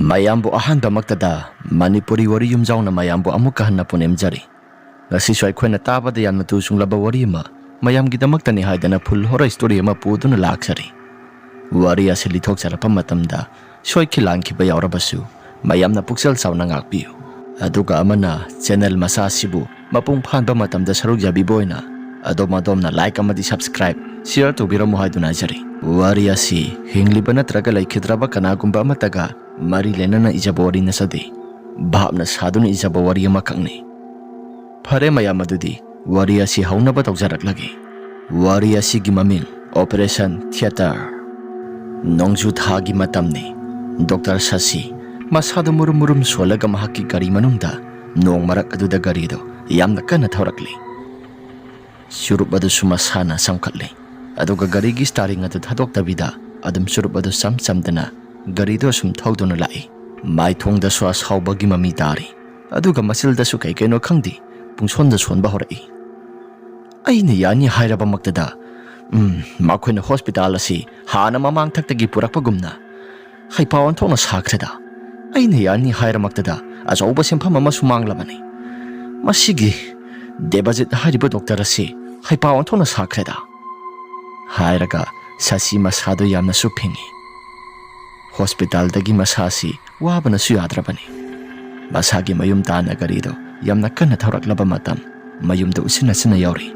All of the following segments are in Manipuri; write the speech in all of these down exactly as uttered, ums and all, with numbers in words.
ꯃꯌꯥꯝꯕꯨ ꯑꯍꯥꯟꯕꯃꯛꯇꯗ ꯃꯅꯤꯄꯨꯔꯤ ꯋꯥꯔꯤ ꯌꯨꯝꯖꯥꯎꯅ ꯃꯌꯥꯝꯕꯨ ꯑꯃꯨꯛꯀ ꯍꯟꯅ ꯄꯨꯅꯦꯝꯖꯔꯤ꯫ ꯉꯁꯤꯁꯨ ꯑꯩꯈꯣꯏꯅ ꯇꯥꯕꯗ ꯌꯥꯝꯅ ꯇꯨ ꯆꯨꯡꯂꯕ ꯋꯥꯔꯤ ꯑꯃ ꯃꯌꯥꯝꯒꯤꯗꯃꯛꯇꯅꯤ ꯍꯥꯏꯗꯅ full horror story ꯑꯃ ꯄꯨꯗꯨꯅ ꯂꯥꯛꯆꯔꯤ꯫ ꯋꯥꯔꯤ ꯑꯁꯤ ꯂꯤꯊꯣꯛꯆꯔꯛꯄ ꯃꯇꯝꯗ ꯁꯣꯏꯈꯤ ꯂꯥꯟꯈꯤꯕ ꯌꯥꯎꯔꯕꯁꯨ ꯃꯌꯥꯝꯅ ꯄꯨꯛꯆꯦꯜ ꯆꯥꯎꯅ ꯉꯥꯛꯄꯤꯌꯨ꯫ ꯑꯗꯨꯒ ꯑꯃꯅ channel ꯃꯆꯥ ꯑꯁꯤꯕꯨ ꯃꯄꯨꯡ ꯐꯥꯍꯟꯕ ꯃꯇꯝꯗ ꯁꯔꯨꯛ ꯌꯥꯕꯤꯕ ꯑꯣꯏꯅ ꯑꯗꯣꯝ ꯑꯗꯣꯝꯅ like ꯑꯃꯗꯤ subscribe, share ꯇꯧꯕꯤꯔꯝꯃꯨ ꯍꯥꯏꯗꯨꯅ ꯍꯥꯏꯖꯔꯤ꯫ ꯋꯥꯔꯤ ꯑꯁꯤ ꯍꯤꯡꯂꯤꯕ ꯅꯠꯇ꯭ꯔꯒ ꯂꯩꯈꯤꯗ꯭ꯔꯕ ꯀꯅꯥꯒꯨꯝꯕ ꯑꯃꯠꯇꯒ ꯃꯔꯤ ꯂꯩꯅꯅ ꯏꯖꯕ ꯋꯥꯔꯤ ꯅꯠꯆꯗꯦ꯫ ꯚꯥꯞꯅ ꯁꯥꯗꯨꯅ ꯏꯖꯕ ꯋꯥꯔꯤ ꯑꯃꯈꯛꯅꯤ꯫ ꯐꯔꯦ ꯃꯌꯥꯝ, ꯑꯗꯨꯗꯤ ꯋꯥꯔꯤ ꯑꯁꯤ ꯍꯧꯅꯕ ꯇꯧꯖꯔꯛꯂꯒꯦ꯫ ꯋꯥꯔꯤ ꯑꯁꯤꯒꯤ ꯃꯃꯤꯡ Operation Theatre꯫ ꯅꯣꯡꯖꯨ ꯊꯥꯒꯤ ꯃꯇꯝꯅꯤ꯫ ꯗꯣꯛꯇꯔ ꯁꯁꯤ ꯃꯁꯥꯗꯨ ꯃꯨꯔꯨꯝ ꯃꯨꯔꯨꯝ ꯁꯣꯜꯂꯒ ꯃꯍꯥꯛꯀꯤ ꯒꯥꯔꯤ ꯃꯅꯨꯡꯗ ꯅꯣꯡ ꯃꯔꯛ ꯑꯗꯨꯗ ꯒꯥꯔꯤꯗꯨ ꯌꯥꯝꯅ ꯀꯟꯅ ꯊꯧꯔꯛꯂꯤ꯫ ꯆꯨꯔꯨꯞ ꯑꯗꯨꯁꯨ ꯃꯁꯥꯅ ꯆꯝꯈꯠꯂꯤ꯫ ꯑꯗꯨꯒ ꯒꯥꯔꯤꯒꯤ steering ꯑꯗꯨ ꯊꯥꯗꯣꯛꯇꯕꯤꯗ ꯑꯗꯨꯝ ꯆꯨꯔꯨꯞ ꯑꯗꯨ ꯆꯝ ꯆꯝꯗꯅ ꯒꯥꯔꯤꯗꯨ ꯑꯁꯨꯝ ꯊꯧꯗꯨꯅ ꯂꯥꯛꯏ꯫ ꯃꯥꯏꯊꯣꯡꯗꯁꯨ ꯑꯁꯥꯎꯕꯒꯤ ꯃꯃꯤ ꯇꯥꯔꯤ꯫ ꯑꯗꯨꯒ ꯃꯆꯤꯜꯗꯁꯨ ꯀꯩ ꯀꯩꯅꯣ ꯈꯪꯗꯦ, ꯄꯨꯡꯁꯣꯟꯗ ꯁꯣꯟꯕ ꯍꯧꯔꯛꯏ꯫ ꯑꯩꯅ ꯌꯥꯅꯤ ꯍꯥꯏꯔꯕꯃꯛꯇꯗ, ꯎꯝ, ꯃꯈꯣꯏꯅ hospital ꯑꯁꯤ ꯍꯥꯟꯅ ꯃꯃꯥꯡ ꯊꯛꯇꯒꯤ ꯄꯨꯔꯛꯄꯒꯨꯝꯅ ꯍꯩꯄꯥ ꯑꯣꯟꯊꯣꯛꯅ ꯁꯥꯈ꯭ꯔꯦꯗ꯫ ꯑꯩꯅ ꯌꯥꯅꯤ ꯍꯥꯏꯔꯃꯛꯇꯗ ꯑꯆꯧꯕ ꯁꯦꯟꯐꯝ ꯑꯃꯁꯨ ꯃꯥꯡꯂꯕꯅꯤ꯫ ꯃꯁꯤꯒꯤ ꯗꯦꯕꯖꯤꯠ ꯍꯥꯏꯔꯤꯕ ꯗꯣꯛꯇꯔ ꯑꯁꯤ ꯍꯩꯄꯥ ꯑꯣꯟꯊꯣꯛꯅ ꯁꯥꯈ꯭ꯔꯦꯗ꯫ ꯍꯥꯏꯔꯒ ꯁꯁꯤ ꯃꯁꯥꯗꯨ ꯌꯥꯝꯅꯁꯨ ꯐꯤꯡꯏ꯫ Hospitalꯗꯒꯤ ꯃꯁꯥꯁꯤ ꯋꯥꯕꯅꯁꯨ ꯌꯥꯗ꯭ꯔꯕꯅꯤ꯫ ꯃꯁꯥꯒꯤ ꯃꯌꯨꯝ ꯇꯥꯟꯅ ꯒꯥꯔꯤꯗꯨ ꯌꯥꯝꯅ ꯀꯟꯅ ꯊꯧꯔꯛꯂꯕ ꯃꯇꯝ ꯃꯌꯨꯝꯗ ꯎꯆꯤꯟ ꯅꯥꯆꯤꯟꯅ ꯌꯧꯔꯤ꯫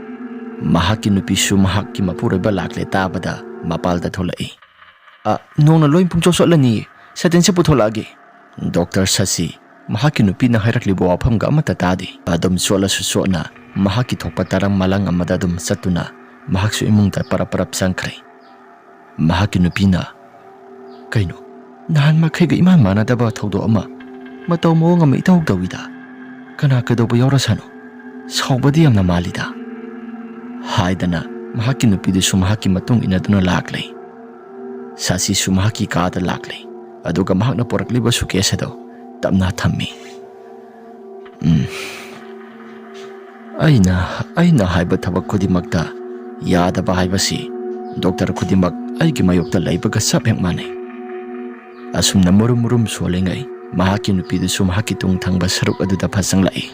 ꯃꯍꯥꯛꯀꯤ ꯅꯨꯄꯤꯁꯨ ꯃꯍꯥꯛꯀꯤ ꯃꯄꯨꯔꯣꯏꯕ ꯂꯥꯛꯂꯦ ꯇꯥꯕꯗ ꯃꯄꯥꯜꯗ ꯊꯣꯛꯂꯛꯏ꯫ "ꯑ, ꯅꯣꯡꯅ ꯂꯣꯏ ꯄꯨꯡꯆꯣꯠ ꯆꯣꯠꯂꯅꯤ, ꯁꯥꯇꯤꯟꯁꯦ ꯄꯨꯊꯣꯛꯂꯛꯑꯒꯦ꯫" ꯗꯣꯛꯇꯔ ꯁꯁꯤ ꯃꯍꯥꯛꯀꯤ ꯅꯨꯄꯤꯅ ꯍꯥꯏꯔꯛꯂꯤꯕ ꯋꯥꯐꯝꯒ ꯑꯃꯠꯇ ꯇꯥꯗꯦ꯫ ꯑꯗꯨꯝ ꯆꯣꯠꯂꯁꯨ ꯆꯣꯠꯅ ꯃꯍꯥꯛꯀꯤ ꯊꯣꯛꯄ ꯇꯔꯪ ꯃꯂꯪ ꯑꯃꯗ ꯑꯗꯨꯝ ꯆꯠꯇꯨꯅ ꯃꯍꯥꯛꯁꯨ ꯏꯃꯨꯡꯗ ꯄꯔꯞ ꯄꯔꯞ ꯆꯪꯈ꯭ꯔꯦ꯫ ꯃꯍꯥꯛꯀꯤ ꯅꯨꯄꯤꯅ, "ꯀꯩꯅꯣ, ꯅꯍꯥꯟ ꯃꯈꯩꯒ ꯏꯃꯥꯟ ꯃꯥꯟꯅꯗꯕ ꯊꯧꯗꯣꯛ ꯑꯃ, ꯃꯇꯧ ꯃꯑꯣꯡ ꯑꯃ ꯏꯇꯧ ꯇꯧꯏꯗ꯫ ꯀꯅꯥ ꯀꯩꯗꯧꯕ ꯌꯥꯎꯔꯁꯅꯨ, ꯁꯥꯎꯕꯗꯤ ꯌꯥꯝꯅ ꯃꯥꯜꯂꯤꯗ?" ꯍꯥꯏꯗꯅ ꯃꯍꯥꯛꯀꯤ ꯅꯨꯄꯤꯗꯨꯁꯨ ꯃꯍꯥꯛꯀꯤ ꯃꯇꯨꯡ ꯏꯟꯅꯗꯨꯅ ꯂꯥꯛꯂꯦ꯫ ꯁꯥꯁꯤꯁꯨ ꯃꯍꯥꯛꯀꯤ ꯀꯥꯗ ꯂꯥꯛꯂꯦ, ꯑꯗꯨꯒ ꯃꯍꯥꯛꯅ ꯄꯨꯔꯛꯂꯤꯕ suitcase ꯑꯗꯨ ꯇꯞꯅ ꯊꯝꯃꯤ꯫ "ꯎꯝ, ꯑꯩꯅ, ꯑꯩꯅ ꯍꯥꯏꯕ ꯊꯕꯛ ꯈꯨꯗꯤꯡꯃꯛꯇ ꯌꯥꯗꯕ ꯍꯥꯏꯕꯁꯤ ꯗꯣꯛꯇꯔ ꯈꯨꯗꯤꯡꯃꯛ ꯑꯩꯒꯤ ꯃꯥꯌꯣꯛꯇ ꯂꯩꯕꯒ ꯆꯞ ꯍꯦꯛ ꯃꯥꯟꯅꯩ꯫ ꯑꯁꯨꯝꯅ ꯃꯨꯔꯨꯝ ꯃꯨꯔꯨꯝ ꯁꯣꯜꯂꯤꯉꯩ, ꯃꯍꯥꯛꯀꯤ ꯅꯨꯄꯤꯗꯨꯁꯨ ꯃꯍꯥꯛꯀꯤ ꯇꯨꯡ ꯊꯪꯕ ꯁꯔꯨꯛ ꯑꯗꯨꯗ ꯐꯠ ꯆꯪꯂꯛꯏ꯫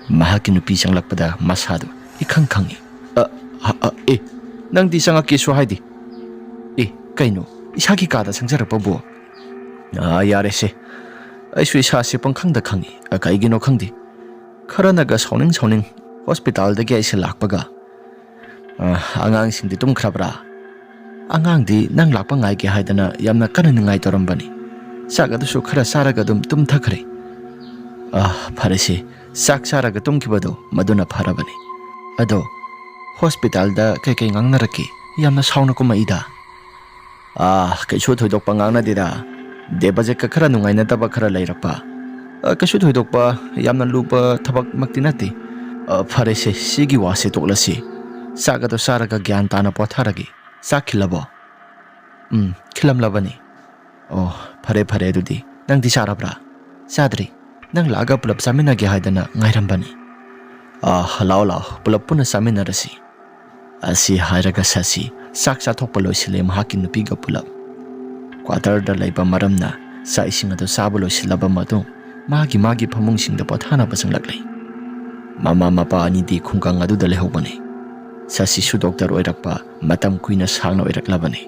ꯃꯍꯥꯛꯀꯤ ꯅꯨꯄꯤ ꯆꯪꯂꯛꯄꯗ ꯃꯁꯥꯗꯨ ꯏꯈꯪ ꯈꯪꯏ꯫ "ꯑ, ꯑ, ꯑ, ꯑꯦ, ꯅꯪꯗꯤ ꯆꯪꯉꯛꯀꯦꯁꯨ ꯍꯥꯏꯗꯦ꯫ ꯑꯦ, ꯀꯩꯅꯣ, ꯏꯁꯥꯒꯤ ꯀꯥꯗ ꯆꯪꯖꯔꯛꯄꯕꯨ?" "ꯑꯥ, ꯌꯥꯔꯦꯁꯦ꯫ ꯑꯩꯁꯨ ꯏꯁꯥꯁꯦ ꯄꯪꯈꯪꯗ ꯈꯪꯏ꯫ ꯑ, ꯀꯩꯒꯤꯅꯣ ꯈꯪꯗꯦ꯫ ꯈꯔꯅꯒ ꯁꯥꯎꯅꯤꯡ ꯁꯥꯎꯅꯤꯡ ꯍꯣꯁꯄꯤꯇꯥꯜꯗꯒꯤ ꯑꯩꯁꯦ ꯂꯥꯛꯄꯒ, ꯑ, ꯑꯉꯥꯡꯁꯤꯡꯗꯤ ꯇꯨꯝꯈ꯭ꯔꯕ꯭ꯔꯥ? ꯑꯉꯥꯡꯗꯤ ꯅꯪ ꯂꯥꯛꯄ ꯉꯥꯏꯒꯦ ꯍꯥꯏꯗꯅ ꯌꯥꯝꯅ ꯀꯟꯅ ꯅꯤꯡꯉꯥꯏ ꯇꯧꯔꯝꯕꯅꯤ꯫ ꯆꯥꯛ ꯑꯗꯨꯁꯨ ꯈꯔ ꯆꯥꯔꯒ ꯑꯗꯨꯝ ꯇꯨꯝꯊꯈ꯭ꯔꯦ꯫ ꯑ, ꯐꯔꯦꯁꯦ, ꯆꯥꯛ ꯆꯥꯔꯒ ꯇꯨꯝꯈꯤꯕꯗꯣ ꯃꯗꯨꯅ ꯐꯔꯕꯅꯤ꯫ ꯑꯗꯣ ꯍꯣꯁꯄꯤꯇꯥꯜꯗ ꯀꯩꯀꯩ ꯉꯥꯡꯅꯔꯛꯀꯦ? ꯌꯥꯝꯅ ꯁꯥꯎꯅ ꯀꯨꯝꯃꯛꯏꯗ꯫" "ꯑꯥ, ꯀꯩꯁꯨ ꯊꯣꯏꯗꯣꯛꯄ ꯉꯥꯡꯅꯗꯦꯗ꯫ ꯗꯦꯕꯖꯤꯠꯀ ꯈꯔ ꯅꯨꯡꯉꯥꯏꯅꯗꯕ ꯈꯔ ꯂꯩꯔꯛꯄ꯫ ꯑ, ꯀꯩꯁꯨ ꯊꯣꯏꯗꯣꯛꯄ, ꯌꯥꯝꯅ ꯂꯨꯕ ꯊꯕꯛꯃꯛꯇꯤ ꯅꯠꯇꯦ꯫ ꯑ, ꯐꯔꯦꯁꯦ, ꯁꯤꯒꯤ ꯋꯥꯁꯦ ꯇꯣꯛꯂꯁꯤ꯫ ꯆꯥꯛ ꯑꯗꯣ ꯆꯥꯔꯒ ꯒ꯭ꯌꯥꯟ ꯇꯥꯅ ꯄꯣꯊꯥꯔꯒꯦ꯫ ꯆꯥꯛ ꯈꯤꯜꯂꯕꯣ?" "ꯎꯝ, ꯈꯤꯜꯂꯝꯂꯕꯅꯤ꯫" "ꯑꯣ, ꯐꯔꯦ ꯐꯔꯦ, ꯑꯗꯨꯗꯤ ꯅꯪꯗꯤ ꯆꯥꯔꯕ꯭ꯔꯥ?" "ꯆꯥꯗ꯭ꯔꯤ꯫ ꯅꯪ ꯂꯥꯛꯑꯒ ꯄꯨꯂꯞ ꯆꯥꯃꯤꯟꯅꯒꯦ ꯍꯥꯏꯗꯅ ꯉꯥꯏꯔꯝꯕꯅꯤ꯫" "ꯑ, ꯂꯥꯛꯑꯣ ꯂꯥꯛꯑꯣ, ꯄꯨꯂꯞ ꯄꯨꯟꯅ ꯆꯥꯃꯤꯟꯅꯔꯁꯤ꯫" ꯑꯁꯤ ꯍꯥꯏꯔꯒ ꯁꯁꯤ ꯆꯥꯛ ꯆꯥꯊꯣꯛꯄ ꯂꯣꯏꯁꯤꯜꯂꯦ ꯃꯍꯥꯛꯀꯤ ꯅꯨꯄꯤꯒ ꯄꯨꯂꯞ꯫ ꯀ꯭ꯋꯥꯇꯔꯗ ꯂꯩꯕ ꯃꯔꯝꯅ ꯆꯥꯛ ꯏꯁꯤꯡ ꯑꯗꯨ ꯆꯥꯕ ꯂꯣꯏꯁꯤꯜꯂꯕ ꯃꯇꯨꯡ ꯃꯥꯒꯤ ꯃꯥꯒꯤ ꯐꯃꯨꯡꯁꯤꯡꯗ ꯄꯣꯊꯥꯅꯕ ꯆꯪꯂꯛꯂꯦ꯫ ꯃꯃꯥ ꯃꯄꯥ ꯑꯅꯤꯗꯤ ꯈꯨꯡꯒꯪ ꯑꯗꯨꯗ ꯂꯩꯍꯧꯕꯅꯤ꯫ ꯁꯁꯤꯁꯨ ꯗꯣꯛꯇꯔ ꯑꯣꯏꯔꯛꯄ ꯃꯇꯝ ꯀꯨꯏꯅ ꯁꯥꯡꯅ ꯑꯣꯏꯔꯛꯂꯕꯅꯤ꯫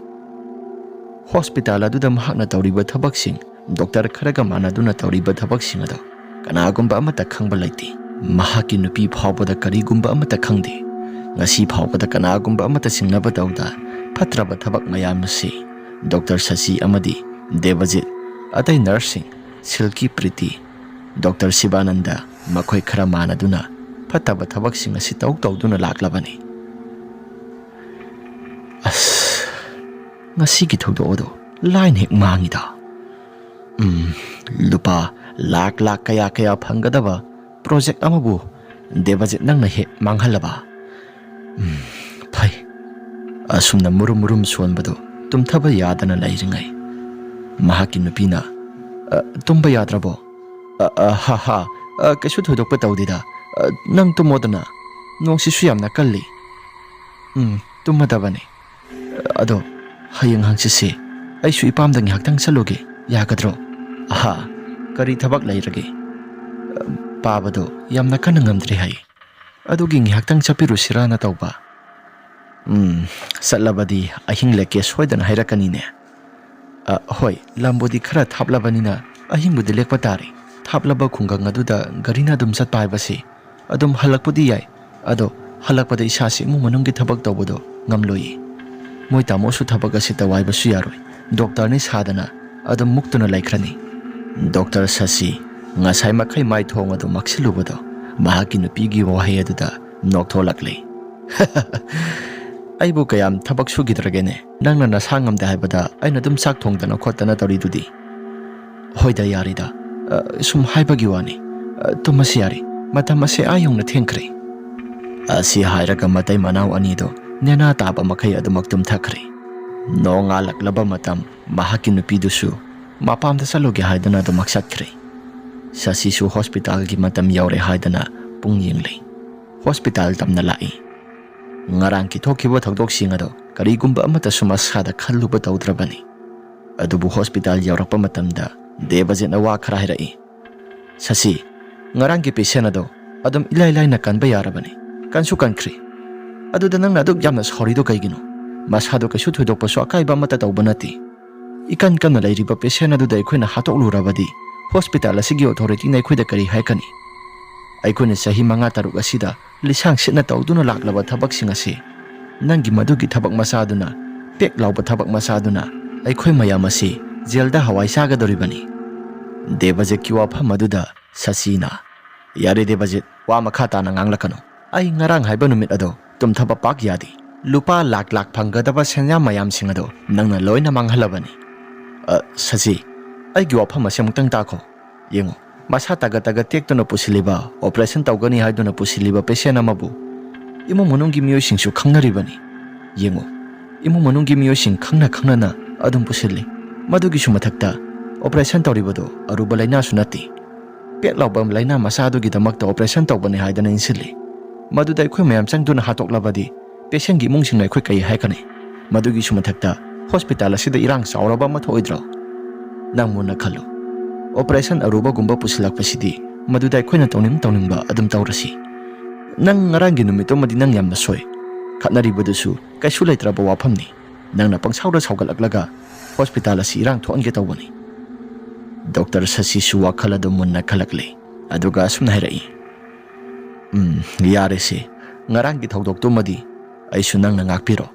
ꯍꯣꯁꯄꯤꯇꯥꯜ ꯑꯗꯨꯗ ꯃꯍꯥꯛꯅ ꯇꯧꯔꯤꯕ ꯊꯕꯛꯁꯤꯡ, ꯗꯣꯛꯇꯔ ꯈꯔꯒ ꯃꯥꯟꯅꯗꯨꯅ ꯇꯧꯔꯤꯕ ꯊꯕꯛꯁꯤꯡ ꯑꯗꯨ ꯀꯅꯥꯒꯨꯝꯕ ꯑꯃꯠꯇ ꯈꯪꯕ ꯂꯩꯇꯦ꯫ ꯃꯍꯥꯛꯀꯤ ꯅꯨꯄꯤ ꯐꯥꯎꯕꯗ ꯀꯔꯤꯒꯨꯝꯕ ꯑꯃꯠꯇ ꯈꯪꯗꯦ꯫ ꯉꯁꯤ ꯐꯥꯎꯕꯗ ꯀꯅꯥꯒꯨꯝꯕ ꯑꯃꯠꯇ ꯆꯤꯡꯅꯕ ꯇꯧꯗ ꯐꯠꯇ꯭ꯔꯕ ꯊꯕꯛ ꯃꯌꯥꯝ ꯑꯁꯤ ꯗꯣꯛꯇꯔ ꯁꯁꯤ ꯑꯃꯗꯤ ꯗꯦꯕꯖꯤꯠ, ꯑꯇꯩ ꯅꯔꯁꯁꯤꯡ, ꯁꯤꯜꯀꯤ, ꯄ꯭ꯔꯤꯇꯤ, ꯗꯣꯛꯇꯔ ꯁꯤꯕꯥꯅꯟꯗ, ꯃꯈꯣꯏ ꯈꯔ ꯃꯥꯟꯅꯗꯨꯅ ꯐꯠꯇꯕ ꯊꯕꯛꯁꯤꯡ ꯑꯁꯤ ꯇꯧ ꯇꯧꯗꯨꯅ ꯂꯥꯛꯂꯕꯅꯤ꯫ ꯑꯁ, ꯉꯁꯤꯒꯤ ꯊꯧꯗꯣꯛ ꯑꯗꯨ ꯂꯥꯏꯅ ꯍꯦꯛ ꯃꯥꯡꯉꯤꯗ꯫ ꯎꯝ, ꯂꯨꯄꯥ ꯂꯥꯛ ꯂꯥꯛ ꯀꯌꯥ ꯀꯌꯥ ꯐꯪꯒꯗꯕ ꯄ꯭ꯔꯣꯖꯦꯛ ꯑꯃꯕꯨ ꯗꯦꯕꯖꯤꯠ ꯅꯪꯅ ꯍꯦꯛ ꯃꯥꯡꯍꯜꯂꯕ꯫ ꯎꯝ, ꯐꯩ꯫ ꯑꯁꯨꯝꯅ ꯃꯨꯔꯨꯝ ꯃꯨꯔꯨꯝ ꯁꯣꯟꯕꯗꯨ ꯇꯨꯝꯊꯕ ꯌꯥꯗꯅ ꯂꯩꯔꯤꯉꯩ, ꯃꯍꯥꯛꯀꯤ ꯅꯨꯄꯤꯅ, "ꯑ, ꯇꯨꯝꯕ ꯌꯥꯗ꯭ꯔꯕꯣ?" "ꯑ, ꯑ, ꯍꯥ, ꯍꯥ, ꯑ, ꯀꯩꯁꯨ ꯊꯣꯏꯗꯣꯛꯄ ꯇꯧꯗꯦꯗ꯫ ꯑ, ꯅꯪ ꯇꯨꯝꯃꯣꯗꯅ꯫ ꯅꯣꯡꯁꯤꯁꯨ ꯌꯥꯝꯅ ꯀꯜꯂꯤ꯫" "ꯎꯝ, ꯇꯨꯝꯃꯗꯕꯅꯤ꯫ ꯑꯗꯣ ꯍꯌꯦꯡ ꯍꯪꯆꯤꯠꯁꯦ ꯑꯩꯁꯨ ꯏꯄꯥꯝꯗ ꯉꯥꯏꯍꯥꯛꯇꯪ ꯆꯠꯂꯨꯒꯦ꯫ ꯌꯥꯒꯗ꯭ꯔꯣ? ꯑꯍꯥ, ꯀꯔꯤ ꯊꯕꯛ ꯂꯩꯔꯒꯦ? ꯄꯥꯕꯗꯣ ꯌꯥꯝꯅ ꯀꯟꯅ ꯉꯝꯗ꯭ꯔꯦ ꯍꯥꯏ꯫ ꯑꯗꯨꯒꯤ ꯉꯥꯏꯍꯥꯛꯇꯪ ꯆꯠꯄꯤꯔꯨꯁꯤꯔꯥꯅ ꯇꯧꯕ꯫ ꯎꯝ, ꯆꯠꯂꯕꯗꯤ ꯑꯍꯤꯡ ꯂꯦꯛꯀꯦ ꯁꯣꯏꯗꯅ ꯍꯥꯏꯔꯛꯀꯅꯤꯅꯦ꯫ ꯑ, ꯍꯣꯏ, ꯂꯝꯕꯨꯗꯤ ꯈꯔ ꯊꯥꯞꯂꯕꯅꯤꯅ ꯑꯍꯤꯡꯕꯨꯗꯤ ꯂꯦꯛꯄ ꯇꯥꯔꯦ꯫ ꯊꯥꯞꯂꯕ ꯈꯨꯡꯒꯪ ꯑꯗꯨꯗ ꯒꯥꯔꯤꯅ ꯑꯗꯨꯝ ꯆꯠꯄ ꯍꯥꯏꯕꯁꯤ ꯑꯗꯨꯝ ꯍꯜꯂꯛꯄꯗꯤ ꯌꯥꯏ, ꯑꯗꯣ ꯍꯜꯂꯛꯄꯗ ꯏꯁꯥꯁꯤ ꯏꯃꯨꯡ ꯃꯅꯨꯡꯒꯤ ꯊꯕꯛ ꯇꯧꯕꯗꯣ ꯉꯝꯂꯣꯏꯌꯦ꯫ ꯃꯣꯏ ꯇꯥꯃꯣꯁꯨ ꯊꯕꯛ ꯑꯁꯤ ꯇꯧ ꯍꯥꯏꯕꯁꯨ ꯌꯥꯔꯣꯏ, ꯗꯣꯛꯇꯔꯅꯤ ꯁꯥꯗꯅ ꯑꯗꯨꯝ ꯃꯨꯛꯇꯨꯅ ꯂꯩꯈ꯭ꯔꯅꯤ꯫ ꯗꯣꯛꯇꯔ ꯁꯁꯤ ꯉꯁꯥꯏ ꯃꯈꯩ ꯃꯥꯏꯊꯣꯡ ꯑꯗꯨ ꯃꯛꯁꯤꯜꯂꯨꯕꯗꯣ ꯃꯍꯥꯛꯀꯤ ꯅꯨꯄꯤꯒꯤ ꯋꯥꯍꯩ ꯑꯗꯨꯗ ꯅꯣꯛꯊꯣꯛꯂꯛꯂꯦ꯫ "ꯑꯩꯕꯨ ꯀꯌꯥꯝ ꯊꯕꯛ ꯁꯨꯈꯤꯗ꯭ꯔꯒꯦꯅꯦ? ꯅꯪꯅ ꯅꯁꯥ ꯉꯝꯗꯦ ꯍꯥꯏꯕꯗ ꯑꯩꯅ ꯑꯗꯨꯝ ꯆꯥꯛ ꯊꯣꯡꯗꯅ ꯈꯣꯠꯇꯅ ꯇꯧꯔꯤꯗꯨꯗꯤ?" "ꯍꯣꯏꯗ, ꯌꯥꯔꯤꯗ꯫ ꯑ, ꯁꯨꯝ ꯍꯥꯏꯕꯒꯤ ꯋꯥꯅꯤ꯫ ꯑ, ꯇꯨꯝꯃꯁꯤ ꯌꯥꯔꯤ꯫ ꯃꯇꯝ ꯑꯁꯤ ꯑꯥ ꯌꯧꯅ ꯊꯦꯡꯈ꯭ꯔꯦ꯫" ꯑꯁꯤ ꯍꯥꯏꯔꯒ ꯃꯇꯩ ꯃꯅꯥꯎ ꯑꯅꯤꯗꯨ ꯅꯦꯅꯥ ꯇꯥꯕ ꯃꯈꯩ ꯑꯗꯨꯃꯛ ꯇꯨꯝꯊꯈ꯭ꯔꯦ꯫ ꯅꯣꯡꯉꯥꯜꯂꯛꯂꯕ ꯃꯇꯝ ꯃꯍꯥꯛꯀꯤ ꯅꯨꯄꯤꯗꯨꯁꯨ ꯃꯄꯥꯝꯗ ꯆꯠꯂꯨꯒꯦ ꯍꯥꯏꯗꯨꯅ ꯑꯗꯨꯃꯛ ꯆꯠꯈ꯭ꯔꯦ꯫ ꯁꯁꯤꯁꯨ ꯍꯣꯁꯄꯤꯇꯥꯜꯒꯤ ꯃꯇꯝ ꯌꯧꯔꯦ ꯍꯥꯏꯗꯅ ꯄꯨꯡ ꯌꯦꯡꯂꯤ꯫ ꯍꯣꯁꯄꯤꯇꯥꯜ ꯇꯝꯅ ꯂꯥꯛꯏ꯫ ꯉꯔꯥꯡꯒꯤ ꯊꯣꯛꯈꯤꯕ ꯊꯧꯗꯣꯛꯁꯤꯡ ꯑꯗꯣ ꯀꯔꯤꯒꯨꯝꯕ ꯑꯃꯠꯇꯁꯨ ꯃꯁꯥꯗ ꯈꯜꯂꯨꯕ ꯇꯧꯗ꯭ꯔꯕꯅꯤ꯫ ꯑꯗꯨꯕꯨ ꯍꯣꯁꯄꯤꯇꯥꯜ ꯌꯧꯔꯛꯄ ꯃꯇꯝꯗ ꯗꯦꯕꯖꯤꯠꯅ ꯋꯥ ꯈꯔ ꯍꯥꯏꯔꯛꯏ꯫ "ꯁꯁꯤ, ꯉꯔꯥꯡꯒꯤ ꯄꯦꯁꯦꯟ ꯑꯗꯣ ꯑꯗꯨꯝ ꯏꯂꯥꯏ ꯂꯥꯏꯅ ꯀꯟꯕ ꯌꯥꯔꯕꯅꯤ꯫ ꯀꯟꯁꯨ ꯀꯟꯈ꯭ꯔꯦ꯫ ꯑꯗꯨꯗ ꯅꯪꯅ ꯑꯗꯨꯛ ꯌꯥꯝꯅ ꯁꯥꯎꯔꯤꯗꯣ ꯀꯩꯒꯤꯅꯣ? ꯃꯁꯥꯗꯣ ꯀꯩꯁꯨ ꯊꯣꯏꯗꯣꯛꯄꯁꯨ ꯑꯀꯥꯏꯕ ꯑꯃꯠꯇ ꯇꯧꯕ ꯅꯠꯇꯦ꯫ ꯏꯀꯟ ꯀꯟꯅ ꯂꯩꯔꯤꯕ ꯄꯦꯁꯦꯟ ꯑꯗꯨꯗ ꯑꯩꯈꯣꯏꯅ ꯍꯥꯠꯇꯣꯛꯂꯨꯔꯕꯗꯤ ꯍꯣꯁꯄꯤꯇꯥꯜ ꯑꯁꯤꯒꯤ ꯑꯣꯊꯣꯔꯤꯇꯤꯅ ꯑꯩꯈꯣꯏꯗ ꯀꯔꯤ ꯍꯥꯏꯔꯛꯀꯅꯤ? ꯑꯩꯈꯣꯏꯅ ꯆꯍꯤ ꯃꯉꯥ ꯇꯔꯨꯛ ꯑꯁꯤꯗ ꯂꯤꯁꯥꯡ ꯁꯤꯠꯅ ꯇꯧꯗꯨꯅ ꯂꯥꯛꯂꯕ ꯊꯕꯛꯁꯤꯡ ꯑꯁꯤ ꯅꯪꯒꯤ ꯃꯗꯨꯒꯤ ꯊꯕꯛ ꯃꯆꯥꯗꯨꯅ, ꯄꯦꯛ ꯂꯥꯎꯕ ꯊꯕꯛ ꯃꯆꯥꯗꯨꯅ ꯑꯩꯈꯣꯏ ꯃꯌꯥꯝ ꯑꯁꯤ ꯖꯦꯜꯗ ꯍꯋꯥꯏ ꯆꯥꯒꯗꯧꯔꯤꯕꯅꯤ꯫" ꯗꯦꯕꯖꯤꯠꯀꯤ ꯋꯥꯐꯝ ꯑꯗꯨꯗ ꯁꯁꯤꯅ, "ꯌꯥꯔꯦ ꯗꯦꯕꯖꯤꯠ, ꯋꯥ ꯃꯈꯥ ꯇꯥꯅ ꯉꯥꯡꯂꯛꯀꯅꯨ꯫ ꯑꯩ ꯉꯔꯥꯡ ꯍꯥꯏꯕ ꯅꯨꯃꯤꯠ ꯑꯗꯣ ꯇꯨꯝꯊꯕ ꯄꯥꯛ ꯌꯥꯗꯦ꯫ ꯂꯨꯄꯥ ꯂꯥꯛ ꯂꯥꯛ ꯐꯪꯒꯗꯕ ꯁꯦꯟꯌꯥ ꯃꯌꯥꯝꯁꯤꯡ ꯑꯗꯣ ꯅꯪꯅ ꯂꯣꯏꯅ ꯃꯥꯡꯍꯜꯂꯕꯅꯤ꯫" "ꯑ, ꯁꯁꯤ, ꯑꯩꯒꯤ ꯋꯥꯐꯝ ꯑꯁꯤ ꯑꯃꯨꯛꯇꯪ ꯇꯥꯈꯣ꯫ ꯌꯦꯡꯉꯨ, ꯃꯁꯥ ꯇꯒꯠ ꯇꯒꯠ ꯇꯦꯛꯇꯨꯅ ꯄꯨꯁꯤꯜꯂꯤꯕ, ꯑꯣꯄꯔꯦꯁꯟ ꯇꯧꯒꯅꯤ ꯍꯥꯏꯗꯨꯅ ꯄꯨꯁꯤꯜꯂꯤꯕ ꯄꯦꯁꯦꯟ ꯑꯃꯕꯨ ꯏꯃꯨꯡ ꯃꯅꯨꯡꯒꯤ ꯃꯤꯑꯣꯏꯁꯤꯡꯁꯨ ꯈꯪꯅꯔꯤꯕꯅꯤ꯫ ꯌꯦꯡꯉꯨ, ꯏꯃꯨꯡ ꯃꯅꯨꯡꯒꯤ ꯃꯤꯑꯣꯏꯁꯤꯡ ꯈꯪꯅ ꯈꯪꯅꯅ ꯑꯗꯨꯝ ꯄꯨꯁꯤꯜꯂꯤ꯫ ꯃꯗꯨꯒꯤꯁꯨ ꯃꯊꯛꯇ ꯑꯣꯄꯔꯦꯁꯟ ꯇꯧꯔꯤꯕꯗꯨ ꯑꯔꯨꯕ ꯂꯥꯏꯅꯥꯁꯨ ꯅꯠꯇꯦ꯫ ꯄꯦꯛ ꯂꯥꯎꯕ ꯂꯥꯏꯅꯥ ꯃꯆꯥ ꯑꯗꯨꯒꯤꯗꯃꯛꯇ ꯑꯣꯄꯔꯦꯁꯟ ꯇꯧꯕꯅꯤ ꯍꯥꯏꯗꯅ ꯏꯟꯁꯤꯜꯂꯤ꯫ ꯃꯗꯨꯗ ꯑꯩꯈꯣꯏ ꯃꯌꯥꯝ ꯆꯪꯗꯨꯅ ꯍꯥꯠꯇꯣꯛꯂꯕꯗꯤ ꯄꯦꯁꯦꯟꯒꯤ ꯏꯃꯨꯡꯁꯤꯡꯅ ꯑꯩꯈꯣꯏ ꯀꯔꯤ ꯍꯥꯏꯒꯅꯤ? ꯃꯗꯨꯒꯤꯁꯨ ꯃꯊꯛꯇ ꯍꯣꯁꯄꯤꯇꯥꯜ ꯑꯁꯤꯗ ꯏꯔꯥꯡ ꯆꯥꯎꯔꯕ ꯑꯃ ꯊꯣꯛꯑꯣꯏꯗ꯭ꯔꯣ?" ꯅꯪ ꯃꯨꯟꯅ ꯈꯜꯂꯨ꯫ ꯑꯣꯄꯔꯦꯁꯟ ꯑꯔꯨꯕꯒꯨꯝꯕ ꯄꯨꯁꯤꯜꯂꯛꯄꯁꯤꯗꯤ ꯃꯗꯨꯗ ꯑꯩꯈꯣꯏꯅ ꯇꯧꯅꯤꯡ ꯇꯧꯅꯤꯡꯕ ꯑꯗꯨꯝ ꯇꯧꯔꯁꯤ꯫ ꯅꯪ ꯉꯔꯥꯡꯒꯤ ꯅꯨꯃꯤꯠꯇꯨꯃꯗꯤ ꯅꯪ ꯌꯥꯝꯅ ꯁꯣꯏ꯫ ꯈꯠꯅꯔꯤꯕꯗꯨꯁꯨ ꯀꯩꯁꯨ ꯂꯩꯇ꯭ꯔꯕ ꯋꯥꯐꯝꯅꯤ꯫ ꯅꯪꯅ ꯄꯪꯁꯥꯎꯗ ꯁꯥꯎꯒꯠꯂꯛꯂꯒ ꯍꯣꯁꯄꯤꯇꯥꯜ ꯑꯁꯤ ꯏꯔꯥꯡ ꯊꯣꯛꯍꯟꯒꯦ ꯇꯧꯕꯅꯤ꯫ ꯗꯣꯛꯇꯔ ꯁꯁꯤꯁꯨ ꯋꯥꯈꯜ ꯑꯗꯨ ꯃꯨꯟꯅ ꯈꯜꯂꯛꯂꯦ꯫ ꯑꯗꯨꯒ ꯑꯁꯨꯝꯅ ꯍꯥꯏꯔꯛꯏ, "ꯎꯝ, ꯌꯥꯔꯦꯁꯦ꯫ ꯉꯔꯥꯡꯒꯤ ꯊꯧꯗꯣꯛꯇꯨꯃꯗꯤ ꯑꯩꯁꯨ ꯅꯪꯅ ꯉꯥꯛꯄꯤꯔꯣ꯫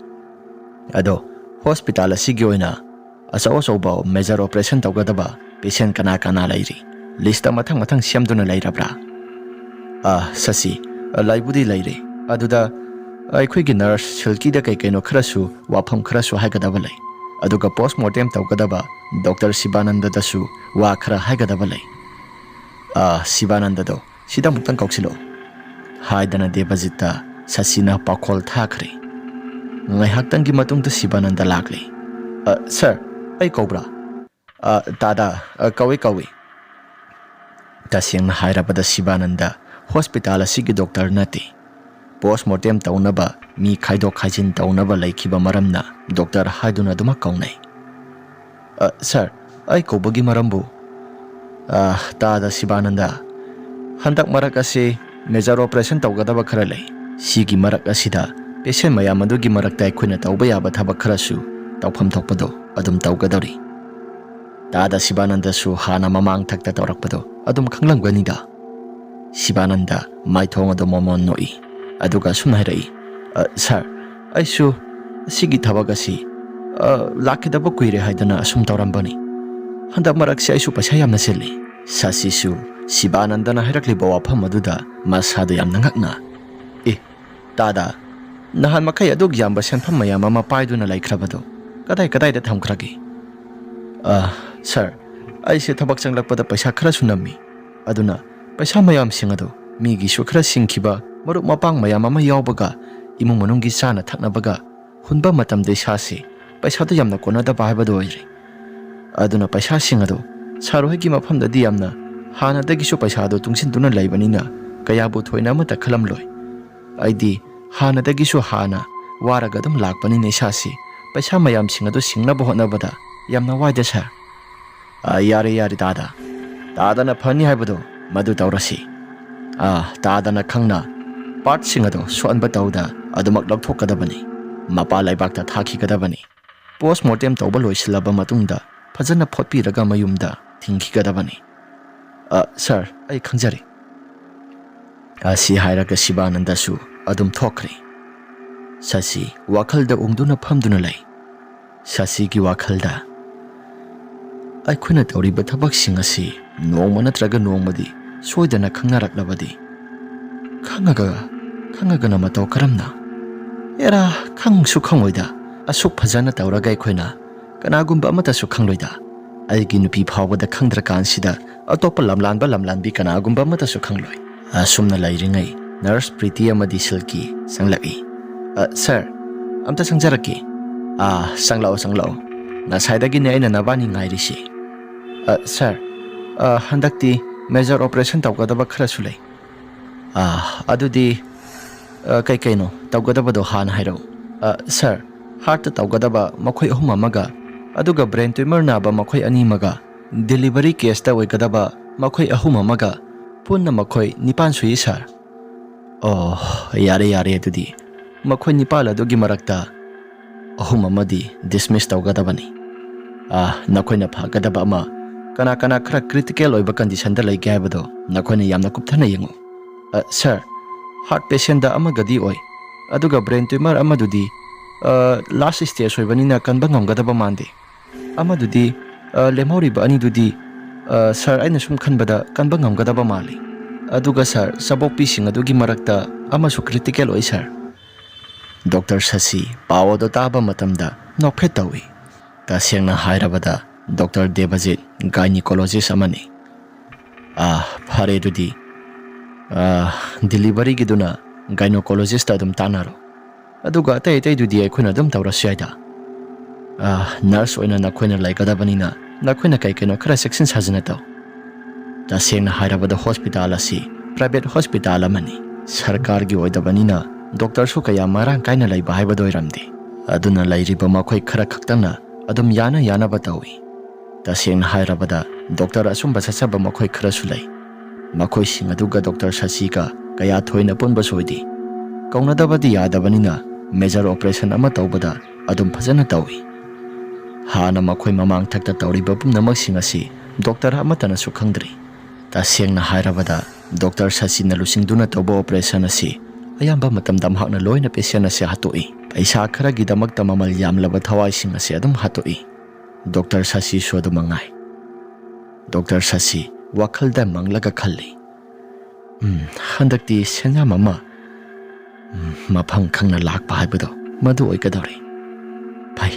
ꯑꯗꯣ ꯍꯣꯁꯄꯤꯇꯥꯜ ꯑꯁꯤꯒꯤ ꯑꯣꯏꯅ ꯑꯆꯧ ꯑꯆꯧꯕ ꯃꯦꯖꯔ ꯑꯣꯄꯔꯦꯁꯟ ꯇꯧꯒꯗꯕ ꯄꯦꯁꯦꯟ ꯀꯅꯥ ꯀꯅꯥ ꯂꯩꯔꯤ? ꯂꯤꯁꯇ ꯃꯊꯪ ꯃꯊꯪ ꯁꯦꯝꯗꯨꯅ ꯂꯩꯔꯕ꯭ꯔꯥ?" "ꯑꯥ, ꯁꯁꯤ, ꯂꯩꯕꯨꯗꯤ ꯂꯩꯔꯦ꯫ ꯑꯗꯨꯗ ꯑꯩꯈꯣꯏꯒꯤ ꯅꯔꯁ ꯁꯤꯜꯀꯤꯗ ꯀꯩ ꯀꯩꯅꯣ ꯈꯔꯁꯨ, ꯋꯥꯐꯝ ꯈꯔꯁꯨ ꯍꯥꯏꯒꯗꯕ ꯂꯩ꯫ ꯑꯗꯨꯒ ꯄꯣꯁꯃꯣꯔꯇꯦꯝ ꯇꯧꯒꯗꯕ ꯗꯣꯛꯇꯔ ꯁꯤꯕꯥꯅꯟꯗꯗꯁꯨ ꯋꯥ ꯈꯔ ꯍꯥꯏꯒꯗꯕ ꯂꯩ꯫ ꯑꯥ, ꯁꯤꯕꯥꯅꯟꯗꯗꯣ ꯁꯤꯗ ꯑꯃꯨꯛꯇꯪ ꯀꯧꯁꯤꯜꯂꯛꯑꯣ" ꯍꯥꯏꯗꯅ ꯗꯦꯕꯖꯤꯠꯇ ꯁꯁꯤꯅ ꯄꯥꯎꯈꯣꯜ ꯊꯥꯈ꯭ꯔꯦ꯫ ꯉꯥꯏꯍꯥꯛꯇꯪꯒꯤ ꯃꯇꯨꯡꯗ ꯁꯤꯕꯥꯅꯟꯗ ꯂꯥꯛꯂꯦ꯫ "ꯑ, ꯁꯥꯔ, ꯑꯩ ꯀꯧꯕ꯭ꯔꯥ?" "ꯑ, ꯇꯥꯗ, ꯑ, ꯀꯧꯏ, ꯀꯧꯏ꯫" ꯇꯁꯦꯡꯅ ꯍꯥꯏꯔꯕꯗ ꯁꯤꯕꯥꯅꯟꯗ ꯍꯣꯁꯄꯤꯇꯥꯜ ꯑꯁꯤꯒꯤ ꯗꯣꯛꯇꯔ ꯅꯠꯇꯦ꯫ ꯄꯣꯁꯃꯣꯔꯇꯦꯝ ꯇꯧꯅꯕ ꯃꯤ ꯈꯥꯏꯗꯣꯛ ꯈꯥꯏꯖꯤꯟ ꯇꯧꯅꯕ ꯂꯩꯈꯤꯕ ꯃꯔꯝꯅ ꯗꯣꯛꯇꯔ ꯍꯥꯏꯗꯨꯅ ꯑꯗꯨꯃꯛ ꯀꯧꯅꯩ꯫ "ꯑ, ꯁꯥꯔ, ꯑꯩ ꯀꯧꯕꯒꯤ ꯃꯔꯝꯕꯨ?" "ꯑ, ꯇꯥꯗ ꯁꯤꯕꯥꯅꯟꯗ, ꯍꯟꯗꯛ ꯃꯔꯛ ꯑꯁꯤ ꯃꯦꯖꯔ ꯑꯣꯄꯔꯦꯁꯟ ꯇꯧꯒꯗꯕ ꯈꯔ ꯂꯩ꯫ ꯁꯤꯒꯤ ꯃꯔꯛ ꯑꯁꯤꯗ ꯄꯦꯁꯦꯟ ꯃꯌꯥꯝ ꯑꯗꯨꯒꯤ ꯃꯔꯛꯇ ꯑꯩꯈꯣꯏꯅ ꯇꯧꯕ ꯌꯥꯕ ꯊꯕꯛ ꯈꯔꯁꯨ ꯇꯧꯐꯝ ꯊꯣꯛꯄꯗꯣ ꯑꯗꯨꯝ ꯇꯧꯒꯗꯧꯔꯤ꯫" ꯇꯥꯗ ꯁꯤꯕꯥꯅꯟꯗꯁꯨ ꯍꯥꯟꯅ ꯃꯃꯥꯡ ꯊꯛꯇ ꯇꯧꯔꯛꯄꯗꯣ ꯑꯗꯨꯝ ꯈꯪꯂꯝꯒꯅꯤꯗ꯫ ꯁꯤꯕꯥꯅꯟꯗ ꯃꯥꯏꯊꯣꯡ ꯑꯗꯨ ꯃꯣꯃꯣꯟ ꯅꯣꯛꯏ, ꯑꯗꯨꯒ ꯑꯁꯨꯝꯅ ꯍꯥꯏꯔꯛꯏ, "ꯑ, ꯁꯥꯔ, ꯑꯩꯁꯨ ꯑꯁꯤꯒꯤ ꯊꯕꯛ ꯑꯁꯤ, ꯑ, ꯂꯥꯛꯈꯤꯗꯕ ꯀꯨꯏꯔꯦ ꯍꯥꯏꯗꯅ ꯑꯁꯨꯝ ꯇꯧꯔꯝꯕꯅꯤ꯫ ꯍꯟꯗꯛ ꯃꯔꯛꯁꯦ ꯑꯩꯁꯨ ꯄꯩꯁꯥ ꯌꯥꯝꯅ ꯆꯤꯜꯂꯤ꯫" ꯁꯁꯤꯁꯨ ꯁꯤꯕꯥꯅꯟꯗꯅ ꯍꯥꯏꯔꯛꯂꯤꯕ ꯋꯥꯐꯝ ꯑꯗꯨꯗ ꯃꯁꯥꯗ ꯌꯥꯝꯅ ꯉꯛꯅ, "ꯑꯦ, ꯇꯥꯗ, ꯅꯍꯥꯟ ꯃꯈꯩ ꯑꯗꯨꯛ ꯌꯥꯝꯕ ꯁꯦꯟꯐꯝ ꯃꯌꯥꯝ ꯑꯃ ꯄꯥꯏꯗꯨꯅ ꯂꯩꯈ꯭ꯔꯕꯗꯨ ꯀꯗꯥꯏ ꯀꯗꯥꯏꯗ ꯊꯝꯈ꯭ꯔꯒꯦ?" "ꯑ, ꯁꯥꯔ, ꯑꯩꯁꯦ ꯊꯕꯛ ꯆꯪꯂꯛꯄꯗ ꯄꯩꯁꯥ ꯈꯔꯁꯨ ꯅꯝꯃꯤ꯫ ꯑꯗꯨꯅ ꯄꯩꯁꯥ ꯃꯌꯥꯝꯁꯤꯡ ꯑꯗꯨ ꯃꯤꯒꯤꯁꯨ ꯈꯔ ꯁꯤꯡꯈꯤꯕ ꯃꯔꯨꯞ ꯃꯄꯥꯡ ꯃꯌꯥꯝ ꯑꯃ ꯌꯥꯎꯕꯒ ꯏꯃꯨꯡ ꯃꯅꯨꯡꯒꯤ ꯆꯥꯅ ꯊꯛꯅꯕꯒ ꯍꯨꯟꯕ ꯃꯇꯝꯗ ꯏꯁꯥꯁꯤ ꯄꯩꯁꯥꯗꯨ ꯌꯥꯝꯅ ꯀꯣꯟꯅꯗꯕ ꯍꯥꯏꯕꯗꯨ ꯑꯣꯏꯔꯦ꯫ ꯑꯗꯨꯅ ꯄꯩꯁꯥꯁꯤꯡ ꯑꯗꯨ ꯁꯥꯔ ꯍꯣꯏꯒꯤ ꯃꯐꯝꯗꯗꯤ ꯌꯥꯝꯅ ꯍꯥꯟꯅꯗꯒꯤꯁꯨ ꯄꯩꯁꯥꯗꯨ ꯇꯨꯡꯁꯤꯟꯗꯨꯅ ꯂꯩꯕꯅꯤꯅ ꯀꯌꯥꯕꯨ ꯊꯣꯏꯅ ꯑꯃꯠꯇ ꯈꯜꯂꯝꯂꯣꯏ꯫ ꯑꯩꯗꯤ ꯍꯥꯟꯅꯗꯒꯤꯁꯨ ꯍꯥꯟꯅ ꯋꯥꯔꯒ ꯑꯗꯨꯝ ꯂꯥꯛꯄꯅꯤꯅ ꯏꯁꯥꯁꯤ ꯄꯩꯁꯥ ꯃꯌꯥꯝꯁꯤꯡ ꯑꯗꯨ ꯁꯤꯡꯅꯕ ꯍꯣꯠꯅꯕꯗ ꯌꯥꯝꯅ ꯋꯥꯏꯗ ꯁꯥꯔ꯫" ꯑ, ꯌꯥꯔꯦ, ꯌꯥꯔꯦ, ꯇꯥꯗ꯫ ꯇꯥꯗꯅ ꯐꯅꯤ ꯍꯥꯏꯕꯗꯣ ꯃꯗꯨ ꯇꯧꯔꯁꯤ꯫ ꯑ, ꯇꯥꯗꯅ ꯈꯪꯅ ꯄꯥꯔꯠꯁꯤꯡ ꯑꯗꯣ ꯁꯣꯛꯍꯟꯕ ꯇꯧꯗ ꯑꯗꯨꯃꯛ ꯂꯧꯊꯣꯛꯀꯗꯕꯅꯤ꯫ ꯃꯄꯥ ꯂꯩꯕꯥꯛꯇ ꯊꯥꯈꯤꯒꯗꯕꯅꯤ꯫ ꯄꯣꯁꯃꯣꯔꯇꯦꯝ ꯇꯧꯕ ꯂꯣꯏꯁꯤꯜꯂꯕ ꯃꯇꯨꯡꯗ ꯐꯖꯅ ꯐꯣꯠꯄꯤꯔꯒ ꯃꯌꯨꯝꯗ ꯊꯤꯟꯈꯤꯒꯗꯕꯅꯤ꯫ ꯑ, ꯁꯥꯔ, ꯑꯩ ꯈꯪꯖꯔꯦ꯫ ꯑꯁꯤ ꯍꯥꯏꯔꯒ ꯁꯤꯕꯥꯅꯟꯗꯁꯨ ꯑꯗꯨꯝ ꯊꯣꯛꯈ꯭ꯔꯦ꯫ ꯁꯁꯤ ꯋꯥꯈꯜꯗ ꯎꯪꯗꯨꯅ ꯐꯝꯗꯨꯅ ꯂꯩ꯫ ꯁꯁꯤꯒꯤ ꯋꯥꯈꯜꯗ, "ꯑꯩꯈꯣꯏꯅ ꯇꯧꯔꯤꯕ ꯊꯕꯛꯁꯤꯡ ꯑꯁꯤ ꯅꯣꯡꯃ ꯅꯠꯇ꯭ꯔꯒ ꯅꯣꯡꯃꯗꯤ ꯁꯣꯏꯗꯅ ꯈꯪꯅꯔꯛꯂꯕꯗꯤ, ꯈꯪꯉꯒ, ꯈꯪꯉꯒꯅ ꯃꯇꯧ ꯀꯔꯝꯅ? ꯑꯦꯔꯥ, ꯈꯪꯁꯨ ꯈꯪꯉꯣꯏꯗ꯫ ꯑꯁꯨꯛ ꯐꯖꯅ ꯇꯧꯔꯒ ꯑꯩꯈꯣꯏꯅ ꯀꯅꯥꯒꯨꯝꯕ ꯑꯃꯠꯇꯁꯨ ꯈꯪꯂꯣꯏꯗ꯫ ꯑꯩꯒꯤ ꯅꯨꯄꯤ ꯐꯥꯎꯕꯗ ꯈꯪꯗ꯭ꯔꯀꯥꯟꯁꯤꯗ ꯑꯇꯣꯞꯄ ꯂꯝꯂꯥꯟꯕ ꯂꯝꯂꯥꯟꯕꯤ ꯀꯅꯥꯒꯨꯝꯕ ꯑꯃꯠꯇꯁꯨ ꯈꯪꯂꯣꯏ꯫" ꯑꯁꯨꯝꯅ ꯂꯩꯔꯤꯉꯩ ꯅꯔꯁ ꯄ꯭ꯔꯤꯇꯤ ꯑꯃꯗꯤ ꯁꯤꯜꯀꯤ ꯆꯪꯂꯛꯏ꯫ "ꯑ, ꯁꯥꯔ, ꯑꯝꯇ ꯆꯪꯖꯔꯛꯀꯦ꯫" "ꯑꯥ, ꯆꯪꯂꯛꯑꯣ, ꯆꯪꯂꯛꯑꯣ꯫ ꯉꯁꯥꯏꯗꯒꯤꯅꯦ ꯑꯩꯅ ꯅꯕꯥꯅꯤ ꯉꯥꯏꯔꯤꯁꯤ꯫ ꯑ, ꯁꯥꯔ, ꯑ, ꯍꯟꯗꯛꯇꯤ ꯃꯦꯖꯔ ꯑꯣꯄꯔꯦꯁꯟ ꯇꯧꯒꯗꯕ ꯈꯔꯁꯨ ꯂꯩ꯫ ꯑ, ꯑꯗꯨꯗꯤ, ꯑ, ꯀꯩ ꯀꯩꯅꯣ ꯇꯧꯒꯗꯕꯗꯣ ꯍꯥꯟꯅ ꯍꯥꯏꯔꯛꯎ꯫" "ꯑ, ꯁꯥꯔ, ꯍꯥꯔꯠꯇ ꯇꯧꯒꯗꯕ ꯃꯈꯣꯏ ꯑꯍꯨꯝ ꯑꯃꯒ, ꯑꯗꯨꯒ ꯕ꯭ꯔꯦꯟ ꯇ꯭ꯌꯨꯃꯔ ꯅꯥꯕ ꯃꯈꯣꯏ ꯑꯅꯤ ꯑꯃꯒ, ꯗꯦꯂꯤꯚꯔꯤ ꯀꯦꯁꯇ ꯑꯣꯏꯒꯗꯕ ꯃꯈꯣꯏ ꯑꯍꯨꯝ ꯑꯃꯒ, ꯄꯨꯟꯅ ꯃꯈꯣꯏ ꯅꯤꯄꯥꯟ ꯁꯨꯏ, ꯁꯥꯔ꯫" "ꯑꯣ, ꯌꯥꯔꯦ, ꯌꯥꯔꯦ, ꯑꯗꯨꯗꯤ ꯃꯈꯣꯏ ꯅꯤꯄꯥꯜ ꯑꯗꯨꯒꯤ ꯃꯔꯛꯇ ꯑꯍꯨꯝ ꯑꯃꯗꯤ ꯗꯤꯁꯃꯤꯁ ꯇꯧꯒꯗꯕꯅꯤ꯫ ꯑꯥ, ꯅꯈꯣꯏꯅ ꯐꯒꯗꯕ ꯑꯃ, ꯀꯅꯥ ꯀꯅꯥ ꯈꯔ ꯀ꯭ꯔꯤꯇꯤꯀꯦꯜ ꯑꯣꯏꯕ ꯀꯟꯗꯤꯁꯟꯗ ꯂꯩꯒꯦ ꯍꯥꯏꯕꯗꯣ ꯅꯈꯣꯏꯅ ꯌꯥꯝꯅ ꯀꯨꯞꯊꯅ ꯌꯦꯡꯉꯨ꯫" "ꯑ, ꯁꯥꯔ, ꯍꯥꯔꯠ ꯄꯦꯁꯦꯟꯗ ꯑꯃꯒꯗꯤ ꯑꯣꯏ, ꯑꯗꯨꯒ ꯕ꯭ꯔꯦꯟ ꯇ꯭ꯌꯨꯃꯔ ꯑꯃꯗꯨꯗꯤ, ꯑ, ꯂꯥꯁ ꯁ꯭ꯇꯦꯖ ꯑꯣꯏꯕꯅꯤꯅ ꯀꯟꯕ ꯉꯝꯒꯗꯕ ꯃꯥꯟꯗꯦ꯫ ꯑꯃꯗꯨꯗꯤ, ꯑ, ꯂꯦꯝꯍꯧꯔꯤꯕ ꯑꯅꯤꯗꯨꯗꯤ, ꯑ, ꯁꯥꯔ, ꯑꯩꯅ ꯁꯨꯝ ꯈꯟꯕꯗ ꯀꯟꯕ ꯉꯝꯒꯗꯕ ꯃꯥꯜꯂꯤ꯫ ꯑꯗꯨꯒ ꯁꯥꯔ, ꯆꯥꯕꯣꯛꯄꯤꯁꯤꯡ ꯑꯗꯨꯒꯤ ꯃꯔꯛꯇ ꯑꯃꯁꯨ ꯀ꯭ꯔꯤꯇꯤꯀꯦꯜ ꯑꯣꯏ, ꯁꯥꯔ꯫" ꯗꯣꯛꯇꯔ ꯁꯁꯤ ꯄꯥꯎ ꯑꯗꯨ ꯇꯥꯕ ꯃꯇꯝꯗ ꯅꯣꯛꯐꯦꯠ ꯇꯧꯏ꯫ ꯇꯁꯦꯡꯅ ꯍꯥꯏꯔꯕꯗ ꯗꯣꯛꯇꯔ ꯗꯦꯕꯖꯤꯠ ꯒꯥꯏꯅꯤꯀꯣꯂꯣꯖꯤꯁ ꯑꯃꯅꯤ꯫ "ꯑꯥ, ꯐꯔꯦ ꯑꯗꯨꯗꯤ, ꯑꯥ, ꯗꯤꯂꯤꯚꯔꯤꯒꯤꯗꯨꯅ ꯒꯥꯏꯅꯣꯀꯣꯂꯣꯖꯤꯁꯇ ꯑꯗꯨꯝ ꯇꯥꯟꯅꯔꯣ꯫ ꯑꯗꯨꯒ ꯑꯇꯩ ꯑꯇꯩꯗꯨꯗꯤ ꯑꯩꯈꯣꯏꯅ ꯑꯗꯨꯝ ꯇꯧꯔꯁꯨ ꯌꯥꯏꯗ꯫ ꯑꯥ, ꯅꯔꯁ ꯑꯣꯏꯅ ꯅꯈꯣꯏꯅ ꯂꯩꯒꯗꯕꯅꯤꯅ ꯅꯈꯣꯏꯅ ꯀꯩ ꯀꯩꯅꯣ ꯈꯔ ꯆꯦꯛꯁꯤꯟ ꯁꯥꯖꯤꯟꯅ ꯇꯧ꯫" ꯇꯁꯦꯡꯅ ꯍꯥꯏꯔꯕꯗ ꯍꯣꯁꯄꯤꯇꯥꯜ ꯑꯁꯤ ꯄ꯭ꯔꯥꯏꯚꯦꯠ ꯍꯣꯁꯄꯤꯇꯥꯜ ꯑꯃꯅꯤ꯫ ꯁꯔꯀꯥꯔꯒꯤ ꯑꯣꯏꯗꯕꯅꯤꯅ ꯗꯣꯛꯇꯔꯁꯨ ꯀꯌꯥ ꯃꯔꯥꯡ ꯀꯥꯏꯅ ꯂꯩꯕ ꯍꯥꯏꯕꯗꯨ ꯑꯣꯏꯔꯝꯗꯦ꯫ ꯑꯗꯨꯅ ꯂꯩꯔꯤꯕ ꯃꯈꯣꯏ ꯈꯔ ꯈꯛꯇꯅ ꯑꯗꯨꯝ ꯌꯥꯅ ꯌꯥꯅꯕ ꯇꯧꯏ꯫ ꯇꯁꯦꯡꯅ ꯍꯥꯏꯔꯕꯗ, ꯗꯣꯛꯇꯔ ꯑꯆꯨꯝꯕ ꯆꯠꯆꯕ ꯃꯈꯣꯏ ꯈꯔꯁꯨ ꯂꯩ꯫ ꯃꯈꯣꯏꯁꯤꯡ ꯑꯗꯨꯒ ꯗꯣꯛꯇꯔ ꯁꯁꯤꯒ ꯀꯌꯥ ꯊꯣꯏꯅ ꯄꯨꯟꯕꯁꯨ ꯑꯣꯏꯗꯦ꯫ ꯀꯧꯅꯗꯕꯗꯤ ꯌꯥꯗꯕꯅꯤꯅ ꯃꯦꯖꯔ ꯑꯣꯄꯔꯦꯁꯟ ꯑꯃ ꯇꯧꯕꯗ ꯑꯗꯨꯝ ꯐꯖꯅ ꯇꯧꯏ꯫ ꯍꯥꯟꯅ ꯃꯈꯣꯏ ꯃꯃꯥꯡ ꯊꯛꯇ ꯇꯧꯔꯤꯕ ꯄꯨꯝꯅꯃꯛꯁꯤꯡ ꯑꯁꯤ ꯗꯣꯛꯇꯔ ꯑꯃꯠꯇꯅꯁꯨ ꯈꯪꯗ꯭ꯔꯤ꯫ ꯇꯁꯦꯡꯅ ꯍꯥꯏꯔꯕꯗ, ꯗꯣꯛꯇꯔ ꯁꯁꯤꯅ ꯂꯨꯆꯤꯡꯗꯨꯅ ꯇꯧꯕ ꯑꯣꯄꯔꯦꯁꯟ ꯑꯁꯤ ꯑꯌꯥꯝꯕ ꯃꯇꯝꯗ ꯃꯍꯥꯛꯅ ꯂꯣꯏꯅ ꯄꯦꯁꯦꯟ ꯑꯁꯤ ꯍꯥꯠꯇꯣꯛꯏ꯫ ꯄꯩꯁꯥ ꯈꯔꯒꯤꯗꯃꯛꯇ ꯃꯃꯜ ꯌꯥꯝꯂꯕ ꯊꯋꯥꯏꯁꯤꯡ ꯑꯁꯤ ꯑꯗꯨꯝ ꯍꯥꯠꯇꯣꯛꯏ꯫ ꯗꯣꯛꯇꯔ ꯁꯁꯤꯁꯨ ꯑꯗꯨꯃꯛ ꯉꯥꯏ꯫ ꯗꯣꯛꯇꯔ ꯁꯁꯤ ꯋꯥꯈꯜꯗ ꯃꯪꯂꯒ ꯈꯜꯂꯤ, "ꯎꯝ, ꯍꯟꯗꯛꯇꯤ ꯁꯦꯟꯖꯥꯝ ꯑꯃ, ꯎꯝ, ꯃꯐꯝ ꯈꯪꯅ ꯂꯥꯛꯄ ꯍꯥꯏꯕꯗꯣ ꯃꯗꯨ ꯑꯣꯏꯒꯗꯧꯔꯦ꯫ ꯐꯩ,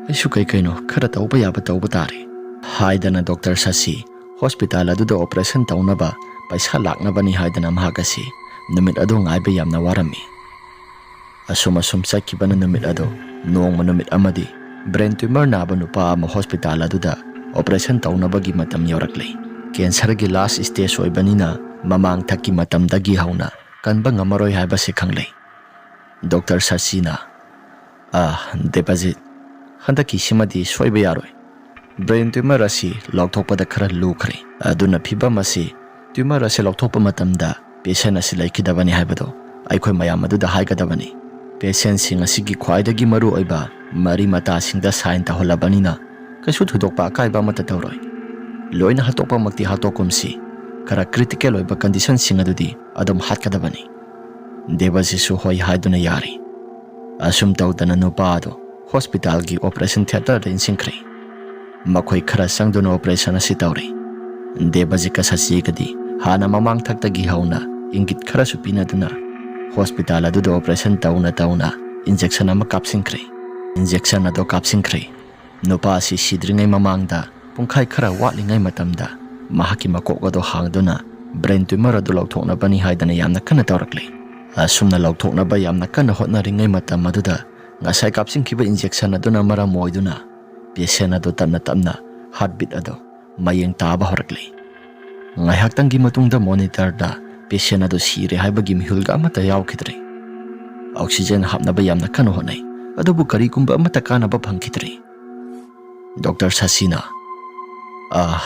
ꯑꯩꯁꯨ ꯀꯩ ꯀꯩꯅꯣ ꯈꯔ ꯇꯧꯕ ꯌꯥꯕ ꯇꯧꯕ ꯇꯥꯔꯦ" ꯍꯥꯏꯗꯅ ꯗꯣꯛꯇꯔ ꯁꯁꯤ ꯍꯣꯁꯄꯤꯇꯥꯜ ꯑꯗꯨꯗ ꯑꯣꯄꯔꯦꯁꯟ ꯇꯧꯅꯕ ꯄꯩꯁꯥ ꯂꯥꯛꯅꯕꯅꯤ ꯍꯥꯏꯗꯅ ꯃꯍꯥꯛ ꯑꯁꯤ ꯅꯨꯃꯤꯠ ꯑꯗꯨ ꯉꯥꯏꯕ ꯌꯥꯝꯅ ꯋꯥꯔꯝꯃꯤ꯫ ꯑꯁꯨꯝ ꯑꯁꯨꯝ ꯆꯠꯈꯤꯕꯅ ꯅꯨꯃꯤꯠ ꯑꯗꯨ, ꯅꯣꯡꯃ ꯅꯨꯃꯤꯠ ꯑꯃꯗꯤ ꯕ꯭ꯔꯦꯟ ꯇ꯭ꯌꯨꯃꯔ ꯅꯥꯕ ꯅꯨꯄꯥ ꯑꯃ ꯍꯣꯁꯄꯤꯇꯥꯜ ꯑꯗꯨꯗ ꯑꯣꯄꯔꯦꯁꯟ ꯇꯧꯅꯕꯒꯤ ꯃꯇꯝ ꯌꯧꯔꯛꯂꯦ꯫ ꯀꯦꯟꯁꯔꯒꯤ ꯂꯥꯁ ꯁ꯭ꯇꯦꯖ ꯑꯣꯏꯕꯅꯤꯅ ꯃꯃꯥꯡ ꯊꯛꯀꯤ ꯃꯇꯝꯗꯒꯤ ꯍꯧꯅ ꯀꯟꯕ ꯉꯝꯃꯔꯣꯏ ꯍꯥꯏꯕꯁꯤ ꯈꯪꯂꯦ꯫ ꯗꯣꯛꯇꯔ ꯁꯁꯤꯅ, "ꯑ, ꯗꯦꯕꯖꯤꯠ, ꯍꯟꯗꯛꯀꯤꯁꯤꯃꯗꯤ ꯁꯣꯏꯕ ꯌꯥꯔꯣꯏ꯫ ꯕ꯭ꯔꯦꯟ ꯇ꯭ꯌꯨꯃꯔ ꯑꯁꯤ ꯂꯧꯊꯣꯛꯄꯗ ꯈꯔ ꯂꯨꯈ꯭ꯔꯦ꯫ ꯑꯗꯨꯅ ꯐꯤꯚꯝ ꯑꯁꯤ, ꯇ꯭ꯌꯨꯃꯔ ꯑꯁꯤ ꯂꯧꯊꯣꯛꯄ ꯃꯇꯝꯗ ꯄꯦꯁꯦꯟ ꯑꯁꯤ ꯂꯩꯈꯤꯗꯕꯅꯤ ꯍꯥꯏꯕꯗꯨ ꯑꯩꯈꯣꯏ ꯃꯌꯥꯝ ꯑꯗꯨꯗ ꯍꯥꯏꯒꯗꯕꯅꯤ꯫ ꯄꯦꯁꯦꯟꯁꯤꯡ ꯑꯁꯤꯒꯤ ꯈ꯭ꯋꯥꯏꯗꯒꯤ ꯃꯔꯨ ꯑꯣꯏꯕ ꯃꯔꯤ ꯃꯇꯥꯁꯤꯡꯗ ꯁꯥꯏꯟ ꯇꯧꯍꯜꯂꯕꯅꯤꯅ ꯀꯩꯁꯨ ꯊꯣꯏꯗꯣꯛꯄ ꯑꯀꯥꯏꯕ ꯑꯃꯠꯇ ꯇꯧꯔꯣꯏ꯫ ꯂꯣꯏꯅ ꯍꯥꯠꯇꯣꯛꯄꯃꯛꯇꯤ ꯍꯥꯠꯇꯣꯛꯀꯨꯝꯁꯤ, ꯈꯔ ꯀ꯭ꯔꯤꯇꯤꯀꯦꯜ ꯑꯣꯏꯕ ꯀꯟꯗꯤꯁꯟꯁꯤꯡ ꯑꯗꯨꯗꯤ ꯑꯗꯨꯝ ꯍꯥꯠꯀꯗꯕꯅꯤ"꯫ ꯗꯦꯕꯖꯤꯠꯁꯨ ꯍꯣꯏ ꯍꯥꯏꯗꯨꯅ ꯌꯥꯔꯤ꯫ ꯑꯁꯨꯝ ꯇꯧꯗꯅ ꯅꯨꯄꯥ ꯑꯗꯨ ꯍꯣꯁꯄꯤꯇꯥꯜꯒꯤ ꯑꯣꯄꯔꯦꯁꯟ ꯊꯤꯌꯦꯇꯔꯗ ꯏꯟꯁꯤꯟꯈ꯭ꯔꯦ꯫ ꯃꯈꯣꯏ ꯈꯔ ꯆꯪꯗꯨꯅ ꯑꯣꯄꯔꯦꯁꯟ ꯑꯁꯤ ꯇꯧꯔꯦ꯫ ꯗꯦꯕꯖꯤꯠꯀ ꯁꯁꯤꯒꯗꯤ ꯍꯥꯟꯅ ꯃꯃꯥꯡ ꯊꯛꯇꯒꯤ ꯍꯧꯅ ꯏꯪꯒꯤꯠ ꯈꯔꯁꯨ ꯄꯤꯅꯗꯨꯅ ꯍꯣꯁꯄꯤꯇꯥꯜ ꯑꯗꯨꯗ ꯑꯣꯄꯔꯦꯁꯟ ꯇꯧꯅ ꯇꯧꯅ ꯏꯟꯖꯦꯛꯁꯟ ꯑꯃ ꯀꯥꯞꯁꯤꯟꯈ꯭ꯔꯦ꯫ ꯏꯟꯖꯦꯛꯁꯟ ꯑꯗꯣ ꯀꯥꯞꯁꯤꯟꯈ꯭ꯔꯦ꯫ ꯅꯨꯄꯥ ꯑꯁꯤ ꯁꯤꯗ꯭ꯔꯤꯉꯩ ꯃꯃꯥꯡꯗ, ꯄꯨꯡꯈꯥꯏ ꯈꯔ ꯋꯥꯠꯂꯤꯉꯩ ꯃꯇꯝꯗ, ꯃꯍꯥꯛꯀꯤ ꯃꯀꯣꯛ ꯑꯗꯨ ꯍꯥꯡꯗꯨꯅ ꯕ꯭ꯔꯦꯟ ꯇ꯭ꯌꯨꯃꯔ ꯑꯗꯨ ꯂꯧꯊꯣꯛꯅꯕꯅꯤ ꯍꯥꯏꯗꯅ ꯌꯥꯝꯅ ꯀꯟꯅ ꯇꯧꯔꯛꯂꯤ꯫ ꯑꯁꯨꯝꯅ ꯂꯧꯊꯣꯛꯅꯕ ꯌꯥꯝꯅ ꯀꯟꯅ ꯍꯣꯠꯅꯔꯤꯉꯩ ꯃꯇꯝ ꯑꯗꯨꯗ, ꯉꯁꯥꯏ ꯀꯥꯞꯁꯤꯟꯈꯤꯕ ꯏꯟꯖꯦꯛꯁꯟ ꯑꯗꯨꯅ ꯃꯔꯝ ꯑꯣꯏꯗꯨꯅ ꯄꯦꯁꯦꯟ ꯑꯗꯨ ꯇꯞꯅ ꯇꯞꯅ ꯍꯥꯔꯠꯕꯤꯠ ꯑꯗꯨ ꯃꯌꯦꯡ ꯇꯥꯕ ꯍꯧꯔꯛꯂꯤ꯫ ꯉꯥꯏꯍꯥꯛꯇꯪꯒꯤ ꯃꯇꯨꯡꯗ ꯃꯣꯅꯤꯇꯔꯗ ꯄꯦꯁꯦꯟ ꯑꯗꯨ ꯁꯤꯔꯦ ꯍꯥꯏꯕꯒꯤ ꯃꯤꯍꯨꯜꯒ ꯑꯃꯠꯇ ꯌꯥꯎꯈꯤꯗ꯭ꯔꯦ꯫ ꯑꯣꯛꯁꯤꯖꯦꯟ ꯍꯥꯞꯅꯕ ꯌꯥꯝꯅ ꯀꯟꯅ ꯍꯣꯠꯅꯩ, ꯑꯗꯨꯕꯨ ꯀꯔꯤꯒꯨꯝꯕ ꯑꯃꯠꯇ ꯀꯥꯟꯅꯕ ꯐꯪꯈꯤꯗ꯭ꯔꯦ꯫ ꯗꯣꯛꯇꯔ ꯁꯁꯤꯅ ꯑꯥ,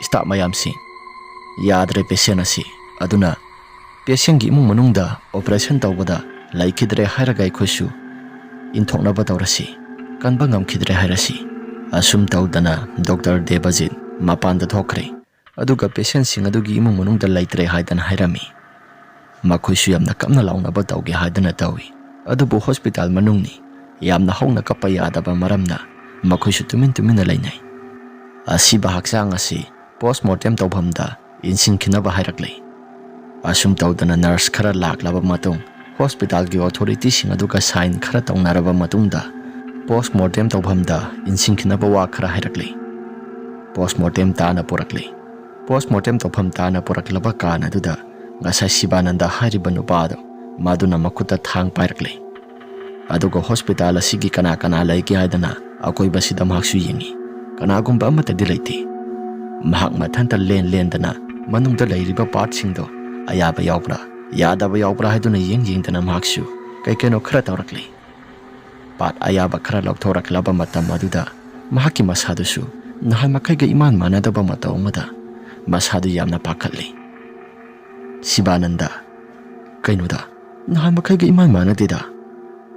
staff ꯃꯌꯥꯝꯁꯤ, ꯌꯥꯗ꯭ꯔꯦ patient ꯑꯁꯤ꯫ ꯑꯗꯨꯅ patientꯒꯤ ꯏꯃꯨꯡ ꯃꯅꯨꯡꯗ operation ꯇꯧꯕꯗ ꯂꯩꯈꯤꯗ꯭ꯔꯦ ꯍꯥꯏꯔꯒ ꯑꯩꯈꯣꯏꯁꯨ ꯏꯟꯊꯣꯛꯅꯕ ꯇꯧꯔꯁꯤ, ꯀꯟꯕ ꯉꯝꯈꯤꯗ꯭ꯔꯦ ꯍꯥꯏꯔꯁꯤ꯫ ꯑꯁꯨꯝ ꯇꯧꯗꯅ ꯗꯣꯛꯇꯔ ꯗꯦꯕꯖꯤꯠ ꯃꯄꯥꯟꯗ ꯊꯣꯛꯈ꯭ꯔꯦ꯫ ꯑꯗꯨꯒ patientꯁꯤꯡ ꯑꯗꯨꯒꯤ ꯏꯃꯨꯡ ꯃꯅꯨꯡꯗ ꯂꯩꯇ꯭ꯔꯦ ꯍꯥꯏꯗꯅ ꯍꯥꯏꯔꯝꯃꯤ꯫ ꯃꯈꯣꯏꯁꯨ ꯌꯥꯝꯅ ꯀꯞꯅ ꯂꯥꯎꯅꯕ ꯇꯧꯒꯦ ꯍꯥꯏꯗꯅ ꯇꯧꯏ꯫ ꯑꯗꯨꯕꯨ hospital ꯃꯅꯨꯡꯅꯤ, ꯌꯥꯝꯅ ꯍꯧꯅ ꯀꯞꯄ ꯌꯥꯗꯕ ꯃꯔꯝꯅ ꯃꯈꯣꯏꯁꯨ ꯇꯨꯃꯤꯟ ꯇꯨꯃꯤꯟꯅ ꯂꯩꯅꯩ꯫ ꯑꯁꯤꯕ ꯍꯛꯆꯥꯡ ꯑꯁꯤ post mortem ꯇꯧꯐꯝꯗ ꯏꯟꯁꯤꯟꯈꯤꯅꯕ ꯍꯥꯏꯔꯛꯂꯦ꯫ ꯑꯁꯨꯝ ꯇꯧꯗꯅ nurse ꯈꯔ ꯂꯥꯛꯂꯕ ꯃꯇꯨꯡ, hospitalꯒꯤ authorityꯁꯤꯡ ꯑꯗꯨꯒ sign ꯈꯔ ꯇꯧꯅꯔꯕ ꯃꯇꯨꯡꯗ, post mortem ꯇꯧꯐꯝꯗ ꯏꯟꯁꯤꯟꯈꯤꯅꯕ ꯋꯥ ꯈꯔ ꯍꯥꯏꯔꯛꯂꯦ꯫ Post mortem ꯇꯥꯅ ꯄꯨꯔꯛꯂꯦ꯫ Post mortem ꯇꯧꯐꯝ ꯇꯥꯅ ꯄꯨꯔꯛꯂꯕ ꯀꯥꯟ ꯑꯗꯨꯗ ꯉꯁꯥꯏ ꯁꯤꯕꯥꯅꯟꯗ ꯍꯥꯏꯔꯤꯕ ꯅꯨꯄꯥ ꯑꯗꯨ, ꯃꯗꯨꯅ ꯃꯈꯨꯠꯇ ꯊꯥꯡ ꯄꯥꯏꯔꯛꯂꯦ꯫ ꯑꯗꯨꯒ hospital ꯑꯁꯤꯒꯤ ꯀꯅꯥ ꯀꯅꯥ ꯂꯩꯒꯦ ꯍꯥꯏꯗꯅ ꯑꯀꯣꯏꯕꯁꯤꯗ ꯃꯍꯥꯛꯁꯨ ꯌꯦꯡꯉꯤ꯫ ꯀꯅꯥꯒꯨꯝꯕ ꯑꯃꯠꯇꯗꯤ ꯂꯩꯇꯦ꯫ ꯃꯍꯥꯛ ꯃꯊꯟꯇ ꯂꯦꯟ ꯂꯦꯟꯗꯅ ꯃꯅꯨꯡꯗ ꯂꯩꯔꯤꯕ partꯁꯤꯡꯗꯣ ꯑꯌꯥꯕ ꯌꯥꯎꯕ꯭ꯔꯥ, ꯌꯥꯗꯕ ꯌꯥꯎꯕ꯭ꯔꯥ ꯍꯥꯏꯗꯨꯅ ꯌꯦꯡ ꯌꯦꯡꯗꯅ ꯃꯍꯥꯛꯁꯨ ꯀꯩ ꯀꯩꯅꯣ ꯈꯔ ꯇꯧꯔꯛꯂꯤ꯫ Part ꯑꯌꯥꯕ ꯈꯔ ꯂꯧꯊꯣꯔꯛꯂꯕ ꯃꯇꯝ ꯑꯗꯨꯗ ꯃꯍꯥꯛꯀꯤ ꯃꯁꯥꯗꯨꯁꯨ ꯅꯍꯥꯟ ꯃꯈꯩꯒ ꯏꯃꯥꯟ ꯃꯥꯟꯅꯗꯕ ꯃꯇꯧ ꯑꯃꯗ ꯃꯁꯥꯗꯨ ꯌꯥꯝꯅ ꯄꯥꯈꯠꯂꯤ꯫ ꯁꯤꯕꯥꯅꯟꯗ, "ꯀꯩꯅꯣꯗ, ꯅꯍꯥꯟ ꯃꯈꯩꯒ ꯏꯃꯥꯟ ꯃꯥꯟꯅꯗꯦꯗ꯫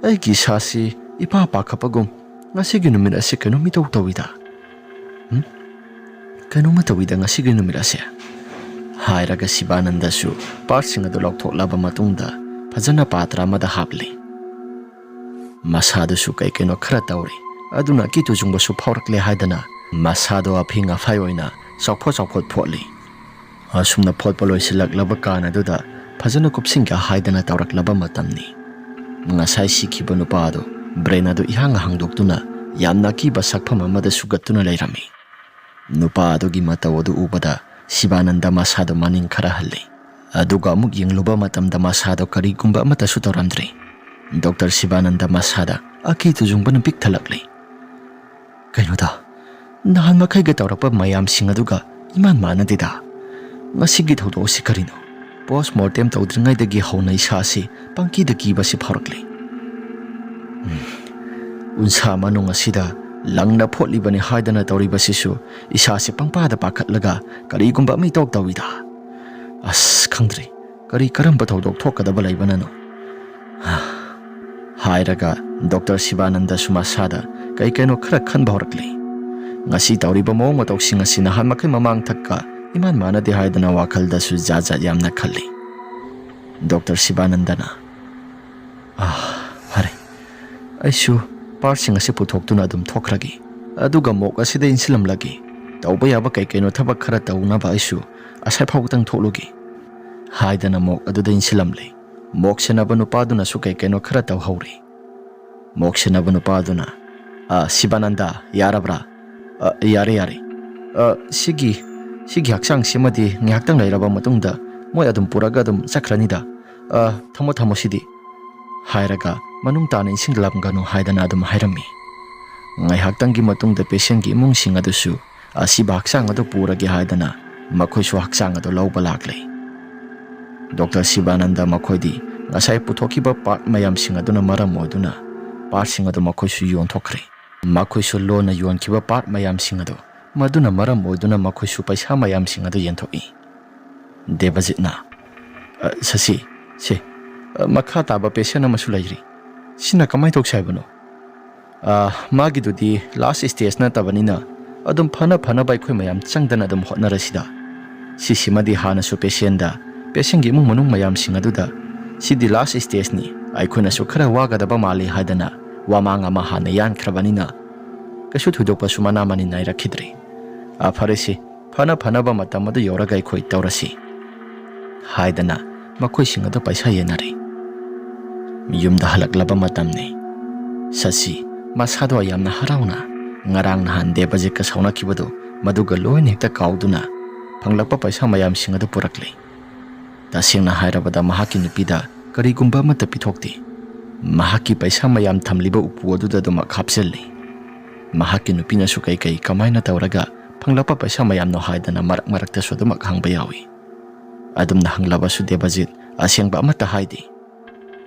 ꯑꯩꯒꯤ ꯏꯁꯥꯁꯤ ꯏꯄꯥ ꯄꯥꯈꯠꯄꯒꯨꯝ ꯉꯁꯤꯒꯤ ꯅꯨꯃꯤꯠ ꯑꯁꯤ ꯀꯩꯅꯣꯝ ꯏꯇꯧ ꯇꯧꯏꯗ꯫ ꯎꯝ? ꯀꯩꯅꯣꯝꯃ ꯇꯧꯏꯗ ꯉꯁꯤꯒꯤ ꯅꯨꯃꯤꯠ ꯑꯁꯦ"꯫ ꯍꯥꯏꯔꯒ ꯁꯤꯕꯥꯅꯟꯗꯁꯨ partꯁꯤꯡ ꯑꯗꯨ ꯂꯧꯊꯣꯛꯂꯕ ꯃꯇꯨꯡꯗ ꯐꯖꯅ ꯄꯥꯇ꯭ꯔ ꯑꯃꯗ ꯍꯥꯞꯂꯤ꯫ ꯃꯁꯥꯗꯨꯁꯨ ꯀꯩ ꯀꯩꯅꯣ ꯈꯔ ꯇꯧꯔꯤ꯫ ꯑꯗꯨꯅ ꯑꯀꯤ ꯇꯨꯖꯨꯡꯕꯁꯨ ꯐꯥꯎꯔꯛꯂꯦ ꯍꯥꯏꯗꯅ ꯃꯁꯥꯗꯣ ꯑꯐꯤꯡ ꯑꯐꯥꯏ ꯑꯣꯏꯅ ꯆꯥꯎꯐꯣꯠ ꯆꯥꯎꯐꯣꯠ ꯐꯣꯠꯂꯤ꯫ ꯑꯁꯨꯝꯅ ꯐꯣꯠꯄ ꯂꯣꯏꯁꯤꯜꯂꯛꯂꯕ ꯀꯥꯟ ꯑꯗꯨꯗ ꯐꯖꯅ ꯀꯨꯞꯁꯤꯟꯒꯦ ꯍꯥꯏꯗꯅ ꯇꯧꯔꯛꯂꯕ ꯃꯇꯝꯅꯤ꯫ ꯉꯁꯥꯏ ꯁꯤꯈꯤꯕ ꯅꯨꯄꯥ ꯑꯗꯨ brain ꯑꯗꯨ ꯏꯍꯥꯡ ꯍꯥꯡꯗꯣꯛꯇꯨꯅ ꯌꯥꯝꯅ ꯑꯀꯤꯕ ꯁꯛꯐꯝ ꯑꯃꯗ ꯁꯨꯒꯠꯇꯨꯅ ꯂꯩꯔꯝꯃꯤ꯫ ꯅꯨꯄꯥ ꯑꯗꯨꯒꯤ ꯃꯇꯧ ꯑꯗꯨ ꯎꯕꯗ ꯁꯤꯕꯥꯅꯟꯗ ꯃꯁꯥꯗꯨ ꯃꯅꯤꯡ ꯈꯔ ꯍꯜꯂꯤ꯫ ꯑꯗꯨꯒ ꯑꯃꯨꯛ ꯌꯦꯡꯂꯨꯕ ꯃꯇꯝꯗ ꯃꯁꯥꯗꯣ ꯀꯔꯤꯒꯨꯝꯕ ꯑꯃꯠꯇꯁꯨ ꯇꯧꯔꯝꯗ꯭ꯔꯤ꯫ ꯗꯣꯛꯇꯔ ꯁꯤꯕꯥꯅꯟꯗ ꯃꯁꯥꯗ ꯑꯀꯤ ꯇꯨꯖꯨꯡꯕꯅ ꯄꯤꯛ ꯊꯜꯂꯛꯂꯤ꯫ "ꯀꯩꯅꯣꯗ, ꯅꯍꯥꯟ ꯃꯈꯩꯒ ꯇꯧꯔꯛꯄ ꯃꯌꯥꯝꯁꯤꯡ ꯑꯗꯨꯒ ꯏꯃꯥꯟ ꯃꯥꯟꯅꯗꯦꯗ꯫ ꯉꯁꯤꯒꯤ ꯊꯧꯗꯣꯛ ꯑꯁꯤ ꯀꯔꯤꯅꯣ? Post mortem ꯇꯧꯗ꯭ꯔꯤꯉꯩꯗꯒꯤ ꯍꯧꯅ ꯏꯁꯥꯁꯤ ꯄꯪꯀꯤꯗ ꯀꯤꯕꯁꯤ ꯐꯥꯎꯔꯛꯂꯤ꯫ ꯎꯝ, ꯎꯟꯁꯥ ꯃꯅꯨꯡ ꯑꯁꯤꯗ ꯂꯪꯅ ꯐꯣꯠꯂꯤꯕꯅꯤ ꯍꯥꯏꯗꯅ ꯇꯧꯔꯤꯕꯁꯤꯁꯨ ꯏꯁꯥꯁꯦ ꯄꯪꯄꯥꯗ ꯄꯥꯈꯠꯂꯒ ꯀꯔꯤꯒꯨꯝꯕ ꯑꯃ ꯏꯇꯧ ꯇꯧꯏꯗ꯫ ꯑꯁ, ꯈꯪꯗ꯭ꯔꯦ, ꯀꯔꯤ ꯀꯔꯝꯕ ꯊꯧꯗꯣꯛ ꯊꯣꯛꯀꯗꯕ ꯂꯩꯕꯅꯅꯣ? ꯍꯥꯏꯔꯒ ꯗꯣꯛꯇꯔ ꯁꯤꯕꯥꯅꯟꯗꯁꯨ ꯃꯁꯥꯗ ꯀꯩ ꯀꯩꯅꯣ ꯈꯔ ꯈꯟꯕ ꯍꯧꯔꯛꯂꯦ꯫ ꯉꯁꯤ ꯇꯧꯔꯤꯕ ꯃꯑꯣꯡ ꯃꯇꯧꯁꯤꯡ ꯑꯁꯤ ꯅꯍꯥꯟ ꯃꯈꯩ ꯃꯃꯥꯡ ꯊꯛꯀ ꯏꯃꯥꯟ ꯃꯥꯟꯅꯗꯦ ꯍꯥꯏꯗꯅ ꯋꯥꯈꯜꯗꯁꯨ ꯖꯥꯠ ꯖꯥꯠ ꯌꯥꯝꯅ ꯈꯜꯂꯤ꯫ ꯗꯣꯛꯇꯔ ꯁꯤꯕꯥꯅꯟꯗꯅ, "ꯑꯥ, ꯐꯔꯦ, ꯑꯩꯁꯨ ꯄꯥꯔꯠꯁꯤꯡ ꯑꯁꯤ ꯄꯨꯊꯣꯛꯇꯨꯅ ꯑꯗꯨꯝ ꯊꯣꯛꯈ꯭ꯔꯒꯦ꯫ ꯑꯗꯨꯒ ꯃꯣꯛ ꯑꯁꯤꯗ ꯏꯟꯁꯤꯜꯂꯝꯂꯒꯦ꯫ ꯇꯧꯕ ꯌꯥꯕ ꯀꯩ ꯀꯩꯅꯣ ꯊꯕꯛ ꯈꯔ ꯇꯧꯅꯕ ꯑꯩꯁꯨ ꯑꯁꯥꯏ ꯐꯥꯎꯕꯇꯪ ꯊꯣꯛꯂꯨꯒꯦ," ꯍꯥꯏꯗꯅ ꯃꯣꯛ ꯑꯗꯨꯗ ꯏꯟꯁꯤꯜꯂꯝꯂꯦ꯫ ꯃꯣꯛ ꯁꯦꯟꯅꯕ ꯅꯨꯄꯥꯗꯨꯅꯁꯨ ꯀꯩ ꯀꯩꯅꯣ ꯈꯔ ꯇꯧꯍꯧꯔꯤ꯫ ꯃꯣꯛ ꯁꯦꯟꯅꯕ ꯅꯨꯄꯥꯗꯨꯅ, "ꯑ, ꯁꯤꯕꯥꯅꯟꯗ, ꯌꯥꯔꯕ꯭ꯔꯥ?" "ꯑ, ꯌꯥꯔꯦ, ꯌꯥꯔꯦ꯫ ꯑ, ꯁꯤꯒꯤ, ꯁꯤꯒꯤ ꯍꯛꯆꯥꯡꯁꯤꯃꯗꯤ ꯉꯥꯏꯍꯥꯛꯇꯪ ꯂꯩꯔꯕ ꯃꯇꯨꯡꯗ ꯃꯣꯏ ꯑꯗꯨꯝ ꯄꯨꯔꯒ ꯑꯗꯨꯝ ꯆꯠꯈ꯭ꯔꯅꯤꯗ꯫ ꯑ, ꯊꯝꯃꯣ, ꯊꯝꯃꯣ ꯁꯤꯗꯤ," ꯍꯥꯏꯔꯒ ꯃꯅꯨꯡ ꯇꯥꯅ ꯏꯟꯁꯤꯟꯂꯝꯒꯅꯨ ꯍꯥꯏꯗꯅ ꯑꯗꯨꯝ ꯍꯥꯏꯔꯝꯃꯤ꯫ ꯉꯥꯏꯍꯥꯛꯇꯪꯒꯤ ꯃꯇꯨꯡꯗ ꯄꯦꯁꯦꯟꯒꯤ ꯏꯃꯨꯡꯁꯤꯡ ꯑꯗꯨꯁꯨ ꯑꯁꯤꯕ ꯍꯛꯆꯥꯡ ꯑꯗꯨ ꯄꯨꯔꯒꯦ ꯍꯥꯏꯗꯅ ꯃꯈꯣꯏꯁꯨ ꯍꯛꯆꯥꯡ ꯑꯗꯨ ꯂꯧꯕ ꯂꯥꯛꯂꯦ꯫ ꯗꯣꯛꯇꯔ ꯁꯤꯕꯥꯅꯟꯗ ꯃꯈꯣꯏꯗꯤ ꯉꯁꯥꯏ ꯄꯨꯊꯣꯛꯈꯤꯕ ꯄꯥꯔꯠ ꯃꯌꯥꯝꯁꯤꯡ ꯑꯗꯨꯅ ꯃꯔꯝ ꯑꯣꯏꯗꯨꯅ ꯄꯥꯔꯠꯁꯤꯡ ꯑꯗꯨ ꯃꯈꯣꯏꯁꯨ ꯌꯣꯟꯊꯣꯛꯈ꯭ꯔꯦ꯫ ꯃꯈꯣꯏꯁꯨ ꯂꯣꯟꯅ ꯌꯣꯟꯈꯤꯕ ꯄꯥꯔꯠ ꯃꯌꯥꯝꯁꯤꯡ ꯑꯗꯨ, ꯃꯗꯨꯅ ꯃꯔꯝ ꯑꯣꯏꯗꯨꯅ ꯃꯈꯣꯏꯁꯨ ꯄꯩꯁꯥ ꯃꯌꯥꯝꯁꯤꯡ ꯑꯗꯨ ꯌꯦꯟꯊꯣꯛꯏ꯫ ꯗꯦꯕꯖꯤꯠꯅ, "ꯑ, ꯁꯁꯤ, ꯁꯦ, ꯑ, ꯃꯈꯥ ꯇꯥꯕ ꯄꯦꯁꯦꯟ ꯑꯃꯁꯨ ꯂꯩꯔꯤ꯫ ꯁꯤꯅ ꯀꯃꯥꯏꯅ ꯇꯧꯁꯦ ꯍꯥꯏꯕꯅꯣ?" "ꯑ, ꯃꯥꯒꯤꯗꯨꯗꯤ ꯂꯥꯁ ꯁ꯭ꯇꯦꯖ ꯅꯠꯇꯕꯅꯤꯅ ꯑꯗꯨꯝ ꯐꯅ ꯐꯅꯕ ꯑꯩꯈꯣꯏ ꯃꯌꯥꯝ ꯆꯪꯗꯅ ꯑꯗꯨꯝ ꯍꯣꯠꯅꯔꯁꯤꯗ꯫ ꯁꯤꯁꯤꯃꯗꯤ ꯍꯥꯟꯅꯁꯨ ꯄꯦꯁꯦꯟꯗ, ꯄꯦꯁꯦꯟꯒꯤ ꯏꯃꯨꯡ ꯃꯅꯨꯡ ꯃꯌꯥꯝꯁꯤꯡ ꯑꯗꯨꯗ ꯁꯤꯗꯤ ꯂꯥꯁ ꯁ꯭ꯇꯦꯖꯅꯤ, ꯑꯩꯈꯣꯏꯅꯁꯨ ꯈꯔ ꯋꯥꯒꯗꯕ ꯃꯥꯜꯂꯤ ꯍꯥꯏꯗꯅ ꯋꯥꯃꯥꯡ ꯑꯃ ꯍꯥꯟꯅ ꯌꯥꯟꯈ꯭ꯔꯕꯅꯤꯅ ꯀꯩꯁꯨ ꯊꯣꯏꯗꯣꯛꯄꯁꯨ ꯃꯅꯥ ꯃꯅꯤꯟ ꯅꯥꯏꯔꯛꯈꯤꯗ꯭ꯔꯦ꯫ ꯑ, ꯐꯔꯦꯁꯦ, ꯐꯅ ꯐꯅꯕ ꯃꯇꯝ ꯑꯗꯨ ꯌꯧꯔꯒ ꯑꯩꯈꯣꯏ ꯇꯧꯔꯁꯤ," ꯍꯥꯏꯗꯅ ꯃꯈꯣꯏꯁꯤꯡ ꯑꯗꯨ ꯄꯩꯁꯥ ꯌꯦꯟꯅꯔꯦ꯫ ꯌꯨꯝꯗ ꯍꯜꯂꯛꯂꯕ ꯃꯇꯝꯅꯤ꯫ ꯁꯁꯤ ꯃꯁꯥꯗꯣ ꯌꯥꯝꯅ ꯍꯔꯥꯎꯅ ꯉꯔꯥꯡ ꯅꯍꯥꯟ ꯗꯦꯕꯖꯤꯠꯀ ꯁꯥꯎꯅꯈꯤꯕꯗꯨ ꯃꯗꯨꯒ ꯂꯣꯏꯅ ꯍꯦꯛꯇ ꯀꯥꯎꯗꯨꯅ ꯐꯪꯂꯛꯄ ꯄꯩꯁꯥ ꯃꯌꯥꯝꯁꯤꯡ ꯑꯗꯨ ꯄꯨꯔꯛꯂꯦ꯫ ꯇꯁꯦꯡꯅ ꯍꯥꯏꯔꯕꯗ ꯃꯍꯥꯛꯀꯤ ꯅꯨꯄꯤꯗ ꯀꯔꯤꯒꯨꯝꯕ ꯑꯃꯠꯇ ꯄꯤꯊꯣꯛꯇꯦ꯫ ꯃꯍꯥꯛꯀꯤ ꯄꯩꯁꯥ ꯃꯌꯥꯝ ꯊꯝꯂꯤꯕ ꯎꯄꯨ ꯑꯗꯨꯗ ꯑꯗꯨꯃꯛ ꯍꯥꯞꯆꯤꯜꯂꯤ꯫ ꯃꯍꯥꯛꯀꯤ ꯅꯨꯄꯤꯅꯁꯨ ꯀꯩꯀꯩ ꯀꯃꯥꯏꯅ ꯇꯧꯔꯒ ꯐꯪꯂꯛꯄ ꯄꯩꯁꯥ ꯃꯌꯥꯝꯅꯣ ꯍꯥꯏꯗꯅ ꯃꯔꯛ ꯃꯔꯛꯇꯁꯨ ꯑꯗꯨꯃꯛ ꯍꯪꯕ ꯌꯥꯎꯏ꯫ ꯑꯗꯨꯝꯅ ꯍꯪꯂꯕꯁꯨ ꯗꯦꯕꯖꯤꯠ ꯑꯁꯦꯡꯕ ꯑꯃꯠꯇ ꯍꯥꯏꯗꯦ꯫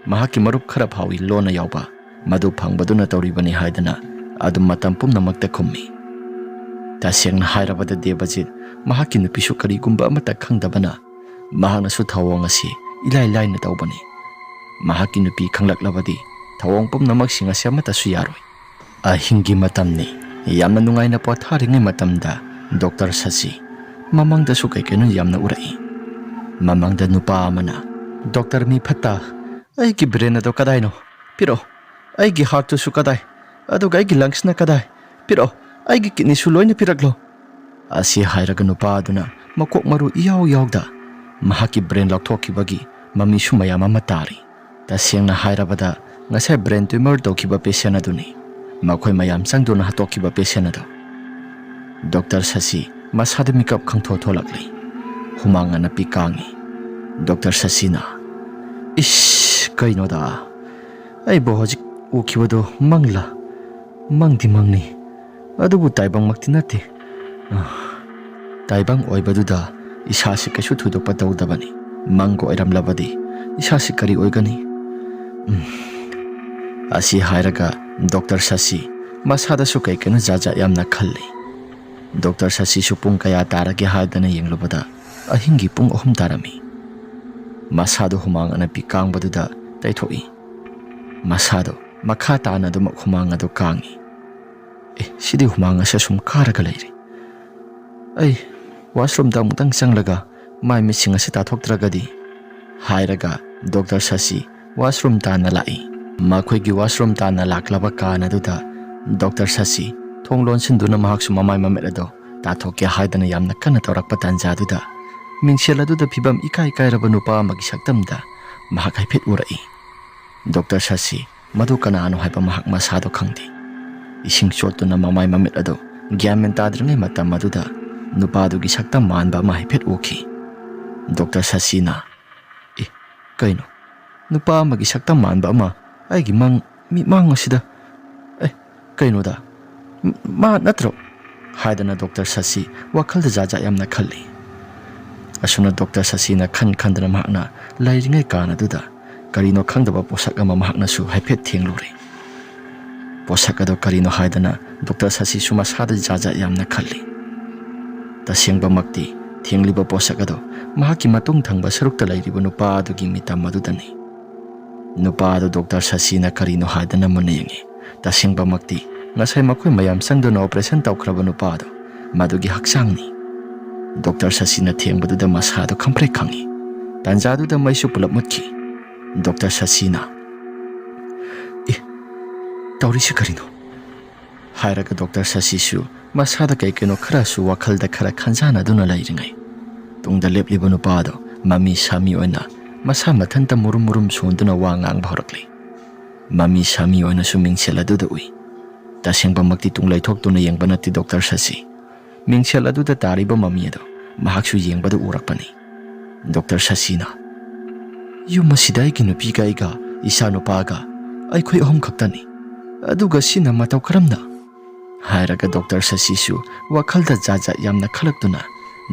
ꯃꯍꯥꯛꯀꯤ ꯃꯔꯨꯞ ꯈꯔ ꯐꯥꯎꯏ ꯂꯣꯟꯅ ꯌꯥꯎꯕ, ꯃꯗꯨ ꯐꯪꯕꯗꯨꯅ ꯇꯧꯔꯤꯕꯅꯤ ꯍꯥꯏꯗꯅ ꯑꯗꯨꯝ ꯃꯇꯝ ꯄꯨꯝꯅꯃꯛꯇ ꯈꯨꯝꯃꯤ꯫ ꯇꯁꯦꯡꯅ ꯍꯥꯏꯔꯕꯗ ꯗꯦꯕꯖꯤꯠ, ꯃꯍꯥꯛꯀꯤ ꯅꯨꯄꯤꯁꯨ ꯀꯔꯤꯒꯨꯝꯕ ꯑꯃꯠꯇ ꯈꯪꯗꯕꯅ ꯃꯍꯥꯛꯅꯁꯨ ꯊꯧꯑꯣꯡ ꯑꯁꯤ ꯏꯂꯥꯏ ꯂꯥꯏꯅ ꯇꯧꯕꯅꯤ꯫ ꯃꯍꯥꯛꯀꯤ ꯅꯨꯄꯤ ꯈꯪꯂꯛꯂꯕꯗꯤ ꯊꯧꯑꯣꯡ ꯄꯨꯝꯅꯃꯛꯁꯤꯡ ꯑꯁꯤ ꯑꯃꯠꯇꯁꯨ ꯌꯥꯔꯣꯏ꯫ ꯑꯍꯤꯡꯒꯤ ꯃꯇꯝꯅꯤ꯫ ꯌꯥꯝꯅ ꯅꯨꯡꯉꯥꯏꯅ ꯄꯣꯊꯥꯔꯤꯉꯩ ꯃꯇꯝꯗ ꯗꯣꯛꯇꯔ ꯁꯁꯤ ꯃꯃꯥꯡꯗꯁꯨ ꯀꯩ ꯀꯩꯅꯣ ꯌꯥꯝꯅ ꯎꯔꯛꯏ꯫ ꯃꯃꯥꯡꯗ ꯅꯨꯄꯥ ꯑꯃꯅ, "ꯗꯣꯛꯇꯔ ꯃꯤ ꯐꯠꯇ, ꯑꯩꯒꯤ ꯕ꯭ꯔꯦꯟ ꯑꯗꯣ ꯀꯗꯥꯏꯅꯣ? ꯄꯤꯔꯛꯑꯣ꯫ ꯑꯩꯒꯤ ꯍꯥꯔꯠꯇꯨꯁꯨ ꯀꯗꯥꯏ? ꯑꯗꯨꯒ ꯑꯩꯒꯤ ꯂꯪꯁꯅ ꯀꯗꯥꯏ? ꯄꯤꯔꯛꯑꯣ꯫ ꯑꯩꯒꯤ ꯀꯤꯠꯅꯤꯁꯨ ꯂꯣꯏꯅ ꯄꯤꯔꯛꯂꯣ"꯫ ꯑꯁꯤ ꯍꯥꯏꯔꯒ ꯅꯨꯄꯥ ꯑꯗꯨꯅ ꯃꯀꯣꯛ ꯃꯔꯨ ꯏꯌꯥꯎ ꯌꯥꯎꯗ ꯃꯍꯥꯛꯀꯤ ꯕ꯭ꯔꯦꯟ ꯂꯧꯊꯣꯛꯈꯤꯕꯒꯤ ꯃꯃꯤꯁꯨ ꯃꯌꯥꯝ ꯑꯃ ꯇꯥꯔꯤ꯫ ꯇꯁꯦꯡꯅ ꯍꯥꯏꯔꯕꯗ, ꯉꯁꯥꯏ ꯕ꯭ꯔꯦꯟ ꯇ꯭ꯌꯨꯃꯔ ꯇꯧꯈꯤꯕ ꯄꯦꯁꯦꯟ ꯑꯗꯨꯅꯤ꯫ ꯃꯈꯣꯏ ꯃꯌꯥꯝ ꯆꯪꯗꯨꯅ ꯍꯥꯠꯇꯣꯛꯈꯤꯕ ꯄꯦꯁꯦꯟ ꯑꯗꯨ꯫ ꯗꯣꯛꯇꯔ ꯁꯁꯤ ꯃꯁꯥꯗ ꯃꯤꯀꯞ ꯈꯪꯊꯣꯛ ꯊꯣꯛꯂꯛꯂꯤ꯫ ꯍꯨꯃꯥꯡ ꯑꯅꯞꯄꯤ ꯀꯥꯡꯉꯤ꯫ ꯗꯣꯛꯇꯔ ꯁꯁꯤꯅ, "ꯏꯁ, ꯀꯩꯅꯣꯗ? ꯑꯩꯕꯨ ꯍꯧꯖꯤꯛ ꯎꯈꯤꯕꯗꯣ ꯃꯪꯂꯥ? ꯃꯪꯗꯤ ꯃꯪꯅꯤ, ꯑꯗꯨꯕꯨ ꯇꯥꯏꯕꯪꯃꯛꯇꯤ ꯅꯠꯇꯦ꯫ ꯑꯥ, ꯇꯥꯏꯕꯪ ꯑꯣꯏꯕꯗꯨꯗ ꯏꯁꯥꯁꯤ ꯀꯩꯁꯨ ꯊꯣꯏꯗꯣꯛꯄ ꯇꯧꯗꯕꯅꯤ꯫ ꯃꯪꯒ ꯑꯣꯏꯔꯝꯂꯕꯗꯤ ꯏꯁꯥꯁꯤ ꯀꯔꯤ ꯑꯣꯏꯒꯅꯤ?" ꯎꯝ꯫ ꯑꯁꯤ ꯍꯥꯏꯔꯒ ꯗꯣꯛꯇꯔ ꯁꯁꯤ ꯃꯁꯥꯗꯁꯨ ꯀꯩ ꯀꯩꯅꯣ ꯖꯥꯠ ꯖꯥꯠ ꯌꯥꯝꯅ ꯈꯜꯂꯤ꯫ ꯗꯣꯛꯇꯔ ꯁꯁꯤꯁꯨ ꯄꯨꯡ ꯀꯌꯥ ꯇꯥꯔꯒꯦ ꯍꯥꯏꯗꯅ ꯌꯦꯡꯂꯨꯕꯗ ꯑꯍꯤꯡꯒꯤ ꯄꯨꯡ ꯑꯍꯨꯝ ꯇꯥꯔꯝꯃꯤ꯫ ꯃꯁꯥꯗꯣ ꯍꯨꯃꯥꯡ ꯑꯅꯞꯄꯤ ꯀꯥꯡꯕꯗꯨꯗ ꯇꯩꯊꯣꯛꯏ꯫ ꯃꯁꯥꯗꯣ ꯃꯈꯥ ꯇꯥꯅ ꯑꯗꯨꯃꯛ ꯍꯨꯃꯥꯡ ꯑꯗꯨ ꯀꯥꯡꯉꯤ꯫ "ꯑꯦ, ꯁꯤꯗꯤ ꯍꯨꯃꯥꯡ ꯑꯁꯤ ꯑꯁꯨꯝ ꯀꯥꯔꯒ ꯂꯩꯔꯦ꯫ ꯑꯩ ꯋꯥꯁꯔꯨꯝꯗ ꯑꯃꯨꯛꯇꯪ ꯆꯪꯂꯒ ꯃꯥꯏ ꯃꯤꯠꯁꯤꯡ ꯑꯁꯤ ꯇꯥꯊꯣꯛꯇ꯭ꯔꯒꯗꯤ" ꯍꯥꯏꯔꯒ ꯗꯣꯛꯇꯔ ꯁꯁꯤ ꯋꯥꯁꯔꯨꯝ ꯇꯥꯟꯅ ꯂꯥꯛꯏ꯫ ꯃꯈꯣꯏꯒꯤ ꯋꯥꯁꯔꯨꯝ ꯇꯥꯟꯅ ꯂꯥꯛꯂꯕ ꯀꯥꯟ ꯑꯗꯨꯗ ꯗꯣꯛꯇꯔ ꯁꯁꯤ ꯊꯣꯡ ꯂꯣꯟꯁꯤꯟꯗꯨꯅ ꯃꯍꯥꯛꯁꯨ ꯃꯃꯥꯏ ꯃꯃꯤꯠ ꯑꯗꯨ ꯇꯥꯊꯣꯛꯀꯦ ꯍꯥꯏꯗꯅ ꯌꯥꯝꯅ ꯀꯟꯅ ꯇꯧꯔꯛꯄ ꯇꯥꯟꯖꯥꯗꯨꯗ ꯃꯤꯡꯁꯦꯜ ꯑꯗꯨꯗ ꯐꯤꯕꯝ ꯏꯀꯥꯏ ꯀꯥꯏꯔꯕ ꯅꯨꯄꯥ ꯑꯃꯒꯤ ꯁꯛꯇꯝꯗ ꯃꯍꯥꯛ ꯍꯥꯏꯐꯦꯠ ꯎꯔꯛꯏ꯫ ꯗꯣꯛꯇꯔ ꯁꯁꯤ ꯃꯗꯨ ꯀꯅꯥꯅꯣ ꯍꯥꯏꯕ ꯃꯍꯥꯛ ꯃꯁꯥꯗꯣ ꯈꯪꯗꯦ꯫ ꯏꯁꯤꯡ ꯆꯣꯠꯇꯨꯅ ꯃꯃꯥꯏ ꯃꯃꯤꯠ ꯑꯗꯨ ꯒ꯭ꯌꯥꯟ ꯃꯦꯟ ꯇꯥꯗ꯭ꯔꯤꯉꯩ ꯃꯇꯝ ꯑꯗꯨꯗ ꯅꯨꯄꯥꯗꯨꯒꯤ ꯁꯛꯇꯝ ꯃꯥꯟꯕ ꯑꯃ ꯍꯥꯏꯐꯦꯠ ꯎꯈꯤ꯫ ꯗꯣꯛꯇꯔ ꯁꯁꯤꯅ, "ꯑꯦ, ꯀꯩꯅꯣ? ꯅꯨꯄꯥ ꯑꯃꯒꯤ ꯁꯛꯇꯝ ꯃꯥꯟꯕ ꯑꯃ ꯑꯩꯒꯤ ꯃꯪ, ꯃꯤꯠꯃꯥꯡ ꯑꯁꯤꯗ? ꯑꯦ, ꯀꯩꯅꯣꯗ? ꯃ-, ꯃꯥ ꯅꯠꯇ꯭ꯔꯣ?" ꯍꯥꯏꯗꯅ ꯗꯣꯛꯇꯔ ꯁꯁꯤ ꯋꯥꯈꯜꯗ ꯖꯥꯠ ꯖꯥꯠ ꯌꯥꯝꯅ ꯈꯜꯂꯤ꯫ ꯑꯁꯨꯝꯅ ꯗꯣꯛꯇꯔ ꯁꯁꯤꯅ ꯈꯟ ꯈꯟꯗꯅ ꯃꯍꯥꯛꯅ ꯂꯩꯔꯤꯉꯩ ꯀꯥꯟ ꯑꯗꯨꯗ ꯀꯔꯤꯅꯣ ꯈꯪꯗꯕ ꯄꯣꯠꯁꯛ ꯑꯃ ꯃꯍꯥꯛꯅꯁꯨ ꯍꯥꯏꯐꯦꯠ ꯊꯦꯡꯂꯨꯔꯦ꯫ ꯄꯣꯠꯁꯛ ꯑꯗꯣ ꯀꯔꯤꯅꯣ ꯍꯥꯏꯗꯅ ꯗꯣꯛꯇꯔ ꯁꯁꯤꯁꯨ ꯃꯁꯥꯗ ꯖꯥꯠ ꯖꯥꯠ ꯌꯥꯝꯅ ꯈꯜꯂꯤ꯫ ꯇꯁꯦꯡꯕꯃꯛꯇꯤ ꯊꯦꯡꯂꯤꯕ ꯄꯣꯠꯁꯛ ꯑꯗꯣ ꯃꯍꯥꯛꯀꯤ ꯃꯇꯨꯡ ꯊꯪꯕ ꯁꯔꯨꯛꯇ ꯂꯩꯔꯤꯕ ꯅꯨꯄꯥ ꯑꯗꯨꯒꯤ ꯃꯤꯇꯝ ꯑꯗꯨꯗꯅꯤ꯫ ꯅꯨꯄꯥ ꯑꯗꯨ ꯗꯣꯛꯇꯔ ꯁꯁꯤꯅ ꯀꯔꯤꯅꯣ ꯍꯥꯏꯗꯅ ꯃꯨꯟꯅ ꯌꯦꯡꯉꯤ꯫ ꯇꯁꯦꯡꯕꯃꯛꯇꯤ ꯉꯁꯥꯏ ꯃꯈꯣꯏ ꯃꯌꯥꯝ ꯆꯪꯗꯨꯅ ꯑꯣꯄꯔꯦꯁꯟ ꯇꯧꯈ꯭ꯔꯕ ꯅꯨꯄꯥ ꯑꯗꯨ ꯃꯗꯨꯒꯤ ꯍꯛꯆꯥꯡꯅꯤ꯫ ꯗꯣꯛꯇꯔ ꯁꯁꯤꯅ ꯊꯦꯡꯕꯗꯨꯗ ꯃꯁꯥꯗꯨ ꯈꯪꯄ꯭ꯔꯦꯛ ꯈꯪꯉꯤ꯫ ꯇꯥꯟꯖꯥꯗꯨꯗ ꯃꯩꯁꯨ ꯄꯨꯂꯞ ꯃꯨꯠꯈꯤ꯫ ꯗꯣꯛꯇꯔ ꯁꯁꯤꯅ, "ꯑꯦ, ꯇꯧꯔꯤꯁꯤ ꯀꯔꯤꯅꯣ?" ꯍꯥꯏꯔꯒ ꯗꯣꯛꯇꯔ ꯁꯁꯤꯁꯨ ꯃꯁꯥꯗ ꯀꯩ ꯀꯩꯅꯣ ꯈꯔꯁꯨ ꯋꯥꯈꯜꯗ ꯈꯔ ꯈꯟꯖꯥꯟꯅꯗꯨꯅ ꯂꯩꯔꯤꯉꯩ, ꯇꯨꯡꯗ ꯂꯦꯞꯂꯤꯕ ꯅꯨꯄꯥ ꯑꯗꯣ ꯃꯃꯤ ꯁꯥꯃꯤ ꯑꯣꯏꯅ ꯃꯁꯥ ꯃꯊꯟꯇ ꯃꯨꯔꯨꯝ ꯃꯨꯔꯨꯝ ꯁꯣꯟꯗꯨꯅ ꯋꯥ ꯉꯥꯡꯕ ꯍꯧꯔꯛꯂꯤ꯫ ꯃꯃꯤ ꯁꯥꯃꯤ ꯑꯣꯏꯅꯁꯨ ꯃꯤꯡꯁꯦꯜ ꯑꯗꯨꯗ ꯎꯏ꯫ ꯇꯁꯦꯡꯕꯃꯛꯇꯤ ꯇꯨꯡ ꯂꯩꯊꯣꯛꯇꯨꯅ ꯌꯦꯡꯕ ꯅꯠꯇꯦ ꯗꯣꯛꯇꯔ ꯁꯁꯤ꯫ ꯃꯤꯡꯁꯦꯜ ꯑꯗꯨꯗ ꯇꯥꯔꯤꯕ ꯃꯃꯤ ꯑꯗꯨ ꯃꯍꯥꯛꯁꯨ ꯌꯦꯡꯕꯗ ꯎꯔꯛꯄꯅꯤ꯫ ꯗꯣꯛꯇꯔ ꯁꯁꯤꯅ, "ꯌꯨꯝ ꯑꯁꯤꯗ ꯑꯩꯒꯤ ꯅꯨꯄꯤꯒ ꯑꯩꯒ, ꯏꯆꯥ ꯅꯨꯄꯥꯒ, ꯑꯩꯈꯣꯏ ꯑꯍꯨꯝ ꯈꯛꯇꯅꯤ꯫ ꯑꯗꯨꯒ ꯁꯤꯅ ꯃꯇꯧ ꯀꯔꯝꯅ?" ꯍꯥꯏꯔꯒ ꯗꯣꯛꯇꯔ ꯁꯁꯤꯁꯨ ꯋꯥꯈꯜꯗ ꯖꯥꯠ ꯖꯥꯠ ꯌꯥꯝꯅ ꯈꯜꯂꯛꯇꯨꯅ,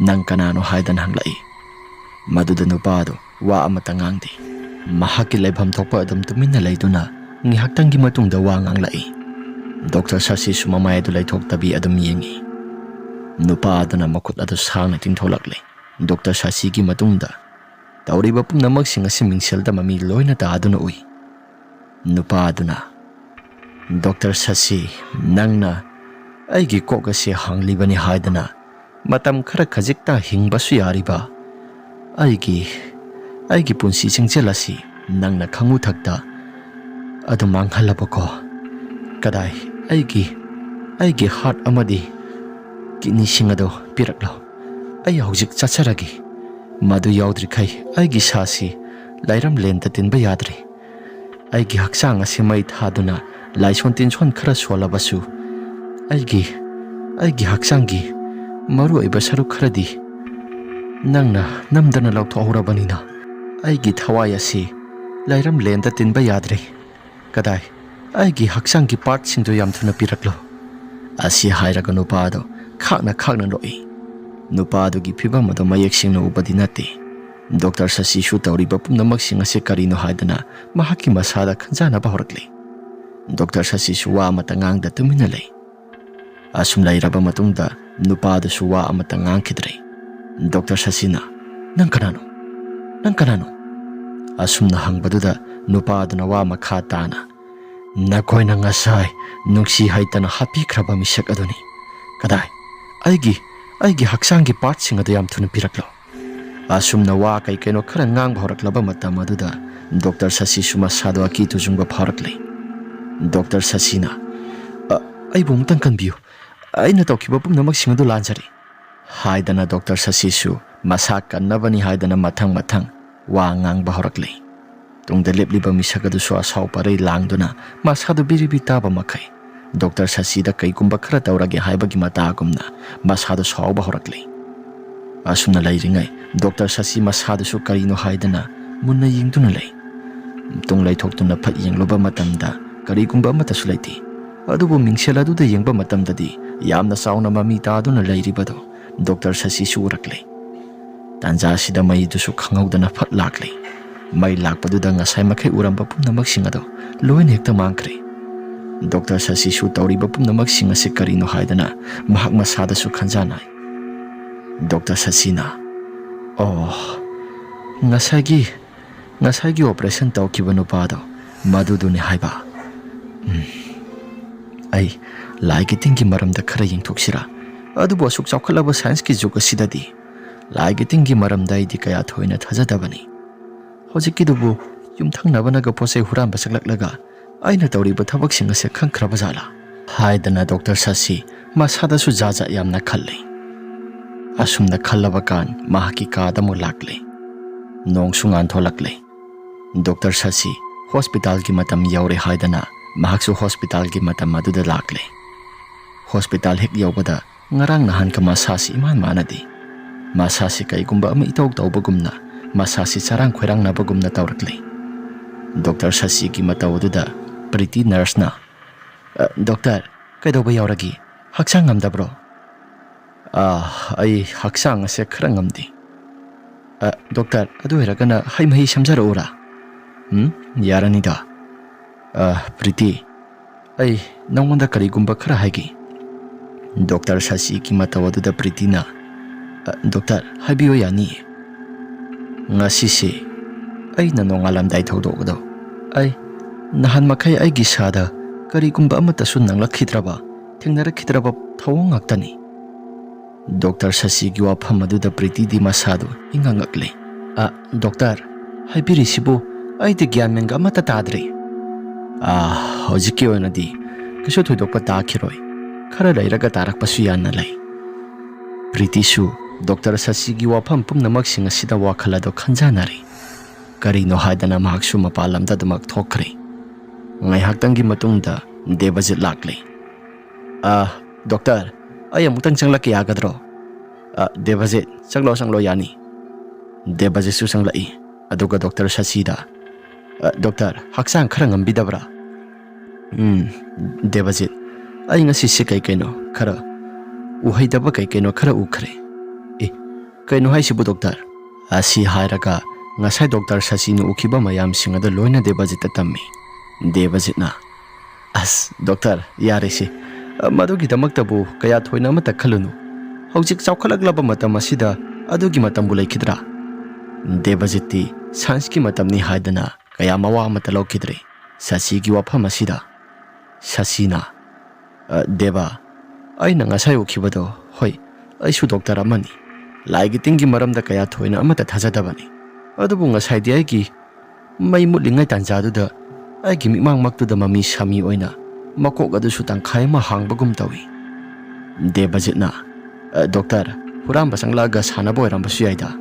"ꯅꯪ ꯀꯅꯥꯅꯣ?" ꯍꯥꯏꯗꯅ ꯍꯪꯂꯛꯏ꯫ ꯃꯗꯨꯗ ꯅꯨꯄꯥ ꯑꯗꯨ ꯋꯥ ꯑꯃꯠꯇ ꯉꯥꯡꯗꯦ꯫ ꯃꯍꯥꯛꯀꯤ ꯂꯩꯐꯝ ꯊꯣꯛꯄ ꯑꯗꯨꯝ ꯇꯨꯃꯤꯟꯅ ꯂꯩꯗꯨꯅ ꯉꯥꯏꯍꯥꯛꯇꯪꯒꯤ ꯃꯇꯨꯡꯗ ꯋꯥ ꯉꯥꯡꯂꯛꯏ꯫ ꯗꯣꯛꯇꯔ ꯁꯁꯤꯁꯨ ꯃꯃꯥꯏ ꯑꯗꯨ ꯂꯩꯊꯣꯛꯇꯕꯤ ꯑꯗꯨꯝ ꯌꯦꯡꯉꯤ꯫ ꯅꯨꯄꯥ ꯑꯗꯨꯅ ꯃꯈꯨꯠ ꯑꯗꯨ ꯁꯥꯡꯅ ꯇꯤꯡꯊꯣꯛꯂꯛꯂꯦ꯫ ꯗꯣꯛꯇꯔ ꯁꯁꯤꯒꯤ ꯃꯇꯨꯡꯗ ꯇꯧꯔꯤꯕ ꯄꯨꯝꯅꯃꯛꯁꯤꯡ ꯑꯁꯤ ꯃꯤꯡꯁꯦꯜꯗ ꯃꯃꯤ ꯂꯣꯏꯅ ꯇꯥꯗꯨꯅ ꯎꯏ꯫ ꯅꯨꯄꯥ ꯑꯗꯨꯅ, "ꯗꯣꯛꯇꯔ ꯁꯁꯤ, ꯅꯪꯅ ꯑꯩꯒꯤ ꯀꯣꯛ ꯑꯁꯤ ꯍꯥꯡꯂꯤꯕꯅꯤ ꯍꯥꯏꯗꯅ ꯃꯇꯝ ꯈꯔ ꯈꯖꯤꯛꯇ ꯍꯤꯡꯕꯁꯨ ꯌꯥꯔꯤꯕ ꯑꯩꯒꯤ, ꯑꯩꯒꯤ ꯄꯨꯟꯁꯤ ꯆꯤꯡꯖꯦꯜ ꯑꯁꯤ ꯅꯪꯅ ꯈꯪꯉꯨ ꯊꯛꯇ ꯑꯗꯨ ꯃꯥꯡꯍꯜꯂꯕꯀꯣ? ꯀꯗꯥꯏ, ꯑꯩꯒꯤ, ꯑꯩꯒꯤ ꯍꯥꯔꯠ ꯑꯃꯗꯤ ꯀꯤꯠꯅꯤꯁꯤꯡ ꯑꯗꯨ ꯄꯤꯔꯛꯂꯣ꯫ ꯑꯩ ꯍꯧꯖꯤꯛ ꯆꯠꯆꯔꯒꯦ꯫ ꯃꯗꯨ ꯌꯥꯎꯗ꯭ꯔꯤꯈꯩ ꯑꯩꯒꯤ ꯁꯥꯁꯤ ꯂꯥꯏꯔꯝꯂꯦꯟꯗ ꯇꯤꯟꯕ ꯌꯥꯗ꯭ꯔꯦ꯫ ꯑꯩꯒꯤ ꯍꯛꯆꯥꯡ ꯑꯁꯤ ꯃꯩ ꯊꯥꯗꯨꯅ ꯂꯥꯏꯁꯣꯟ ꯇꯤꯟꯁꯣꯟ ꯈꯔ ꯁꯣꯜꯂꯕꯁꯨ, ꯑꯩꯒꯤ, ꯑꯩꯒꯤ ꯍꯛꯆꯥꯡꯒꯤ ꯃꯔꯨꯑꯣꯏꯕ ꯁꯔꯨꯛ ꯈꯔꯗꯤ ꯅꯪꯅ ꯅꯝꯗꯅ ꯂꯧꯊꯣꯛꯍꯧꯔꯕꯅꯤꯅ, ꯑꯩꯒꯤ ꯊꯋꯥꯏ ꯑꯁꯤ ꯂꯥꯏꯔꯝꯂꯦꯟꯗ ꯇꯤꯟꯕ ꯌꯥꯗ꯭ꯔꯦ꯫ ꯀꯗꯥꯏ, ꯑꯩꯒꯤ ꯍꯛꯆꯥꯡꯒꯤ ꯄꯥꯔꯠꯁꯤꯡꯗꯨ ꯌꯥꯝ ꯊꯨꯅ ꯄꯤꯔꯛꯂꯣ꯫" ꯑꯁꯤ ꯍꯥꯏꯔꯒ ꯅꯨꯄꯥ ꯑꯗꯨ ꯈꯥꯛꯅ ꯈꯥꯛꯅ ꯅꯣꯛꯏ꯫ ꯅꯨꯄꯥ ꯑꯗꯨꯒꯤ ꯐꯤꯚꯝ ꯑꯗꯨ ꯃꯌꯦꯛ ꯁꯦꯡꯅ ꯎꯕꯗꯤ ꯅꯠꯇꯦ꯫ ꯗꯣꯛꯇꯔ ꯁꯁꯤꯁꯨ ꯇꯧꯔꯤꯕ ꯄꯨꯝꯅꯃꯛꯁꯤꯡ ꯑꯁꯤ ꯀꯔꯤꯅꯣ ꯍꯥꯏꯗꯅ ꯃꯍꯥꯛꯀꯤ ꯃꯁꯥꯗ ꯈꯟꯖꯥꯅꯕ ꯍꯧꯔꯛꯂꯤ꯫ ꯗꯣꯛꯇꯔ ꯁꯁꯤꯁꯨ ꯋꯥ ꯑꯃꯠꯇ ꯉꯥꯡꯗ ꯇꯨꯃꯤꯟꯅ ꯂꯩ꯫ ꯑꯁꯨꯝ ꯂꯩꯔꯕ ꯃꯇꯨꯡꯗ ꯅꯨꯄꯥꯗꯨꯁꯨ ꯋꯥ ꯑꯃꯠꯇ ꯉꯥꯡꯈꯤꯗ꯭ꯔꯦ꯫ ꯗꯣꯛꯇꯔ ꯁꯁꯤꯅ, "ꯅꯪ ꯀꯅꯥꯅꯣ? ꯅꯪ ꯀꯅꯥꯅꯣ?" ꯑꯁꯨꯝꯅ ꯍꯪꯕꯗꯨꯗ ꯅꯨꯄꯥꯗꯨꯅ ꯋꯥ ꯃꯈꯥ ꯇꯥꯅ, "ꯅꯈꯣꯏꯅ ꯉꯁꯥꯏ ꯅꯨꯡꯁꯤ ꯍꯩꯇꯅ ꯍꯥꯠꯄꯤꯈ꯭ꯔꯕ ꯃꯤꯁꯛ ꯑꯗꯨꯅꯤ꯫ ꯀꯗꯥꯏ? ꯑꯩꯒꯤ, ꯑꯩꯒꯤ ꯍꯛꯆꯥꯡꯒꯤ ꯄꯥꯔꯠꯁꯤꯡ ꯑꯗꯨ ꯌꯥꯝ ꯊꯨꯅ ꯄꯤꯔꯛꯂꯣ꯫" ꯑꯁꯨꯝꯅ ꯋꯥ ꯀꯩ ꯀꯩꯅꯣ ꯈꯔ ꯉꯥꯡꯕ ꯍꯧꯔꯛꯂꯕ ꯃꯇꯝ ꯑꯗꯨꯗ ꯗꯣꯛꯇꯔ ꯁꯁꯤꯁꯨ ꯃꯁꯥꯗꯣ ꯑꯀꯤ ꯇꯨꯖꯨꯡꯕ ꯐꯥꯎꯔꯛꯂꯦ꯫ ꯗꯣꯛꯇꯔ ꯁꯁꯤꯅ, "ꯑ, ꯑꯩꯕꯨ ꯑꯃꯨꯛꯇꯪ ꯀꯟꯕꯤꯌꯨ꯫ ꯑꯩꯅ ꯇꯧꯈꯤꯕ ꯄꯨꯝꯅꯃꯛꯁꯤꯡ ꯑꯗꯨ ꯂꯥꯟꯖꯔꯦ," ꯍꯥꯏꯗꯅ ꯗꯣꯛꯇꯔ ꯁꯁꯤꯁꯨ ꯃꯁꯥ ꯀꯟꯅꯕꯅꯤ ꯍꯥꯏꯗꯅ ꯃꯊꯪ ꯃꯊꯪ ꯋꯥ ꯉꯥꯡꯕ ꯍꯧꯔꯛꯂꯦ꯫ ꯇꯨꯡꯗ ꯂꯦꯞꯂꯤꯕ ꯃꯤꯁꯛ ꯑꯗꯨꯁꯨ ꯑꯁꯥꯎ ꯄꯔꯩ ꯂꯥꯡꯗꯨꯅ ꯃꯁꯥꯗꯨ ꯕꯤꯔꯤ ꯕꯤ ꯇꯥꯕ ꯃꯈꯩ ꯗꯣꯛꯇꯔ ꯁꯁꯤꯗ ꯀꯩꯒꯨꯝꯕ ꯈꯔ ꯇꯧꯔꯒꯦ ꯍꯥꯏꯕꯒꯤ ꯃꯇꯥꯒꯨꯝꯅ ꯃꯁꯥꯗꯨ ꯁꯥꯎꯕ ꯍꯧꯔꯛꯂꯦ꯫ ꯑꯁꯨꯝꯅ ꯂꯩꯔꯤꯉꯩ ꯗꯣꯛꯇꯔ ꯁꯁꯤ ꯃꯁꯥꯗꯨꯁꯨ ꯀꯔꯤꯅꯣ ꯍꯥꯏꯗꯅ ꯃꯨꯟꯅ ꯌꯦꯡꯗꯨꯅ ꯂꯩ꯫ ꯇꯨꯡ ꯂꯩꯊꯣꯛꯇꯨꯅ ꯐꯠ ꯌꯦꯡꯂꯨꯕ ꯃꯇꯝꯗ ꯀꯔꯤꯒꯨꯝꯕ ꯑꯃꯠꯇꯁꯨ ꯂꯩꯇꯦ꯫ ꯑꯗꯨꯕꯨ ꯃꯤꯡꯁꯦꯜ ꯑꯗꯨꯗ ꯌꯦꯡꯕ ꯃꯇꯝꯗꯗꯤ ꯌꯥꯝꯅ ꯆꯥꯎꯅ ꯃꯃꯤ ꯇꯥꯗꯨꯅ ꯂꯩꯔꯤꯕꯗꯨ ꯗꯣꯛꯇꯔ ꯁꯁꯤꯁꯨ ꯎꯔꯛꯂꯦ꯫ ꯇꯥꯟꯖꯥ ꯑꯁꯤꯗ ꯃꯩꯗꯨꯁꯨ ꯈꯪꯍꯧꯗꯅ ꯐꯠ ꯂꯥꯛꯂꯦ꯫ ꯃꯩ ꯂꯥꯛꯄꯗꯨꯗ ꯉꯁꯥꯏ ꯃꯈꯩ ꯎꯔꯝꯕ ꯄꯨꯝꯅꯃꯛꯁꯤꯡ ꯑꯗꯨ ꯂꯣꯏꯅ ꯍꯦꯛꯇ ꯃꯥꯡꯈ꯭ꯔꯦ꯫ ꯗꯣꯛꯇꯔ ꯁꯁꯤꯁꯨ ꯇꯧꯔꯤꯕ ꯄꯨꯝꯅꯃꯛꯁꯤꯡ ꯑꯁꯤ ꯀꯔꯤꯅꯣ ꯍꯥꯏꯗꯅ ꯃꯍꯥꯛ ꯃꯁꯥꯗꯁꯨ ꯈꯟꯖꯥꯅꯩ꯫ ꯗꯣꯛꯇꯔ ꯁꯁꯤꯅ, "ꯑꯣ, ꯉꯁꯥꯏꯒꯤ, ꯉꯁꯥꯏꯒꯤ ꯑꯣꯄꯔꯦꯁꯟ ꯇꯧꯈꯤꯕ ꯅꯨꯄꯥꯗꯣ ꯃꯗꯨꯗꯨꯅꯤ ꯍꯥꯏꯕ꯫ ꯎꯝ, ꯑꯩ ꯂꯥꯏꯒꯤ ꯇꯤꯟꯒꯤ ꯃꯔꯝꯗ ꯈꯔ ꯌꯦꯡꯊꯣꯛꯁꯤꯔꯥ? ꯑꯗꯨꯕꯨ ꯑꯁꯨꯛ ꯆꯥꯎꯈꯠꯂꯕ ꯁꯥꯏꯟꯁꯀꯤ ꯖꯨꯒ ꯑꯁꯤꯗꯗꯤ ꯂꯥꯏꯒꯤ ꯇꯤꯟꯒꯤ ꯃꯔꯝꯗ ꯑꯩꯗꯤ ꯀꯌꯥ ꯊꯣꯏꯅ ꯊꯥꯖꯗꯕꯅꯤ꯫ ꯍꯧꯖꯤꯛꯀꯤꯗꯨꯕꯨ ꯌꯨꯝꯊꯪꯅꯕꯅꯒ ꯄꯣꯠ ꯆꯩ ꯍꯨꯔꯥꯟꯕ ꯆꯪꯂꯛꯂꯒ ꯑꯩꯅ ꯇꯧꯔꯤꯕ ꯊꯕꯛꯁꯤꯡ ꯑꯁꯦ ꯈꯪꯈ꯭ꯔꯕ ꯖꯥꯠꯂꯥ?" ꯍꯥꯏꯗꯅ ꯗꯣꯛꯇꯔ ꯁꯁꯤ ꯃꯁꯥꯗꯁꯨ ꯖꯥꯠ ꯖꯥꯠ ꯌꯥꯝꯅ ꯈꯜꯂꯤ꯫ ꯑꯁꯨꯝꯅ ꯈꯜꯂꯕ ꯀꯥꯟ ꯃꯍꯥꯛꯀꯤ ꯀꯥꯗ ꯑꯃꯨꯛ ꯂꯥꯛꯂꯦ꯫ ꯅꯣꯡꯁꯨ ꯉꯥꯟꯊꯣꯛꯂꯛꯂꯦ꯫ ꯗꯣꯛꯇꯔ ꯁꯁꯤ ꯍꯣꯁꯄꯤꯇꯥꯜꯒꯤ ꯃꯇꯝ ꯌꯧꯔꯦ ꯍꯥꯏꯗꯅ ꯃꯍꯥꯛꯁꯨ ꯍꯣꯁꯄꯤꯇꯥꯜꯒꯤ ꯃꯇꯝ ꯑꯗꯨꯗ ꯂꯥꯛꯂꯦ꯫ ꯍꯣꯁꯄꯤꯇꯥꯜ ꯍꯦꯛ ꯌꯧꯕꯗ ꯉꯔꯥꯡ ꯅꯍꯥꯟꯒ ꯃꯁꯥꯁꯤ ꯏꯃꯥꯟ ꯃꯥꯟꯅꯗꯦ꯫ ꯃꯁꯥꯁꯤ ꯀꯩꯒꯨꯝꯕ ꯑꯃ ꯏꯇꯧ ꯇꯧꯕꯒꯨꯝꯅ, ꯃꯁꯥꯁꯤ ꯆꯔꯥꯡ ꯈꯣꯏꯔꯥꯡꯅꯕꯒꯨꯝꯅ ꯇꯧꯔꯛꯂꯦ꯫ ꯗꯣꯛꯇꯔ ꯁꯁꯤꯒꯤ ꯃꯇꯧ ꯑꯗꯨꯗ ꯄ꯭ꯔꯤꯇꯤ ꯅꯔꯁꯅ, "ꯑ, ꯗꯣꯛꯇꯔ, ꯀꯩꯗꯧꯕ ꯌꯥꯎꯔꯒꯦ? ꯍꯛꯆꯥꯡ ꯉꯝꯗꯕ꯭ꯔꯣ?" "ꯑ, ꯑꯩ ꯍꯛꯆꯥꯡ ꯑꯁꯦ ꯈꯔ ꯉꯝꯗꯦ꯫" "ꯑ, ꯗꯣꯛꯇꯔ, ꯑꯗꯨ ꯑꯣꯏꯔꯒꯅ ꯍꯩ ꯃꯍꯤ ꯁꯦꯝꯖꯔꯛꯎꯔꯥ?" "ꯎꯝ, ꯌꯥꯔꯅꯤꯗ꯫ ꯑ, ꯄ꯭ꯔꯤꯇꯤ, ꯑꯩ ꯅꯉꯣꯟꯗ ꯀꯔꯤꯒꯨꯝꯕ ꯈꯔ ꯍꯥꯏꯒꯦ꯫ ꯗꯣꯛꯇꯔ ꯁꯥꯁꯤꯒꯤ ꯃꯇꯧ ꯑꯗꯨꯗ ꯄ꯭ꯔꯤꯇꯤꯅ, "ꯑ, ꯗꯣꯛꯇꯔ, ꯍꯥꯏꯕꯤꯌꯨ, ꯌꯥꯅꯤ꯫ ꯉꯁꯤꯁꯦ ꯑꯩꯅ ꯅꯣꯡꯉꯥꯜꯂꯝꯗꯥꯏ ꯊꯧꯗꯣꯛ ꯑꯗꯣ, ꯑꯩ ꯅꯍꯥꯟ ꯃꯈꯩ ꯑꯩꯒꯤ ꯏꯁꯥꯗ ꯀꯔꯤꯒꯨꯝꯕ ꯑꯃꯠꯇꯁꯨ ꯅꯪꯂꯛꯈꯤꯗ꯭ꯔꯕ, ꯊꯦꯡꯅꯔꯛꯈꯤꯗ꯭ꯔꯕ ꯊꯧꯑꯣꯡ ꯉꯥꯛꯇꯅꯤ꯫" ꯗꯣꯛꯇꯔ ꯁꯥꯁꯤꯒꯤ ꯋꯥꯐꯝ ꯑꯗꯨꯗ ꯄ꯭ꯔꯤꯇꯤꯗꯤ ꯃꯁꯥꯗꯨ ꯏꯉꯛ ꯉꯛꯂꯦ꯫ "ꯑ, ꯗꯣꯛꯇꯔ, ꯍꯥꯏꯕꯤꯔꯤꯁꯤꯕꯨ? ꯑꯩꯗꯤ ꯒ꯭ꯌꯥꯟ ꯃꯦꯟꯒ ꯑꯃꯠꯇ ꯇꯥꯗ꯭ꯔꯦ꯫" "ꯑ, ꯍꯧꯖꯤꯛꯀꯤ ꯑꯣꯏꯅꯗꯤ ꯀꯩꯁꯨ ꯊꯣꯏꯗꯣꯛꯄ ꯇꯥꯈꯤꯔꯣꯏ꯫ ꯈꯔ ꯂꯩꯔꯒ ꯇꯥꯔꯛꯄꯁꯨ ꯌꯥꯅ ꯂꯩ꯫" ꯄ꯭ꯔꯤꯇꯤꯁꯨ ꯗꯣꯛꯇꯔ ꯁꯥꯁꯤꯒꯤ ꯋꯥꯐꯝ ꯄꯨꯝꯅꯃꯛꯁꯤꯡ ꯑꯁꯤꯗ ꯋꯥꯈꯜ ꯑꯗꯨ ꯈꯟꯖꯥꯟꯅꯔꯤ꯫ ꯀꯔꯤꯅꯣ ꯍꯥꯏꯗꯅ ꯃꯍꯥꯛꯁꯨ ꯃꯄꯥꯟ ꯂꯝꯗ ꯑꯗꯨꯃꯛ ꯊꯣꯛꯈ꯭ꯔꯦ꯫ ꯉꯥꯏꯍꯥꯛꯇꯪꯒꯤ ꯃꯇꯨꯡꯗ ꯗꯦꯕꯖꯤꯠ ꯂꯥꯛꯂꯦ꯫ "ꯑ, ꯗꯣꯛꯇꯔ, ꯑꯩ ꯑꯃꯨꯛꯇꯪ ꯆꯪꯂꯛꯀꯦ, ꯌꯥꯒꯗ꯭ꯔꯣ?" "ꯑ, ꯗꯦꯕꯖꯤꯠ, ꯆꯪꯂꯣ, ꯆꯪꯂꯣ, ꯌꯥꯅꯤ꯫" ꯗꯦꯕꯖꯤꯠꯁꯨ ꯆꯪꯂꯛꯏ꯫ ꯑꯗꯨꯒ ꯗꯣꯛꯇꯔ ꯁꯥꯁꯤꯗ, "ꯑ, ꯗꯣꯛꯇꯔ, ꯍꯛꯆꯥꯡ ꯈꯔ ꯉꯝꯕꯤꯗꯕ꯭ꯔꯥ?" "ꯎꯝ, ꯗꯦꯕꯖꯤꯠ, ꯑꯩ ꯉꯁꯤꯁꯦ ꯀꯩ ꯀꯩꯅꯣ ꯈꯔ ꯎꯍꯩꯗꯕ ꯀꯩ ꯀꯩꯅꯣ ꯈꯔ ꯎꯈ꯭ꯔꯦ꯫" "ꯑꯦ, ꯀꯩꯅꯣ ꯍꯥꯏꯁꯤꯕꯨ, ꯗꯣꯛꯇꯔ?" ꯑꯁꯤ ꯍꯥꯏꯔꯒ ꯉꯁꯥꯏ ꯗꯣꯛꯇꯔ ꯁꯥꯁꯤꯅ ꯎꯈꯤꯕ ꯃꯌꯥꯝꯁꯤꯡ ꯑꯗꯨ ꯂꯣꯏꯅ ꯗꯦꯕꯖꯤꯠꯇ ꯇꯝꯃꯤ꯫ ꯗꯦꯕꯖꯤꯠꯅ, "ꯑꯁ, ꯗꯣꯛꯇꯔ, ꯌꯥꯔꯦꯁꯦ꯫ ꯃꯗꯨꯒꯤꯗꯃꯛꯇꯕꯨ ꯀꯌꯥ ꯊꯣꯏꯅ ꯑꯃꯠꯇ ꯈꯜꯂꯨꯅꯨ꯫ ꯍꯧꯖꯤꯛ ꯆꯥꯎꯈꯠꯂꯛꯂꯕ ꯃꯇꯝ ꯑꯁꯤꯗ ꯑꯗꯨꯒꯤ ꯃꯇꯝꯕꯨ ꯂꯩꯈꯤꯗ꯭ꯔꯥ?" ꯗꯦꯕꯖꯤꯠꯇꯤ ꯁꯥꯏꯟꯁꯀꯤ ꯃꯇꯝꯅꯤ ꯍꯥꯏꯗꯅ ꯀꯌꯥ ꯃꯋꯥ ꯑꯃꯠꯇ ꯂꯧꯈꯤꯗ꯭ꯔꯦ ꯁꯥꯁꯤꯒꯤ ꯋꯥꯐꯝ ꯑꯁꯤꯗ꯫ ꯁꯥꯁꯤꯅ, "ꯑ, ꯗꯦꯕ, ꯑꯩꯅ ꯉꯁꯥꯏ ꯎꯈꯤꯕꯗꯣ, ꯍꯣꯏ, ꯑꯩꯁꯨ ꯗꯣꯛꯇꯔ ꯑꯃꯅꯤ꯫ ꯂꯥꯏꯒꯤ ꯇꯤꯟꯒꯤ ꯃꯔꯝꯗ ꯀꯌꯥ ꯊꯣꯏꯅ ꯑꯃꯠꯇ ꯊꯥꯖꯗꯕꯅꯤ꯫ ꯑꯗꯨꯕꯨ ꯉꯁꯥꯏꯗꯤ ꯑꯩꯒꯤ ꯃꯩ ꯃꯨꯠꯂꯤꯉꯩ ꯇꯥꯟꯖꯥꯗꯨꯗ ꯑꯩꯒꯤ ꯃꯤꯠꯃꯥꯡꯃꯛꯇꯨꯗ ꯃꯃꯤ ꯁꯥꯃꯤ ꯑꯣꯏꯅ ꯃꯀꯣꯛ ꯑꯗꯨꯁꯨ ꯇꯪꯈꯥꯏ ꯑꯃ ꯍꯥꯡꯕꯒꯨꯝ ꯇꯧꯏ꯫" ꯗꯦꯕꯖꯤꯠꯅ, "ꯑ, ꯗꯣꯛꯇꯔ, ꯍꯨꯔꯥꯟꯕ ꯆꯪꯂꯛꯑꯒ ꯁꯥꯟꯅꯕ ꯑꯣꯏꯔꯝꯕꯁꯨ ꯌꯥꯏꯗ꯫"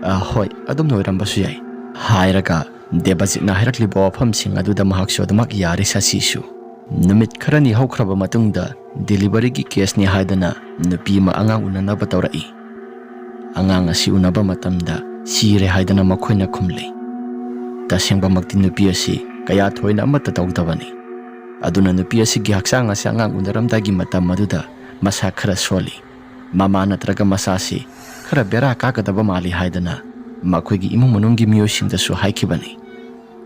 "ꯑ, ꯍꯣꯏ, ꯑꯗꯨꯝꯅ ꯑꯣꯏꯔꯝꯕꯁꯨ ꯌꯥꯏ," ꯍꯥꯏꯔꯒ ꯗꯦꯕꯖꯤꯠꯅ ꯍꯥꯏꯔꯛꯂꯤꯕ ꯋꯥꯐꯝꯁꯤꯡ ꯑꯗꯨꯗ ꯃꯍꯥꯛꯁꯨ ꯑꯗꯨꯃꯛ ꯌꯥꯔꯦ ꯁꯥꯁꯤꯁꯨ꯫ ꯅꯨꯃꯤꯠ ꯈꯔꯅꯤ ꯍꯧꯈ꯭ꯔꯕ ꯃꯇꯨꯡꯗ ꯗꯦꯂꯤꯚꯔꯤꯒꯤ ꯀꯦꯁꯅꯤ ꯍꯥꯏꯗꯅ ꯅꯨꯄꯤ ꯑꯃ ꯑꯉꯥꯡ ꯎꯅꯅꯕ ꯇꯧꯔꯛꯏ꯫ ꯑꯉꯥꯡ ꯑꯁꯤ ꯎꯅꯕ ꯃꯇꯝꯗ ꯁꯤꯔꯦ ꯍꯥꯏꯗꯅ ꯃꯈꯣꯏꯅ ꯈꯨꯝꯂꯤ꯫ ꯇꯁꯦꯡꯕꯃꯛꯇꯤ ꯅꯨꯄꯤ ꯑꯁꯤ ꯀꯌꯥ ꯊꯣꯏꯅ ꯑꯃꯠꯇ ꯇꯧꯗꯕꯅꯤ꯫ ꯑꯗꯨꯅ ꯅꯨꯄꯤ ꯑꯁꯤꯒꯤ ꯍꯛꯆꯥꯡ ꯑꯁꯤ ꯑꯉꯥꯡ ꯎꯅꯔꯝꯗꯥꯏꯒꯤ ꯃꯇꯝ ꯑꯗꯨꯗ ꯃꯁꯥ ꯈꯔ ꯁꯣꯜꯂꯤ꯫ ꯃꯃꯥ ꯅꯠꯇ꯭ꯔꯒ ꯃꯆꯥꯁꯤ ꯈꯔ ꯕꯦꯔꯥ ꯀꯥꯒꯗꯕ ꯃꯥꯜꯂꯤ ꯍꯥꯏꯗꯅ ꯃꯈꯣꯏꯒꯤ ꯏꯃꯨꯡ ꯃꯅꯨꯡꯒꯤ ꯃꯤꯑꯣꯏꯁꯤꯡꯗꯁꯨ ꯍꯥꯏꯈꯤꯕꯅꯤ꯫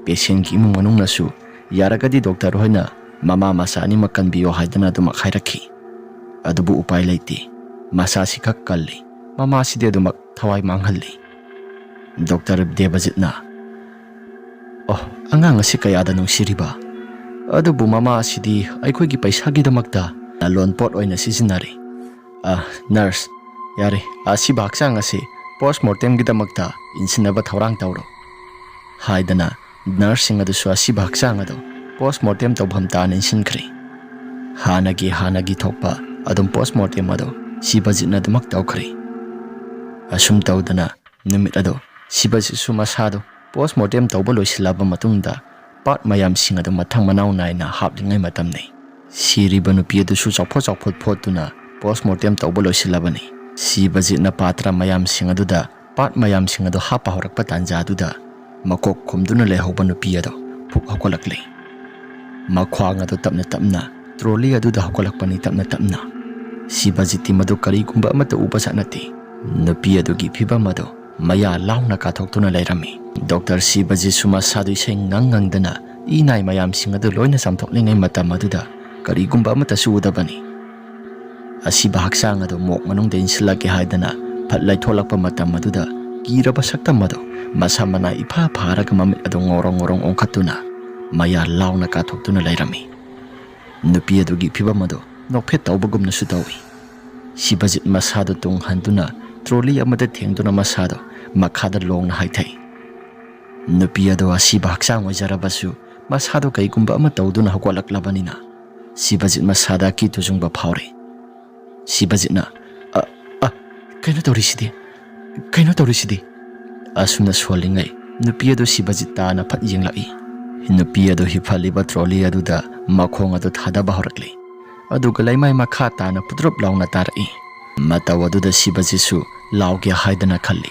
ꯄꯦꯁꯦꯟꯒꯤ ꯏꯃꯨꯡ ꯃꯅꯨꯡꯅꯁꯨ ꯌꯥꯔꯒꯗꯤ ꯗꯣꯛꯇꯔ ꯍꯣꯏꯅ ꯃꯃꯥ ꯃꯆꯥ ꯑꯅꯤꯃꯛ ꯀꯟꯕꯤꯌꯣ ꯍꯥꯏꯗꯅ ꯑꯗꯨꯃꯛ ꯍꯥꯏꯔꯛꯈꯤ꯫ ꯑꯗꯨꯕꯨ ꯎꯄꯥꯏ ꯂꯩꯇꯦ꯫ ꯃꯆꯥꯁꯤ ꯈꯛ ꯀꯜꯂꯤ꯫ ꯃꯃꯥꯁꯤꯗꯤ ꯑꯗꯨꯃꯛ ꯊꯋꯥꯏ ꯃꯥꯡꯍꯜꯂꯤ꯫ ꯗꯣꯛꯇꯔ ꯗꯦꯕꯖꯤꯠꯅ, "ꯑꯣ, ꯑꯉꯥꯡ ꯑꯁꯤ ꯀꯌꯥꯗ ꯅꯨꯡꯁꯤꯔꯤꯕ! ꯑꯗꯨꯕꯨ ꯃꯃꯥ ꯑꯁꯤꯗꯤ ꯑꯩꯈꯣꯏꯒꯤ ꯄꯩꯁꯥꯒꯤꯗꯃꯛꯇ ꯂꯂꯣꯟ ꯄꯣꯠ ꯑꯣꯏꯅ ꯁꯤꯖꯤꯟꯅꯔꯤ꯫ ꯑ, ꯅꯔꯁ, ꯌꯥꯔꯦ, ꯑꯁꯤꯕ ꯍꯛꯆꯥꯡ ꯑꯁꯤ ꯄꯣꯁꯃꯣꯔꯇꯦꯝꯒꯤꯗꯃꯛꯇ ꯏꯟꯁꯤꯟꯅꯕ ꯊꯧꯔꯥꯡ ꯇꯧꯔꯣ" ꯍꯥꯏꯗꯅ ꯅꯔꯁꯁꯤꯡ ꯑꯗꯨꯁꯨ ꯑꯁꯤꯕ ꯍꯛꯆꯥꯡ ꯑꯗꯨ ꯄꯣꯁꯃꯣꯔꯇꯦꯝ ꯇꯧꯐꯝ ꯇꯥꯅ ꯏꯟꯁꯤꯟꯈ꯭ꯔꯦ꯫ ꯍꯥꯟꯅꯒꯤ ꯍꯥꯟꯅꯒꯤ ꯊꯣꯛꯄ ꯑꯗꯨꯝ ꯄꯣꯁꯃꯣꯔꯇꯦꯝ ꯑꯗꯨ ꯁꯤꯕꯖꯤꯠꯅ ꯑꯗꯨꯃꯛ ꯇꯧꯈ꯭ꯔꯦ꯫ ꯑꯁꯨꯝ ꯇꯧꯗꯅ ꯅꯨꯃꯤꯠ ꯑꯗꯨ ꯁꯤꯕꯖꯤꯠꯁꯨ ꯃꯁꯥꯗꯨ ꯄꯣꯁꯃꯣꯔꯇꯦꯝ ꯇꯧꯕ ꯂꯣꯏꯁꯤꯜꯂꯕ ꯃꯇꯨꯡꯗ ꯄꯥꯔꯠ ꯃꯌꯥꯝꯁꯤꯡ ꯑꯗꯨ ꯃꯊꯪ ꯃꯅꯥꯎ ꯅꯥꯏꯅ ꯍꯥꯞꯂꯤꯉꯩ ꯃꯇꯝꯅꯤ꯫ ꯁꯤꯔꯤꯕ ꯅꯨꯄꯤ ꯑꯗꯨꯁꯨ ꯆꯥꯎꯐꯣꯠ ꯆꯥꯎꯐꯣꯠ ꯐꯣꯠꯇꯨꯅ ꯄꯣꯁꯃꯣꯔꯇꯦꯝ ꯇꯧꯕ ꯂꯣꯏꯁꯤꯜꯂꯕꯅꯤ꯫ ꯁꯤꯕꯖꯤꯠꯅ ꯄꯥꯇ꯭ꯔ ꯃꯌꯥꯝꯁꯤꯡ ꯑꯗꯨꯗ ꯄꯥꯔꯠ ꯃꯌꯥꯝꯁꯤꯡ ꯑꯗꯨ ꯍꯥꯞꯄ ꯍꯧꯔꯛꯄ ꯇꯥꯟꯖꯥꯗꯨꯗ ꯃꯀꯣꯛ ꯈꯨꯝꯗꯨꯅ ꯂꯩꯍꯧꯕ ꯅꯨꯄꯤ ꯑꯗꯨ ꯐꯨꯛ ꯍꯧꯒꯠꯂꯛꯂꯤ꯫ ꯃꯈ꯭ꯋꯥꯡ ꯑꯗꯨ ꯇꯞꯅ ꯇꯞꯅ ꯇ꯭ꯔꯣꯂꯤ ꯑꯗꯨꯗ ꯍꯧꯒꯠꯂꯛꯄꯅꯤ ꯇꯞꯅ ꯇꯞꯅ꯫ ꯁꯤꯕꯖꯤꯠꯇꯤ ꯃꯗꯨ ꯀꯔꯤꯒꯨꯝꯕ ꯑꯃꯠꯇ ꯎꯕ ꯖꯥꯠ ꯅꯠꯇꯦ꯫ ꯅꯨꯄꯤ ꯑꯗꯨꯒꯤ ꯐꯤꯕꯝ ꯑꯗꯨ ꯃꯌꯥ ꯂꯥꯎꯅ ꯀꯥꯊꯣꯛꯇꯨꯅ ꯂꯩꯔꯝꯃꯤ꯫ ꯗꯣꯛꯇꯔ ꯁꯤꯕꯖꯤꯠꯁꯨ ꯃꯁꯥꯗꯨ ꯏꯁꯩ ꯉꯪ ꯉꯪꯗꯅ ꯏ ꯅꯥꯏ ꯃꯌꯥꯝꯁꯤꯡ ꯑꯗꯨ ꯂꯣꯏꯅ ꯆꯥꯝꯊꯣꯛꯂꯤꯉꯩ ꯃꯇꯝ ꯑꯗꯨꯗ ꯀꯔꯤꯒꯨꯝꯕ ꯑꯃꯠꯇꯁꯨ ꯎꯗꯕꯅꯤ꯫ ꯑꯁꯤꯕ ꯍꯛꯆꯥꯡ ꯑꯗꯨ ꯃꯣꯛ ꯃꯅꯨꯡꯗ ꯏꯟꯁꯤꯜꯂꯛꯀꯦ ꯍꯥꯏꯗꯅ ꯐꯠ ꯂꯩꯊꯣꯛꯂꯛꯄ ꯃꯇꯝ ꯑꯗꯨꯗ ꯀꯤꯔꯕ ꯁꯛꯇꯝ ꯑꯗꯨ ꯃꯁꯝ ꯃꯅꯥ ꯏꯐꯥ ꯐꯥꯔꯒ ꯃꯃꯤꯠ ꯑꯗꯨ ꯉꯧꯔꯣꯡ ꯉꯧꯔꯣꯡ ꯑꯣꯟꯈꯠꯇꯨꯅ ꯃꯌꯥ ꯂꯥꯎꯅ ꯀꯥꯊꯣꯛꯇꯨꯅ ꯂꯩꯔꯝꯃꯤ꯫ ꯅꯨꯄꯤ ꯑꯗꯨꯒꯤ ꯐꯤꯕꯝ ꯑꯗꯨ ꯅꯣꯛꯐꯦꯠ ꯇꯧꯕꯒꯨꯝꯅꯁꯨ ꯇꯧꯏ꯫ ꯁꯤꯕꯖꯤꯠ ꯃꯁꯥꯗꯨ ꯇꯨꯡ ꯍꯟꯗꯨꯅ ꯇ꯭ꯔꯣꯂꯤ ꯑꯃꯗ ꯊꯦꯡꯗꯨꯅ ꯃꯁꯥꯗꯨ ꯃꯈꯥꯗ ꯂꯣꯡꯅ ꯍꯥꯏꯊꯩ꯫ ꯅꯨꯄꯤ ꯑꯗꯨ ꯑꯁꯤꯕ ꯍꯛꯆꯥꯡ ꯑꯣꯏꯖꯔꯕꯁꯨ ꯃꯁꯥꯗꯨ ꯀꯩꯒꯨꯝꯕ ꯑꯃ ꯇꯧꯗꯨꯅ ꯍꯧꯒꯠꯂꯛꯂꯕꯅꯤꯅ ꯁꯤꯕꯖꯤꯠ ꯃꯁꯥꯗ ꯑꯀꯤ ꯇꯨꯖꯨꯡꯕ ꯐꯥꯎꯔꯦ꯫ ꯁꯤꯕꯖꯤꯠꯅ, "ꯑ, ꯑ, ꯀꯩꯅꯣ ꯇꯧꯔꯤꯁꯤꯗꯤ? ꯀꯩꯅꯣ ꯇꯧꯔꯤꯁꯤꯗꯤ?" ꯑꯁꯨꯝꯅ ꯁꯣꯜꯂꯤꯉꯩ ꯅꯨꯄꯤ ꯑꯗꯨ ꯁꯤꯕꯖꯤꯠ ꯇꯥꯅ ꯐꯠ ꯌꯦꯡꯂꯛꯏ꯫ ꯅꯨꯄꯤ ꯑꯗꯨ ꯍꯤꯞꯍꯜꯂꯤꯕ ꯇ꯭ꯔꯣꯂꯤ ꯑꯗꯨꯗ ꯃꯈꯣꯡ ꯑꯗꯨ ꯊꯥꯗꯕ ꯍꯧꯔꯛꯂꯤ꯫ ꯑꯗꯨꯒ ꯂꯩꯃꯥꯏ ꯃꯈꯥ ꯇꯥꯅ ꯄꯨꯗ꯭ꯔꯨꯞ ꯂꯥꯎꯅ ꯇꯥꯔꯛꯏ꯫ ꯃꯇꯧ ꯑꯗꯨꯗ ꯁꯤꯕꯖꯤꯠꯁꯨ ꯂꯥꯎꯒꯦ ꯍꯥꯏꯗꯅ ꯈꯜꯂꯤ꯫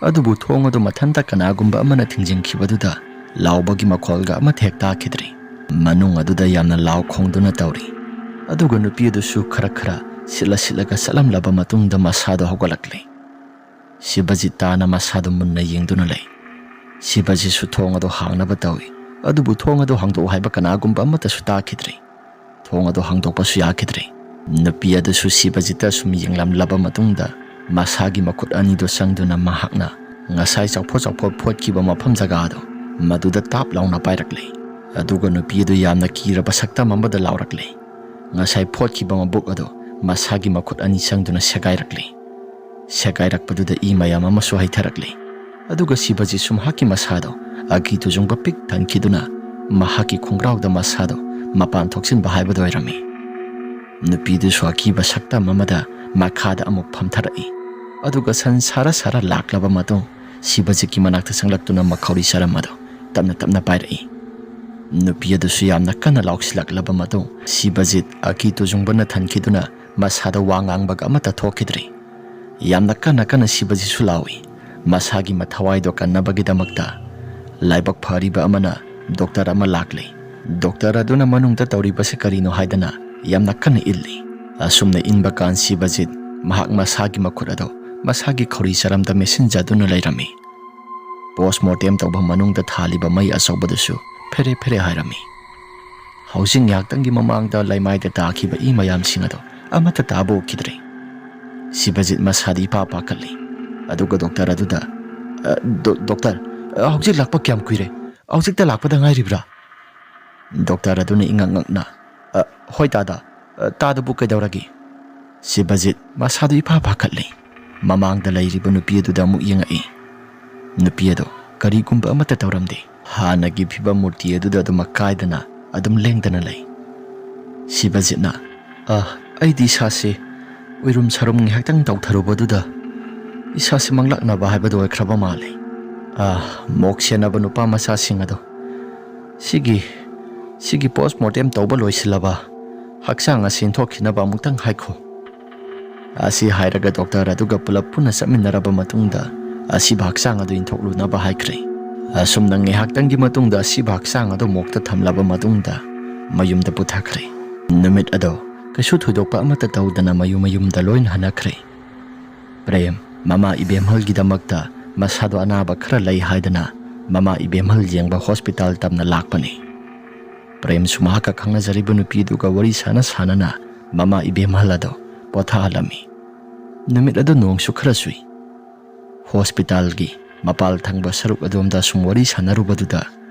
ꯑꯗꯨꯕꯨ ꯊꯣꯡ ꯑꯗꯨ ꯃꯊꯟꯇ ꯀꯅꯥꯒꯨꯝꯕ ꯑꯃꯅ ꯊꯤꯡꯖꯤꯟꯈꯤꯕꯗꯨꯗ ꯂꯥꯎꯕꯒꯤ ꯃꯈꯣꯜꯒ ꯑꯃꯠꯇ ꯍꯦꯛ ꯇꯥꯈꯤꯗ꯭ꯔꯤ꯫ ꯃꯅꯨꯡ ꯑꯗꯨꯗ ꯌꯥꯝꯅ ꯂꯥꯎ ꯈꯣꯡꯗꯨꯅ ꯇꯧꯔꯤ꯫ ꯑꯗꯨꯒ ꯅꯨꯄꯤ ꯑꯗꯨꯁꯨ ꯈꯔ ꯈꯔ ꯁꯤꯠꯂ ꯁꯤꯠꯂꯒ ꯆꯠꯂꯝꯂꯕ ꯃꯇꯨꯡꯗ ꯃꯁꯥꯗꯣ ꯍꯧꯒꯠꯂꯛꯂꯦ꯫ ꯁꯤꯕꯖꯤꯠ ꯇꯥꯅ ꯃꯁꯥꯗꯣ ꯃꯨꯟꯅ ꯌꯦꯡꯗꯨꯅ ꯂꯩ꯫ ꯁꯤꯕꯖꯤꯠꯁꯨ ꯊꯣꯡ ꯑꯗꯨ ꯍꯥꯡꯅꯕ ꯇꯧꯏ꯫ ꯑꯗꯨꯕꯨ ꯊꯣꯡ ꯑꯗꯨ ꯍꯥꯡꯗꯣꯛꯎ ꯍꯥꯏꯕ ꯀꯅꯥꯒꯨꯝꯕ ꯑꯃꯠꯇꯁꯨ ꯇꯥꯈꯤꯗ꯭ꯔꯦ꯫ ꯊꯣꯡ ꯑꯗꯨ ꯍꯥꯡꯗꯣꯛꯄꯁꯨ ꯌꯥꯈꯤꯗ꯭ꯔꯦ꯫ ꯅꯨꯄꯤ ꯑꯗꯨꯁꯨ ꯁꯤꯕꯖꯤꯠꯇ ꯁꯨꯝ ꯌꯦꯡꯂꯝꯂꯕ ꯃꯇꯨꯡꯗ ꯃꯁꯥꯒꯤ ꯃꯈꯨꯠ ꯑꯅꯤꯗꯨ ꯆꯪꯗꯨꯅ ꯃꯍꯥꯛꯅ ꯉꯁꯥꯏ ꯆꯥꯎꯐꯣꯠ ꯆꯥꯎꯐꯣꯠ ꯐꯣꯠꯈꯤꯕ ꯃꯐꯝ ꯖꯒꯥ ꯑꯗꯨ ꯃꯗꯨꯗ ꯇꯥꯞ ꯂꯥꯎꯅ ꯄꯥꯏꯔꯛꯂꯦ꯫ ꯑꯗꯨꯒ ꯅꯨꯄꯤ ꯑꯗꯨ ꯌꯥꯝꯅ ꯀꯤꯔꯕ ꯁꯛꯇꯝ ꯑꯃꯗ ꯂꯥꯎꯔꯛꯂꯦ꯫ ꯉꯁꯥꯏ ꯐꯣꯠꯈꯤꯕ ꯃꯕꯨꯛ ꯑꯗꯨ ꯃꯁꯥꯒꯤ ꯃꯈꯨꯠ ꯑꯅꯤ ꯆꯪꯗꯨꯅ ꯁꯦꯒꯥꯏꯔꯛꯂꯦ꯫ ꯁꯦꯒꯥꯏꯔꯛꯄꯗꯨꯗ ꯏ ꯃꯌꯥꯝ ꯑꯃꯁꯨ ꯍꯩꯊꯔꯛꯂꯦ꯫ ꯑꯗꯨꯒ ꯁꯤꯕꯖꯤꯠꯁꯨ ꯃꯍꯥꯛꯀꯤ ꯃꯁꯥꯗꯣ ꯑꯀꯤ ꯇꯨꯖꯨꯡꯕ ꯄꯤꯛ ꯊꯟꯈꯤꯗꯨꯅ ꯃꯍꯥꯛꯀꯤ ꯈꯣꯡꯒ꯭ꯔꯥꯎꯗ ꯃꯁꯥꯗꯣ ꯃꯄꯥꯟ ꯊꯣꯛꯆꯤꯟꯕ ꯍꯥꯏꯕꯗꯨ ꯑꯣꯏꯔꯝꯃꯤ꯫ ꯅꯨꯄꯤꯗꯨꯁꯨ ꯑꯀꯤꯕ ꯁꯛꯇꯝ ꯑꯃꯗ ꯃꯈꯥꯗ ꯑꯃꯨꯛ ꯐꯝꯊꯔꯛꯏ꯫ ꯑꯗꯨꯒ ꯁꯟ ꯁꯥꯔ ꯁꯥꯔ ꯂꯥꯛꯂꯕ ꯃꯇꯨꯡ ꯁꯤꯕꯖꯤꯠꯀꯤ ꯃꯅꯥꯛꯇ ꯆꯪꯂꯛꯇꯨꯅ ꯃꯈꯧꯔꯤ ꯆꯔꯝ ꯑꯗꯨ ꯇꯞꯅ ꯇꯞꯅ ꯄꯥꯏꯔꯛꯏ꯫ ꯅꯨꯄꯤ ꯑꯗꯨꯁꯨ ꯌꯥꯝꯅ ꯀꯟꯅ ꯂꯥꯎꯁꯤꯜꯂꯛꯂꯕ ꯃꯇꯨꯡ ꯁꯤꯕꯖꯤꯠ ꯑꯀꯤ ꯇꯨꯖꯨꯡꯕꯅ ꯊꯟꯈꯤꯗꯨꯅ ꯃꯁꯥꯗ ꯋꯥ ꯉꯥꯡꯕꯒ ꯑꯃꯠꯇ ꯊꯣꯛꯈꯤꯗ꯭ꯔꯦ꯫ ꯌꯥꯝꯅ ꯀꯟꯅ ꯀꯟꯅ ꯁꯤꯕꯖꯤꯠꯁꯨ ꯂꯥꯎꯏ꯫ ꯃꯁꯥꯒꯤ ꯃꯊꯋꯥꯏꯗꯣ ꯀꯟꯅꯕꯒꯤꯗꯃꯛꯇ ꯂꯥꯏꯕꯛ ꯐꯔꯤꯕ ꯑꯃꯅ ꯗꯣꯛꯇꯔ ꯑꯃ ꯂꯥꯛꯂꯦ꯫ ꯗꯣꯛꯇꯔ ꯑꯗꯨꯅ ꯃꯅꯨꯡꯗ ꯇꯧꯔꯤꯕꯁꯤ ꯀꯔꯤꯅꯣ ꯍꯥꯏꯗꯅ ꯌꯥꯝꯅ ꯀꯟꯅ ꯏꯜꯂꯤ꯫ ꯑꯁꯨꯝꯅ ꯏꯟꯕ ꯀꯥꯟ ꯁꯤꯕꯖꯤꯠ ꯃꯍꯥꯛ ꯃꯁꯥꯒꯤ ꯃꯈꯨꯠ ꯑꯗꯨ ꯃꯁꯥꯒꯤ ꯈꯧꯔꯤ ꯆꯔꯝꯗ ꯃꯦꯠꯁꯤꯟꯖꯗꯨꯅ ꯂꯩꯔꯝꯃꯤ꯫ ꯄꯣꯁꯃꯣꯔꯇꯦꯝ ꯇꯧꯕ ꯃꯅꯨꯡꯗ ꯊꯥꯜꯂꯤꯕ ꯃꯩ ꯑꯆꯧꯕꯗꯨꯁꯨ ꯐꯦꯔꯦ ꯐꯦꯔꯦ ꯍꯥꯏꯔꯝꯃꯤ꯫ ꯍꯧꯖꯤꯛ ꯉꯥꯏꯍꯥꯛꯇꯪꯒꯤ ꯃꯃꯥꯡꯗ ꯂꯩꯃꯥꯏꯗ ꯇꯥꯈꯤꯕ ꯏ ꯃꯌꯥꯝꯁꯤꯡ ꯑꯗꯨ ꯑꯃꯠꯇ ꯇꯥꯕ ꯎꯈꯤꯗ꯭ꯔꯦ꯫ ꯁꯤꯕꯖꯤꯠ ꯃꯁꯥꯗꯤ ꯏꯄꯥ ꯄꯥꯈꯠꯂꯤ꯫ ꯑꯗꯨꯒ ꯗꯣꯛꯇꯔ ꯑꯗꯨꯗ, "ꯑ, ꯗꯣ-, ꯗꯣꯛꯇꯔ, ꯑ, ꯍꯧꯖꯤꯛ ꯂꯥꯛꯄ ꯀꯌꯥꯝ ꯀꯨꯏꯔꯦ? ꯍꯧꯖꯤꯛꯇ ꯂꯥꯛꯄꯗ ꯉꯥꯏꯔꯤꯕ꯭ꯔꯥ?" ꯗꯣꯛꯇꯔ ꯑꯗꯨꯅ ꯏꯉꯛ ꯉꯛꯅ, "ꯑ, ꯍꯣꯏ ꯇꯥꯗ, ꯑ, ꯇꯥꯗꯕꯨ ꯀꯩꯗꯧꯔꯒꯦ?" ꯁꯤꯕꯖꯤꯠ ꯃꯁꯥꯗꯨ ꯏꯐꯥ ꯐꯥꯈꯠꯂꯤ꯫ ꯃꯃꯥꯡꯗ ꯂꯩꯔꯤꯕ ꯅꯨꯄꯤ ꯑꯗꯨꯗ ꯑꯃꯨꯛ ꯌꯦꯡꯉꯛꯏ꯫ ꯅꯨꯄꯤ ꯑꯗꯨ ꯀꯔꯤꯒꯨꯝꯕ ꯑꯃꯠꯇ ꯇꯧꯔꯝꯗꯦ꯫ ꯍꯥꯟꯅꯒꯤ ꯐꯤꯕꯝ ꯃꯨꯔꯇꯤ ꯑꯗꯨꯗ ꯑꯗꯨꯃꯛ ꯀꯥꯏꯗꯅ ꯑꯗꯨꯝ ꯂꯦꯡꯗꯅ ꯂꯩ꯫ ꯁꯤꯕꯖꯤꯠꯅ, "ꯑ, ꯑꯩꯗꯤ ꯏꯁꯥꯁꯦ ꯎꯏꯔꯨꯝ ꯁꯥꯔꯨꯝ ꯉꯥꯏꯍꯥꯛꯇꯪ ꯇꯧꯊꯔꯨꯕꯗꯨꯗ ꯏꯁꯥꯁꯦ ꯃꯪꯂꯥꯛꯅꯕ ꯍꯥꯏꯕꯗꯨ ꯑꯣꯏꯈ꯭ꯔꯕ ꯃꯥꯜꯂꯦ꯫ ꯑ, ꯃꯣꯛ ꯁꯦꯟꯅꯕ ꯅꯨꯄꯥ ꯃꯆꯥꯁꯤꯡ ꯑꯗꯣ ꯁꯤꯒꯤ, ꯁꯤꯒꯤ ꯄꯣꯁꯃꯣꯔꯇꯦꯝ ꯇꯧꯕ ꯂꯣꯏꯁꯤꯜꯂꯕ ꯍꯛꯆꯥꯡ ꯑꯁꯤ ꯏꯟꯊꯣꯛꯈꯤꯅꯕ ꯑꯃꯨꯛꯇꯪ ꯍꯥꯏꯈꯣ꯫" ꯑꯁꯤ ꯍꯥꯏꯔꯒ ꯗꯣꯛꯇꯔ ꯑꯗꯨꯒ ꯄꯨꯂꯞ ꯄꯨꯟꯅ ꯆꯠꯃꯤꯟꯅꯔꯕ ꯃꯇꯨꯡꯗ ꯑꯁꯤꯕ ꯍꯛꯆꯥꯡ ꯑꯗꯨ ꯏꯟꯊꯣꯛꯂꯨꯅꯕ ꯍꯥꯏꯈ꯭ꯔꯦ꯫ ꯑꯁꯨꯝꯅ ꯉꯥꯏꯍꯥꯛꯇꯪꯒꯤ ꯃꯇꯨꯡꯗ ꯑꯁꯤꯕ ꯍꯛꯆꯥꯡ ꯑꯗꯨ ꯃꯣꯛꯇ ꯊꯝꯂꯕ ꯃꯇꯨꯡꯗ ꯃꯌꯨꯝꯗ ꯄꯨꯊꯈ꯭ꯔꯦ꯫ ꯅꯨꯃꯤꯠ ꯑꯗꯣ ꯀꯩꯁꯨ ꯊꯣꯏꯗꯣꯛꯄ ꯑꯃꯠꯇ ꯇꯧꯗꯅ ꯃꯌꯨꯝ ꯃꯌꯨꯝꯗ ꯂꯣꯏꯅ ꯍꯟꯅꯈ꯭ꯔꯦ꯫ ꯄ꯭ꯔꯦꯝ ꯃꯃꯥ ꯏꯕꯦꯝꯍꯜꯒꯤꯗꯃꯛꯇ ꯃꯁꯥꯗꯣ ꯑꯅꯥꯕ ꯈꯔ ꯂꯩ ꯍꯥꯏꯗꯅ ꯃꯃꯥ ꯏꯕꯦꯝꯍꯜ ꯌꯦꯡꯕ ꯍꯣꯁꯄꯤꯇꯥꯜ ꯇꯝꯅ ꯂꯥꯛꯄꯅꯤ꯫ ꯄ꯭ꯔꯦꯝꯁꯨ ꯃꯍꯥꯛꯀ ꯈꯪꯅꯖꯔꯤꯕ ꯅꯨꯄꯤꯗꯨꯒ ꯋꯥꯔꯤ ꯁꯥꯟꯅ ꯁꯥꯟꯅꯅ ꯃꯃꯥ ꯏꯕꯦꯝꯍꯜ ꯑꯗꯣ ꯄꯣꯊꯥꯍꯜꯂꯝꯃꯤ꯫ ꯅꯨꯃꯤꯠ ꯑꯗꯨ ꯅꯣꯡꯁꯨ ꯈꯔ ꯆꯨꯏ꯫ ꯍꯣꯁꯄꯤꯇꯥꯜꯒꯤ ꯃꯄꯥꯜ ꯊꯪꯕ ꯁꯔꯨꯛ ꯑꯗꯣꯝꯗ ꯁꯨꯝ ꯋꯥꯔꯤ ꯁꯥꯟꯅꯔꯨꯕꯗꯨꯗ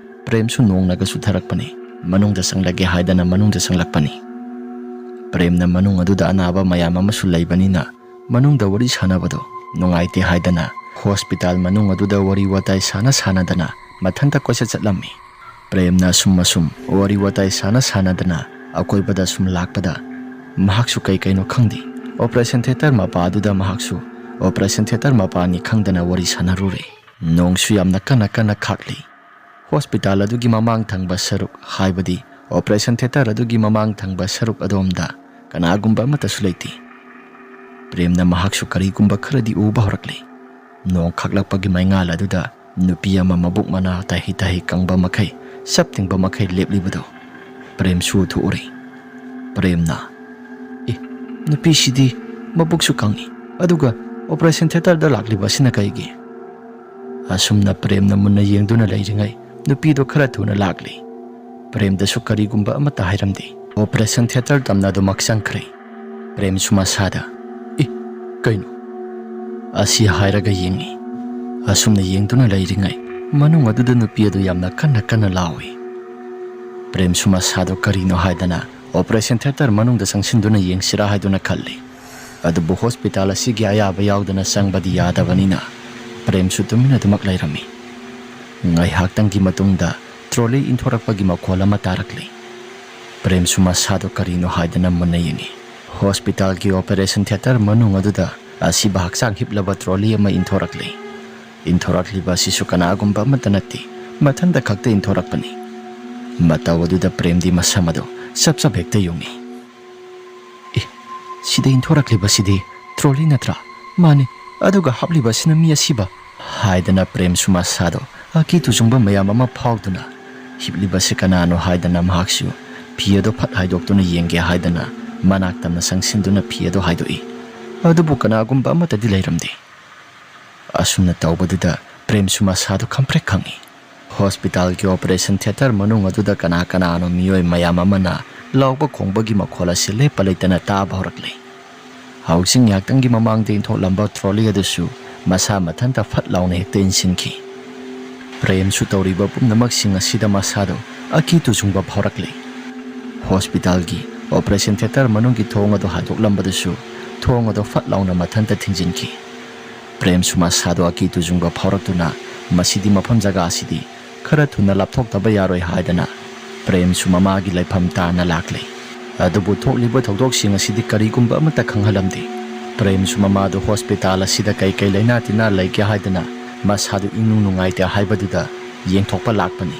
ꯄ꯭ꯔꯦꯝꯁꯨ ꯅꯣꯡꯅꯒ ꯆꯨꯊꯔꯛꯄꯅꯤ꯫ ꯃꯅꯨꯡꯗ ꯆꯪꯂꯒꯦ ꯍꯥꯏꯗꯅ ꯃꯅꯨꯡꯗ ꯆꯪꯂꯛꯄꯅꯤ꯫ ꯄ꯭ꯔꯦꯝꯅ ꯃꯅꯨꯡ ꯑꯗꯨꯗ ꯑꯅꯥꯕ ꯃꯌꯥꯝ ꯑꯃꯁꯨ ꯂꯩꯕꯅꯤꯅ ꯃꯅꯨꯡꯗ ꯋꯥꯔꯤ ꯁꯥꯟꯅꯕꯗꯣ ꯅꯨꯡꯉꯥꯏꯇꯦ ꯍꯥꯏꯗꯅ ꯍꯣꯁꯄꯤꯇꯥꯜ ꯃꯅꯨꯡ ꯑꯗꯨꯗ ꯋꯥꯔꯤ ꯋꯥꯇꯥꯏ ꯁꯥꯟꯅ ꯁꯥꯟꯅꯗꯅ ꯃꯊꯟꯇ ꯀꯣꯏꯆꯠ ꯆꯠꯂꯝꯃꯤ꯫ ꯄ꯭ꯔꯦꯝꯅ ꯑꯁꯨꯝ ꯑꯁꯨꯝ ꯋꯥꯔꯤ ꯋꯥꯇꯥꯏ ꯁꯥꯟꯅ ꯁꯥꯟꯅꯗꯅ ꯑꯀꯣꯏꯕꯗ ꯁꯨꯝ ꯂꯥꯛꯄꯗ ꯃꯍꯥꯛꯁꯨ ꯀꯩ ꯀꯩꯅꯣ ꯈꯪꯗꯦ, ꯑꯣꯄꯔꯦꯁꯟ ꯊꯤꯌꯦꯇꯔ ꯃꯄꯥ ꯑꯗꯨꯗ ꯃꯍꯥꯛꯁꯨ ꯑꯣꯄꯔꯦꯁꯟ ꯊꯤꯌꯦꯇꯔ ꯃꯄꯥꯅꯤ ꯈꯪꯗꯅ ꯋꯥꯔꯤ ꯁꯥꯟꯅꯔꯨꯔꯦ꯫ ꯅꯣꯡꯁꯨ ꯌꯥꯝꯅ ꯀꯟꯅ ꯀꯟꯅ ꯈꯥꯛꯂꯤ꯫ ꯍꯣꯁꯄꯤꯇꯥꯜ ꯑꯗꯨꯒꯤ ꯃꯃꯥꯡ ꯊꯪꯕ ꯁꯔꯨꯛ, ꯍꯥꯏꯕꯗꯤ ꯑꯣꯄꯔꯦꯁꯟ ꯊꯤꯌꯦꯇꯔ ꯑꯗꯨꯒꯤ ꯃꯃꯥꯡ ꯊꯪꯕ ꯁꯔꯨꯛ ꯑꯗꯣꯝꯗ ꯀꯅꯥꯒꯨꯝꯕ ꯑꯃꯠꯇꯁꯨ ꯂꯩꯇꯦ꯫ ꯄ꯭ꯔꯦꯝꯅ ꯃꯍꯥꯛꯁꯨ ꯀꯔꯤꯒꯨꯝꯕ ꯈꯔꯗꯤ ꯎꯕ ꯍꯧꯔꯛꯂꯦ꯫ ꯅꯣꯡ ꯈꯥꯛꯂꯛꯄꯒꯤ ꯃꯩꯉꯥꯜ ꯑꯗꯨꯗ ꯅꯨꯄꯤ ꯑꯃ ꯃꯕꯨꯛ ꯃꯅꯥ ꯇꯥꯍꯤ ꯇꯥꯍꯤ ꯀꯪꯕ ꯃꯈꯩ, ꯆꯞ ꯇꯤꯡꯕ ꯃꯈꯩ ꯂꯦꯞꯂꯤꯕꯗꯨ ꯄ꯭ꯔꯦꯝꯁꯨ ꯎꯊꯣꯛꯎꯔꯦ꯫ ꯄ꯭ꯔꯦꯝꯅ, "ꯑꯦ, ꯅꯨꯄꯤꯁꯤꯗꯤ ꯃꯕꯨꯛꯁꯨ ꯀꯪꯏ, ꯑꯗꯨꯒ ꯑꯣꯄꯔꯦꯁꯟ ꯊꯤꯌꯦꯇꯔꯗ ꯂꯥꯛꯂꯤꯕ ꯑꯁꯤꯅ ꯀꯩꯒꯤ?" ꯑꯁꯨꯝꯅ ꯄ꯭ꯔꯦꯝꯅ ꯃꯨꯟꯅ ꯌꯦꯡꯗꯨꯅ ꯂꯩꯔꯤꯉꯩ ꯅꯨꯄꯤꯗꯣ ꯈꯔ ꯊꯨꯅ ꯂꯥꯛꯂꯤ꯫ ꯄ꯭ꯔꯦꯝꯗꯁꯨ ꯀꯔꯤꯒꯨꯝꯕ ꯑꯃꯠꯇ ꯍꯥꯏꯔꯝꯗꯦ꯫ ꯑꯣꯄꯔꯦꯁꯟ ꯊꯤꯌꯦꯇꯔ ꯇꯝꯅ ꯑꯗꯨꯃꯛ ꯆꯪꯈ꯭ꯔꯦ꯫ ꯄ꯭ꯔꯦꯝꯁꯨ ꯃꯁꯥꯗ, "ꯑꯦ, ꯀꯩꯅꯣ?" ꯑꯁꯤ ꯍꯥꯏꯔꯒ ꯌꯦꯡꯉꯤ꯫ ꯑꯁꯨꯝꯅ ꯌꯦꯡꯗꯨꯅ ꯂꯩꯔꯤꯉꯩ ꯃꯅꯨꯡ ꯑꯗꯨꯗ ꯅꯨꯄꯤ ꯑꯗꯨ ꯌꯥꯝꯅ ꯀꯟꯅ ꯀꯟꯅ ꯂꯥꯎꯏ꯫ ꯄ꯭ꯔꯦꯝꯁꯨ ꯃꯁꯥꯗꯣ ꯀꯔꯤꯅꯣ ꯍꯥꯏꯗꯅ ꯑꯣꯄꯔꯦꯁꯟ ꯊꯤꯌꯦꯇꯔ ꯃꯅꯨꯡꯗ ꯆꯪꯁꯤꯟꯗꯨꯅ ꯌꯦꯡꯁꯤꯔꯥ ꯍꯥꯏꯗꯨꯅ ꯈꯜꯂꯤ꯫ ꯑꯗꯨꯕꯨ ꯍꯣꯁꯄꯤꯇꯥꯜ ꯑꯁꯤꯒꯤ ꯑꯌꯥꯕ ꯌꯥꯎꯗꯅ ꯆꯪꯕꯗꯤ ꯌꯥꯗꯕꯅꯤꯅ ꯄ꯭ꯔꯦꯝꯁꯨ ꯇꯨꯃꯤꯟ ꯑꯗꯨꯃꯛ ꯂꯩꯔꯝꯃꯤ꯫ ꯉꯥꯏꯍꯥꯛꯇꯪꯒꯤ ꯃꯇꯨꯡꯗ ꯇ꯭ꯔꯣꯂꯤ ꯏꯟꯊꯣꯔꯛꯄꯒꯤ ꯃꯈꯣꯜ ꯑꯃ ꯇꯥꯔꯛꯂꯤ꯫ ꯄ꯭ꯔꯦꯝꯁꯨ ꯃꯁꯥꯗꯣ ꯀꯔꯤꯅꯣ ꯍꯥꯏꯗꯅ ꯃꯨꯟꯅ ꯌꯦꯡꯉꯤ꯫ ꯍꯣꯁꯄꯤꯇꯥꯜꯒꯤ ꯑꯣꯄꯔꯦꯁꯟ ꯊꯤꯌꯦꯇꯔ ꯃꯅꯨꯡ ꯑꯗꯨꯗ ꯑꯁꯤꯕ ꯍꯛꯆꯥꯡ ꯍꯤꯞꯂꯕ ꯇ꯭ꯔꯣꯂꯤ ꯑꯃ ꯏꯟꯊꯣꯔꯛꯂꯤ꯫ ꯏꯟꯊꯣꯔꯛꯂꯤꯕ ꯑꯁꯤꯁꯨ ꯀꯅꯥꯒꯨꯝꯕ ꯑꯃꯠꯇ ꯅꯠꯇꯦ, ꯃꯊꯟꯇ ꯈꯛꯇ ꯏꯟꯊꯣꯔꯛꯄꯅꯤ꯫ ꯃꯇꯧ ꯑꯗꯨꯗ ꯄ꯭ꯔꯦꯝꯗꯤ ꯃꯁꯝ ꯑꯗꯨ ꯆꯞ ꯆꯞ ꯍꯦꯛꯇ ꯌꯨꯡꯉꯤ꯫ "ꯑꯦ, ꯁꯤꯗ ꯏꯟꯊꯣꯔꯛꯂꯤꯕꯁꯤꯗꯤ ꯇ꯭ꯔꯣꯂꯤ ꯅꯠꯇ꯭ꯔꯥ? ꯃꯥꯅꯤ, ꯑꯗꯨꯒ ꯍꯥꯞꯂꯤꯕꯁꯤꯅ ꯃꯤ ꯑꯁꯤꯕ?" ꯍꯥꯏꯗꯅ ꯄ꯭ꯔꯦꯝꯁꯨ ꯃꯁꯥꯗꯣ ꯑꯀꯤ ꯇꯨꯖꯨꯡꯕ ꯃꯌꯥꯝ ꯑꯃ ꯐꯥꯎꯗꯨꯅ, "ꯍꯤꯞꯂꯤꯕꯁꯤ ꯀꯅꯥꯅꯣ?" ꯍꯥꯏꯗꯅ ꯃꯍꯥꯛꯁꯨ ꯐꯤ ꯑꯗꯨ ꯐꯠ ꯍꯥꯏꯗꯣꯛꯇꯨꯅ ꯌꯦꯡꯒꯦ ꯍꯥꯏꯗꯅ ꯃꯅꯥꯛ ꯇꯝꯅ ꯆꯪꯁꯤꯟꯗꯨꯅ ꯐꯤ ꯑꯗꯨ ꯍꯥꯏꯗꯣꯛꯏ꯫ ꯑꯗꯨꯕꯨ ꯀꯅꯥꯒꯨꯝꯕ ꯑꯃꯠꯇꯗꯤ ꯂꯩꯔꯝꯗꯦ꯫ ꯑꯁꯨꯝꯅ ꯇꯧꯕꯗꯨꯗ ꯄ꯭ꯔꯦꯝꯁꯨ ꯃꯁꯥꯗꯣ ꯈꯪꯄ꯭ꯔꯦꯛ ꯈꯪꯉꯤ꯫ ꯍꯣꯁꯄꯤꯇꯥꯜꯒꯤ ꯑꯣꯄꯔꯦꯁꯟ ꯊꯤꯌꯦꯇꯔ ꯃꯅꯨꯡ ꯑꯗꯨꯗ ꯀꯅꯥ ꯀꯅꯥꯅꯣ ꯃꯤꯑꯣꯏ ꯃꯌꯥꯝ ꯑꯃꯅ ꯂꯥꯎꯕ ꯈꯣꯡꯕꯒꯤ ꯃꯈꯣꯜ ꯑꯁꯤ ꯂꯦꯞꯄ ꯂꯩꯇꯅ ꯇꯥꯕ ꯍꯧꯔꯛꯂꯦ꯫ ꯍꯧꯖꯤꯛ ꯉꯥꯏꯍꯥꯛꯇꯪꯒꯤ ꯃꯃꯥꯡꯗ ꯏꯟꯊꯣꯛꯂꯝꯕ ꯇ꯭ꯔꯣꯂꯤ ꯑꯗꯨꯁꯨ ꯃꯁꯥ ꯃꯊꯟꯇ ꯐꯠ ꯂꯥꯎꯅ ꯍꯦꯛꯇ ꯏꯟꯁꯤꯟꯈꯤ꯫ ꯄ꯭ꯔꯦꯝꯁꯨ ꯇꯧꯔꯤꯕ ꯄꯨꯝꯅꯃꯛꯁꯤꯡ ꯑꯁꯤꯗ ꯃꯁꯥꯗꯣ ꯑꯀꯤ ꯇꯨꯖꯨꯡꯕ ꯐꯥꯎꯔꯛꯂꯦ꯫ ꯍꯣꯁꯄꯤꯇꯥꯜꯒꯤ ꯑꯣꯄꯔꯦꯁꯟ ꯊꯤꯌꯦꯇꯔ ꯃꯅꯨꯡꯒꯤ ꯊꯣꯡ ꯑꯗꯨ ꯍꯥꯏꯗꯣꯛꯂꯝꯕꯗꯁꯨ ꯊꯣꯡ ꯑꯗꯨ ꯐꯠ ꯂꯥꯎꯅ ꯃꯊꯟꯇ ꯊꯤꯡꯖꯤꯟꯈꯤ꯫ ꯄ꯭ꯔꯦꯝꯁꯨ ꯃꯁꯥꯗꯣ ꯑꯀꯤ ꯇꯨꯖꯨꯡꯕ ꯐꯥꯎꯔꯛꯇꯨꯅ ꯃꯁꯤꯗꯤ ꯃꯐꯝ ꯖꯒꯥ ꯑꯁꯤꯗꯤ ꯈꯔ ꯊꯨꯅ ꯂꯥꯞꯊꯣꯛꯇꯕ ꯌꯥꯔꯣꯏ ꯍꯥꯏꯗꯅ ꯄ꯭ꯔꯦꯝꯁꯨ ꯃꯃꯥꯒꯤ ꯂꯩꯐꯝ ꯇꯥꯅ ꯂꯥꯛꯂꯦ꯫ ꯑꯗꯨꯕꯨ ꯊꯣꯛꯂꯤꯕ ꯊꯧꯗꯣꯛꯁꯤꯡ ꯑꯁꯤꯗꯤ ꯀꯔꯤꯒꯨꯝꯕ ꯑꯃꯠꯇ ꯈꯪꯍꯜꯂꯝꯗꯦ꯫ ꯄ꯭ꯔꯦꯝꯁꯨ ꯃꯃꯥꯗꯨ ꯍꯣꯁꯄꯤꯇꯥꯜ ꯑꯁꯤꯗ ꯀꯩ ꯀꯩ ꯂꯩꯅꯥ ꯇꯤꯟꯅꯥ ꯂꯩꯒꯦ ꯍꯥꯏꯗꯅ ꯃꯁꯥꯗꯨ ꯏꯅꯨꯡ ꯅꯨꯡꯉꯥꯏꯇꯦ ꯍꯥꯏꯕꯗꯨꯗ ꯌꯦꯡꯊꯣꯛꯄ ꯂꯥꯛꯄꯅꯤ꯫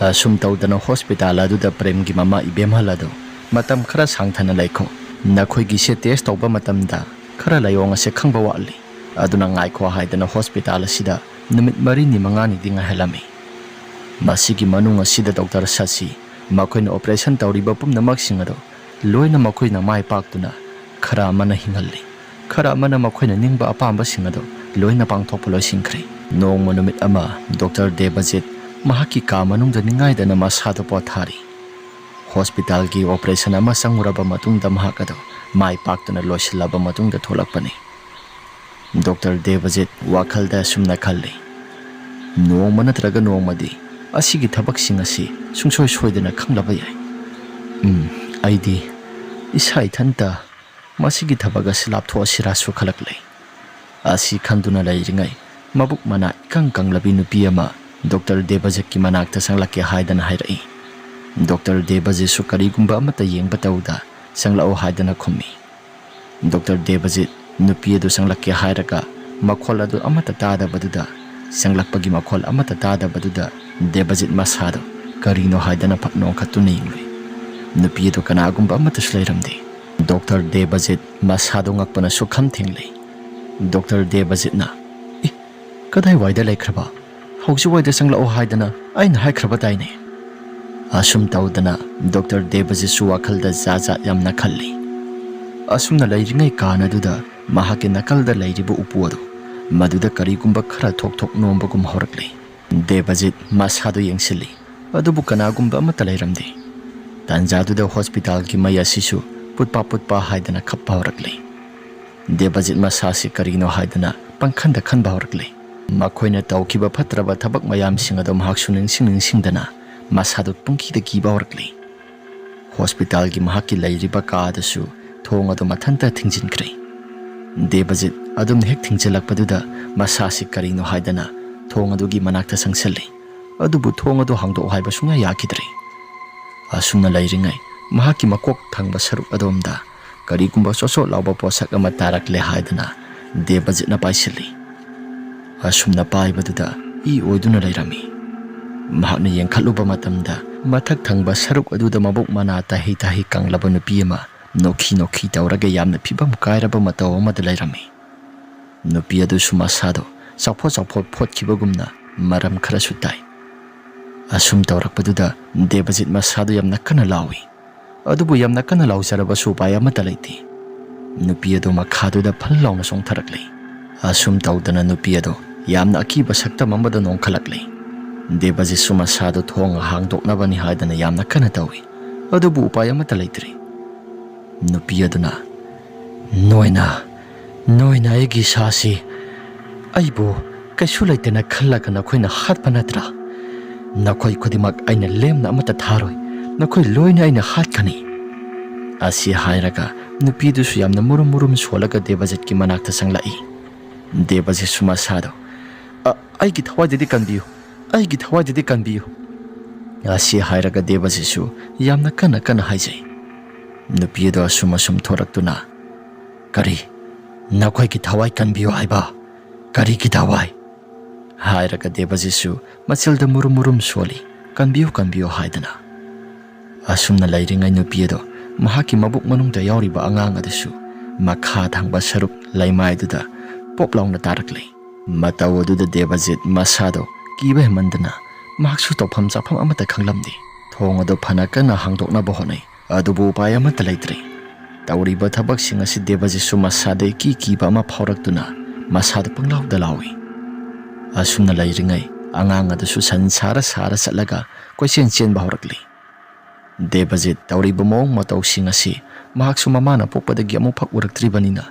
ꯑꯁꯨꯝ ꯇꯧꯗꯅ ꯍꯣꯁꯄꯤꯇꯥꯜ ꯑꯗꯨꯗ ꯄ꯭ꯔꯦꯝꯒꯤ ꯃꯃꯥ ꯏꯕꯦꯝꯍꯜ ꯑꯗꯨ ꯃꯇꯝ ꯈꯔ ꯁꯥꯡꯊꯅ ꯂꯩꯈꯣ꯫ ꯅꯈꯣꯏꯒꯤꯁꯦ ꯇꯦꯁ ꯇꯧꯕ ꯃꯇꯝꯗ ꯈꯔ ꯂꯥꯏꯑꯣꯡ ꯑꯁꯦ ꯈꯪꯕ ꯋꯥꯠꯂꯤ꯫ ꯑꯗꯨꯅ ꯉꯥꯏꯈꯣ ꯍꯥꯏꯗꯅ ꯍꯣꯁꯄꯤꯇꯥꯜ ꯑꯁꯤꯗ ꯅꯨꯃꯤꯠ ꯃꯔꯤꯅꯤ ꯃꯉꯥꯅꯤꯗꯤ ꯉꯥꯏꯍꯜꯂꯝꯃꯤ꯫ ꯃꯁꯤꯒꯤ ꯃꯅꯨꯡ ꯑꯁꯤꯗ ꯗꯣꯛꯇꯔ ꯁꯁꯤ ꯃꯈꯣꯏꯅ ꯑꯣꯄꯔꯦꯁꯟ ꯇꯧꯔꯤꯕ ꯄꯨꯝꯅꯃꯛꯁꯤꯡ ꯑꯗꯨ ꯂꯣꯏꯅ ꯃꯈꯣꯏꯅ ꯃꯥꯏ ꯄꯥꯛꯇꯨꯅ ꯈꯔ ꯑꯃꯅ ꯍꯤꯡꯍꯜꯂꯤ, ꯈꯔ ꯑꯃꯅ ꯃꯈꯣꯏꯅ ꯅꯤꯡꯕ ꯑꯄꯥꯝꯕꯁꯤꯡ ꯑꯗꯨ ꯂꯣꯏꯅ ꯄꯥꯡꯊꯣꯛꯄ ꯂꯣꯏꯁꯤꯟꯈ꯭ꯔꯦ꯫ ꯅꯣꯡꯃ ꯅꯨꯃꯤꯠ ꯑꯃ ꯗꯣꯛꯇꯔ ꯗꯦꯕꯖꯤꯠ ꯃꯍꯥꯛꯀꯤ ꯀꯥ ꯃꯅꯨꯡꯗ ꯅꯤꯡꯉꯥꯏꯗꯅ ꯃꯁꯥꯗꯨ ꯄꯣꯊꯥꯔꯤ꯫ ꯍꯣꯁꯄꯤꯇꯥꯜꯒꯤ ꯑꯣꯄꯔꯦꯁꯟ ꯑꯃ ꯆꯪꯉꯨꯔꯕ ꯃꯇꯨꯡꯗ ꯃꯍꯥꯛ ꯑꯗꯨ ꯃꯥꯏ ꯄꯥꯛꯇꯨꯅ ꯂꯣꯏꯁꯤꯜꯂꯕ ꯃꯇꯨꯡꯗ ꯊꯣꯛꯂꯛꯄꯅꯤ꯫ ꯗꯣꯛꯇꯔ ꯗꯦꯕꯖꯤꯠ ꯋꯥꯈꯜꯗ ꯑꯁꯨꯝꯅ ꯈꯜꯂꯤ, "ꯅꯣꯡꯃ ꯅꯠꯇ꯭ꯔꯒ ꯅꯣꯡꯃꯗꯤ ꯑꯁꯤꯒꯤ ꯊꯕꯛꯁꯤꯡ ꯑꯁꯤ ꯁꯨꯡꯁꯣꯏ ꯁꯣꯏꯗꯅ ꯈꯪꯂꯕ ꯌꯥꯏ꯫ ꯎꯝ, ꯑꯩꯗꯤ ꯏꯁꯥ ꯏꯊꯟꯇ ꯃꯁꯤꯒꯤ ꯊꯕꯛ ꯑꯁꯤ ꯂꯥꯞꯊꯣꯛꯑꯁꯤꯔꯥꯁꯨ ꯈꯜꯂꯛꯂꯦ꯫" ꯑꯁꯤ ꯈꯟꯗꯨꯅ ꯂꯩꯔꯤꯉꯩ ꯃꯕꯨꯛ ꯃꯅꯥ ꯏꯀꯪ ꯀꯪꯂꯕꯤ ꯅꯨꯄꯤ ꯑꯃ ꯗꯣꯛꯇꯔ ꯗꯦꯕꯖꯤꯠꯀꯤ ꯃꯅꯥꯛꯇ ꯆꯪꯂꯛꯀꯦ ꯍꯥꯏꯗꯅ ꯍꯥꯏꯔꯛꯏ꯫ ꯗꯣꯛꯇꯔ ꯗꯦꯕꯖꯤꯠꯁꯨ ꯀꯔꯤꯒꯨꯝꯕ ꯑꯃꯠꯇ ꯌꯦꯡꯕ ꯇꯧꯗ ꯆꯪꯂꯛꯑꯣ ꯍꯥꯏꯗꯅ ꯈꯨꯝꯃꯤ꯫ ꯗꯣꯛꯇꯔ ꯗꯦꯕꯖꯤꯠ ꯅꯨꯄꯤ ꯑꯗꯨ ꯆꯪꯂꯛꯀꯦ ꯍꯥꯏꯔꯒ ꯃꯈꯣꯜ ꯑꯗꯨ ꯑꯃꯠꯇ ꯇꯥꯗꯕꯗꯨꯗ, ꯆꯪꯂꯛꯄꯒꯤ ꯃꯈꯣꯜ ꯑꯃꯠꯇ ꯇꯥꯗꯕꯗꯨꯗ ꯗꯦꯕꯖꯤꯠ ꯃꯁꯥꯗꯨ ꯀꯔꯤꯅꯣ ꯍꯥꯏꯗꯅ ꯐꯠ ꯅꯣꯡꯈꯠꯇꯨꯅ ꯌꯦꯡꯂꯨꯏ꯫ ꯅꯨꯄꯤ ꯑꯗꯨ ꯀꯅꯥꯒꯨꯝꯕ ꯑꯃꯠꯇꯁꯨ ꯂꯩꯔꯝꯗꯦ꯫ ꯗꯣꯛꯇꯔ ꯗꯦꯕꯖꯤꯠ ꯃꯁꯥꯗꯨ ꯉꯛꯄꯅ ꯁꯨꯛꯈꯝ ꯊꯦꯡꯂꯦ꯫ ꯗꯣꯛꯇꯔ ꯗꯦꯕꯖꯤꯠꯅ, "ꯏ, ꯀꯗꯥꯏꯋꯥꯏꯗ ꯂꯩꯈ꯭ꯔꯕ? ꯍꯧꯖꯤꯛꯋꯥꯏꯗ ꯆꯪꯂꯛꯑꯣ ꯍꯥꯏꯗꯅ ꯑꯩꯅ ꯍꯥꯏꯈ꯭ꯔꯕ ꯇꯥꯏꯅꯦ?" ꯑꯁꯨꯝ ꯇꯧꯗꯅ ꯗꯣꯛꯇꯔ ꯗꯦꯕꯖꯤꯠꯁꯨ ꯋꯥꯈꯜꯗ ꯖꯥꯠ ꯖꯥꯠ ꯌꯥꯝꯅ ꯈꯜꯂꯤ꯫ ꯑꯁꯨꯝꯅ ꯂꯩꯔꯤꯉꯩ ꯀꯥꯟ ꯑꯗꯨꯗ ꯃꯍꯥꯛꯀꯤ ꯅꯥꯀꯜꯗ ꯂꯩꯔꯤꯕ ꯎꯄꯨ ꯑꯗꯨ ꯃꯗꯨꯗ ꯀꯔꯤꯒꯨꯝꯕ ꯈꯔ ꯊꯣꯛ ꯊꯣꯛ ꯅꯣꯝꯕꯒꯨꯝ ꯍꯧꯔꯛꯂꯤ꯫ ꯗꯦꯕꯖꯤꯠ ꯃꯁꯥꯗꯨ ꯌꯦꯡꯁꯤꯜꯂꯤ, ꯑꯗꯨꯕꯨ ꯀꯅꯥꯒꯨꯝꯕ ꯑꯃꯠꯇ ꯂꯩꯔꯝꯗꯦ꯫ ꯇꯥꯟꯖꯥꯗꯨꯗ ꯍꯣꯁꯄꯤꯇꯥꯜꯒꯤ ꯃꯩ ꯑꯁꯤꯁꯨ ꯄꯨꯠꯄꯥ ꯄꯨꯠꯄꯥ ꯍꯥꯏꯗꯅ ꯈꯞꯄ ꯍꯧꯔꯛꯂꯤ꯫ ꯗꯦꯕꯖꯤꯠ ꯃꯁꯥꯁꯤ ꯀꯔꯤꯅꯣ ꯍꯥꯏꯗꯅ ꯄꯪꯈꯟꯗ ꯈꯟꯕ ꯍꯧꯔꯛꯂꯤ꯫ ꯃꯈꯣꯏꯅ ꯇꯧꯈꯤꯕ ꯐꯠꯇ꯭ꯔꯕ ꯊꯕꯛ ꯃꯌꯥꯝꯁꯤꯡ ꯑꯗꯨ ꯃꯍꯥꯛꯁꯨ ꯅꯤꯡꯁꯤꯡ ꯅꯤꯡꯁꯤꯡꯗꯅ ꯃꯁꯥꯗꯨ ꯄꯨꯡꯀꯤꯗ ꯀꯤꯕ ꯍꯧꯔꯛꯂꯤ꯫ ꯍꯣꯁꯄꯤꯇꯥꯜꯒꯤ ꯃꯍꯥꯛꯀꯤ ꯂꯩꯔꯤꯕ ꯀꯥ ꯑꯗꯨꯁꯨ ꯊꯣꯡ ꯑꯗꯨ ꯃꯊꯟꯇ ꯊꯤꯡꯖꯤꯟꯈ꯭ꯔꯦ꯫ ꯗꯦꯕꯖꯤꯠ ꯑꯗꯨꯝꯅ ꯍꯦꯛ ꯊꯤꯡꯖꯤꯜꯂꯛꯄꯗꯨꯗ ꯃꯁꯥꯁꯤ ꯀꯔꯤꯅꯣ ꯍꯥꯏꯗꯅ ꯊꯣꯡ ꯑꯗꯨꯒꯤ ꯃꯅꯥꯛꯇ ꯆꯪꯁꯤꯜꯂꯤ꯫ ꯑꯗꯨꯕꯨ ꯊꯣꯡ ꯑꯗꯨ ꯍꯥꯡꯗꯣꯛꯎ ꯍꯥꯏꯕ ꯁꯨꯡꯌꯥ ꯌꯥꯈꯤꯗ꯭ꯔꯦ꯫ ꯑꯁꯨꯝꯅ ꯂꯩꯔꯤꯉꯩ ꯃꯍꯥꯛꯀꯤ ꯃꯀꯣꯛ ꯊꯪꯕ ꯁꯔꯨꯛ ꯑꯗꯣꯝꯗ ꯀꯔꯤꯒꯨꯝꯕ ꯆꯣꯠ ꯆꯣꯠ ꯂꯥꯎꯕ ꯄꯣꯠꯁꯛ ꯑꯃ ꯇꯥꯔꯛꯂꯦ ꯍꯥꯏꯗꯅ ꯗꯦꯕꯖꯤꯠꯅ ꯄꯥꯏꯁꯤꯜꯂꯤ꯫ ꯑꯁꯨꯝꯅ ꯄꯥꯏꯕꯗꯨꯗ ꯏ ꯑꯣꯏꯗꯨꯅ ꯂꯩꯔꯝꯃꯤ꯫ ꯃꯍꯥꯛꯅ ꯌꯦꯡꯈꯠꯂꯨꯕ ꯃꯇꯝꯗ ꯃꯊꯛ ꯊꯪꯕ ꯁꯔꯨꯛ ꯑꯗꯨꯗ ꯃꯕꯨꯛ ꯃꯅꯥ ꯇꯥꯍꯩ ꯇꯥꯍꯩ ꯀꯪꯂꯕ ꯅꯨꯄꯤ ꯑꯃ ꯅꯣꯛꯈꯤ ꯅꯣꯛꯈꯤ ꯇꯧꯔꯒ ꯌꯥꯝꯅ ꯐꯤꯕꯝ ꯀꯥꯏꯔꯕ ꯃꯇꯧ ꯑꯃꯗ ꯂꯩꯔꯝꯃꯤ꯫ ꯅꯨꯄꯤ ꯑꯗꯨꯁꯨ ꯃꯁꯥꯗꯣ ꯆꯥꯎꯐꯣꯠ ꯆꯥꯎꯐꯣꯠ ꯐꯣꯠꯈꯤꯕꯒꯨꯝꯅ ꯃꯔꯝ ꯈꯔꯁꯨ ꯇꯥꯏ꯫ ꯑꯁꯨꯝ ꯇꯧꯔꯛꯄꯗꯨꯗ ꯗꯦꯕꯖꯤꯠ ꯃꯁꯥꯗꯣ ꯌꯥꯝꯅ ꯀꯟꯅ ꯂꯥꯎꯏ꯫ ꯑꯗꯨꯕꯨ ꯌꯥꯝꯅ ꯀꯟꯅ ꯂꯥꯎꯖꯔꯕꯁꯨ ꯎꯄꯥꯏ ꯑꯃꯠꯇ ꯂꯩꯇꯦ꯫ ꯅꯨꯄꯤ ꯑꯗꯨ ꯃꯈꯥꯗꯨꯗ ꯐꯜ ꯂꯥꯎꯅ ꯆꯣꯡꯊꯔꯛꯂꯦ꯫ ꯑꯁꯨꯝ ꯇꯧꯗꯅ ꯅꯨꯄꯤ ꯑꯗꯨ ꯌꯥꯝꯅ ꯑꯀꯤꯕ ꯁꯛꯇꯝ ꯑꯃꯗ ꯅꯣꯡꯈꯠꯂꯛꯂꯦ꯫ ꯗꯦꯕꯖꯤꯠꯁꯨ ꯃꯁꯥꯗꯨ ꯊꯣꯡ ꯍꯥꯡꯗꯣꯛꯅꯕꯅꯤ ꯍꯥꯏꯗꯅ ꯌꯥꯝꯅ ꯀꯟꯅ ꯇꯧꯏ꯫ ꯑꯗꯨꯕꯨ ꯎꯄꯥꯏ ꯑꯃꯠꯇ ꯂꯩꯇ꯭ꯔꯦ꯫ ꯅꯨꯄꯤ ꯑꯗꯨꯅ, "ꯅꯣꯏꯅ, ꯅꯣꯏꯅ ꯑꯩꯒꯤ ꯏꯁꯥꯁꯤ, ꯑꯩꯕꯨ ꯀꯩꯁꯨ ꯂꯩꯇꯦꯅ ꯈꯜꯂꯒ ꯅꯈꯣꯏꯅ ꯍꯥꯠꯄ ꯅꯠꯇ꯭ꯔꯥ? ꯅꯈꯣꯏ ꯈꯨꯗꯤꯡꯃꯛ ꯑꯩꯅ ꯂꯦꯝꯅ ꯑꯃꯠꯇ ꯊꯥꯔꯣꯏ, ꯅꯈꯣꯏ ꯂꯣꯏꯅ ꯑꯩꯅ ꯍꯥꯠꯀꯅꯤ"꯫ ꯑꯁꯤ ꯍꯥꯏꯔꯒ ꯅꯨꯄꯤꯗꯨꯁꯨ ꯌꯥꯝꯅ ꯃꯨꯔꯨꯝ ꯃꯨꯔꯨꯝ ꯁꯣꯜꯂꯒ ꯗꯦꯕꯖꯤꯠꯀꯤ ꯃꯅꯥꯛꯇ ꯆꯪꯂꯛꯏ꯫ ꯗꯦꯕꯖꯤꯠꯁꯨ ꯃꯁꯥꯗꯣ, "ꯑ, ꯑꯩꯒꯤ ꯊꯋꯥꯏꯗꯗꯤ ꯀꯟꯕꯤꯌꯨ, ꯑꯩꯒꯤ ꯊꯋꯥꯏꯗꯗꯤ ꯀꯟꯕꯤꯌꯨ"꯫ ꯑꯁꯤ ꯍꯥꯏꯔꯒ ꯗꯦꯕꯖꯤꯠꯁꯨ ꯌꯥꯝꯅ ꯀꯟꯅ ꯀꯟꯅ ꯍꯥꯏꯖꯩ꯫ ꯅꯨꯄꯤ ꯑꯗꯣ ꯑꯁꯨꯝ ꯑꯁꯨꯝ ꯊꯣꯔꯛꯇꯨꯅ, "ꯀꯔꯤ? ꯅꯈꯣꯏꯒꯤ ꯊꯋꯥꯏ ꯀꯟꯕꯤꯌꯨ ꯍꯥꯏꯕ? ꯀꯔꯤꯒꯤ ꯊꯋꯥꯏ?" ꯍꯥꯏꯔꯒ ꯗꯦꯕꯖꯤꯠꯁꯨ ꯃꯆꯤꯜꯗ ꯃꯨꯔꯨꯝ ꯃꯨꯔꯨꯝ ꯁꯣꯜꯂꯤ, "ꯀꯟꯕꯤꯌꯨ, ꯀꯟꯕꯤꯌꯨ" ꯍꯥꯏꯗꯅ꯫ ꯑꯁꯨꯝꯅ ꯂꯩꯔꯤꯉꯩ ꯅꯨꯄꯤ ꯑꯗꯣ ꯃꯍꯥꯛꯀꯤ ꯃꯕꯨꯛ ꯃꯅꯨꯡꯗ ꯌꯥꯎꯔꯤꯕ ꯑꯉꯥꯡ ꯑꯗꯨꯁꯨ ꯃꯈꯥ ꯊꯪꯕ ꯁꯔꯨꯛ ꯂꯩꯃꯥꯏꯗꯨꯗ ꯄꯣꯞ ꯂꯥꯎꯅ ꯇꯥꯔꯛꯂꯦ꯫ ꯃꯇꯧ ꯑꯗꯨꯗ ꯗꯦꯕꯖꯤꯠ ꯃꯁꯥꯗꯣ ꯀꯤꯕ ꯍꯦꯟꯃꯟꯗꯅ ꯃꯍꯥꯛꯁꯨ ꯇꯧꯐꯝ ꯆꯥꯐꯝ ꯑꯃꯠꯇ ꯈꯪꯂꯝꯗꯦ꯫ ꯊꯣꯡ ꯑꯗꯨ ꯐꯅ ꯀꯟꯅ ꯍꯥꯡꯗꯣꯛꯅꯕ ꯍꯣꯠꯅꯩ, ꯑꯗꯨꯕꯨ ꯎꯄꯥꯏ ꯑꯃꯠꯇ ꯂꯩꯇ꯭ꯔꯦ꯫ ꯇꯧꯔꯤꯕ ꯊꯕꯛꯁꯤꯡ ꯑꯁꯤ ꯗꯦꯕꯖꯤꯠꯁꯨ ꯃꯁꯥꯗ ꯏꯀꯤ ꯀꯤꯕ ꯑꯃ ꯐꯥꯎꯔꯛꯇꯨꯅ ꯃꯁꯥꯗ ꯄꯪꯂꯥꯎꯗ ꯂꯥꯎꯏ꯫ ꯑꯁꯨꯝꯅ ꯂꯩꯔꯤꯉꯩ ꯑꯉꯥꯡ ꯑꯗꯨꯁꯨ ꯁꯟ ꯁꯥꯔ ꯁꯥꯔ ꯆꯠꯂꯒ ꯀꯣꯏꯆꯦꯟ ꯆꯦꯟꯕ ꯍꯧꯔꯛꯂꯤ꯫ ꯗꯦꯕꯖꯤꯠ ꯇꯧꯔꯤꯕ ꯃꯑꯣꯡ ꯃꯇꯧꯁꯤꯡ ꯑꯁꯤ ꯃꯍꯥꯛꯁꯨ ꯃꯃꯥꯅ ꯄꯣꯛꯄꯗꯒꯤ ꯑꯃꯨꯛ ꯐꯥꯎ ꯎꯔꯛꯇ꯭ꯔꯤꯕꯅꯤꯅ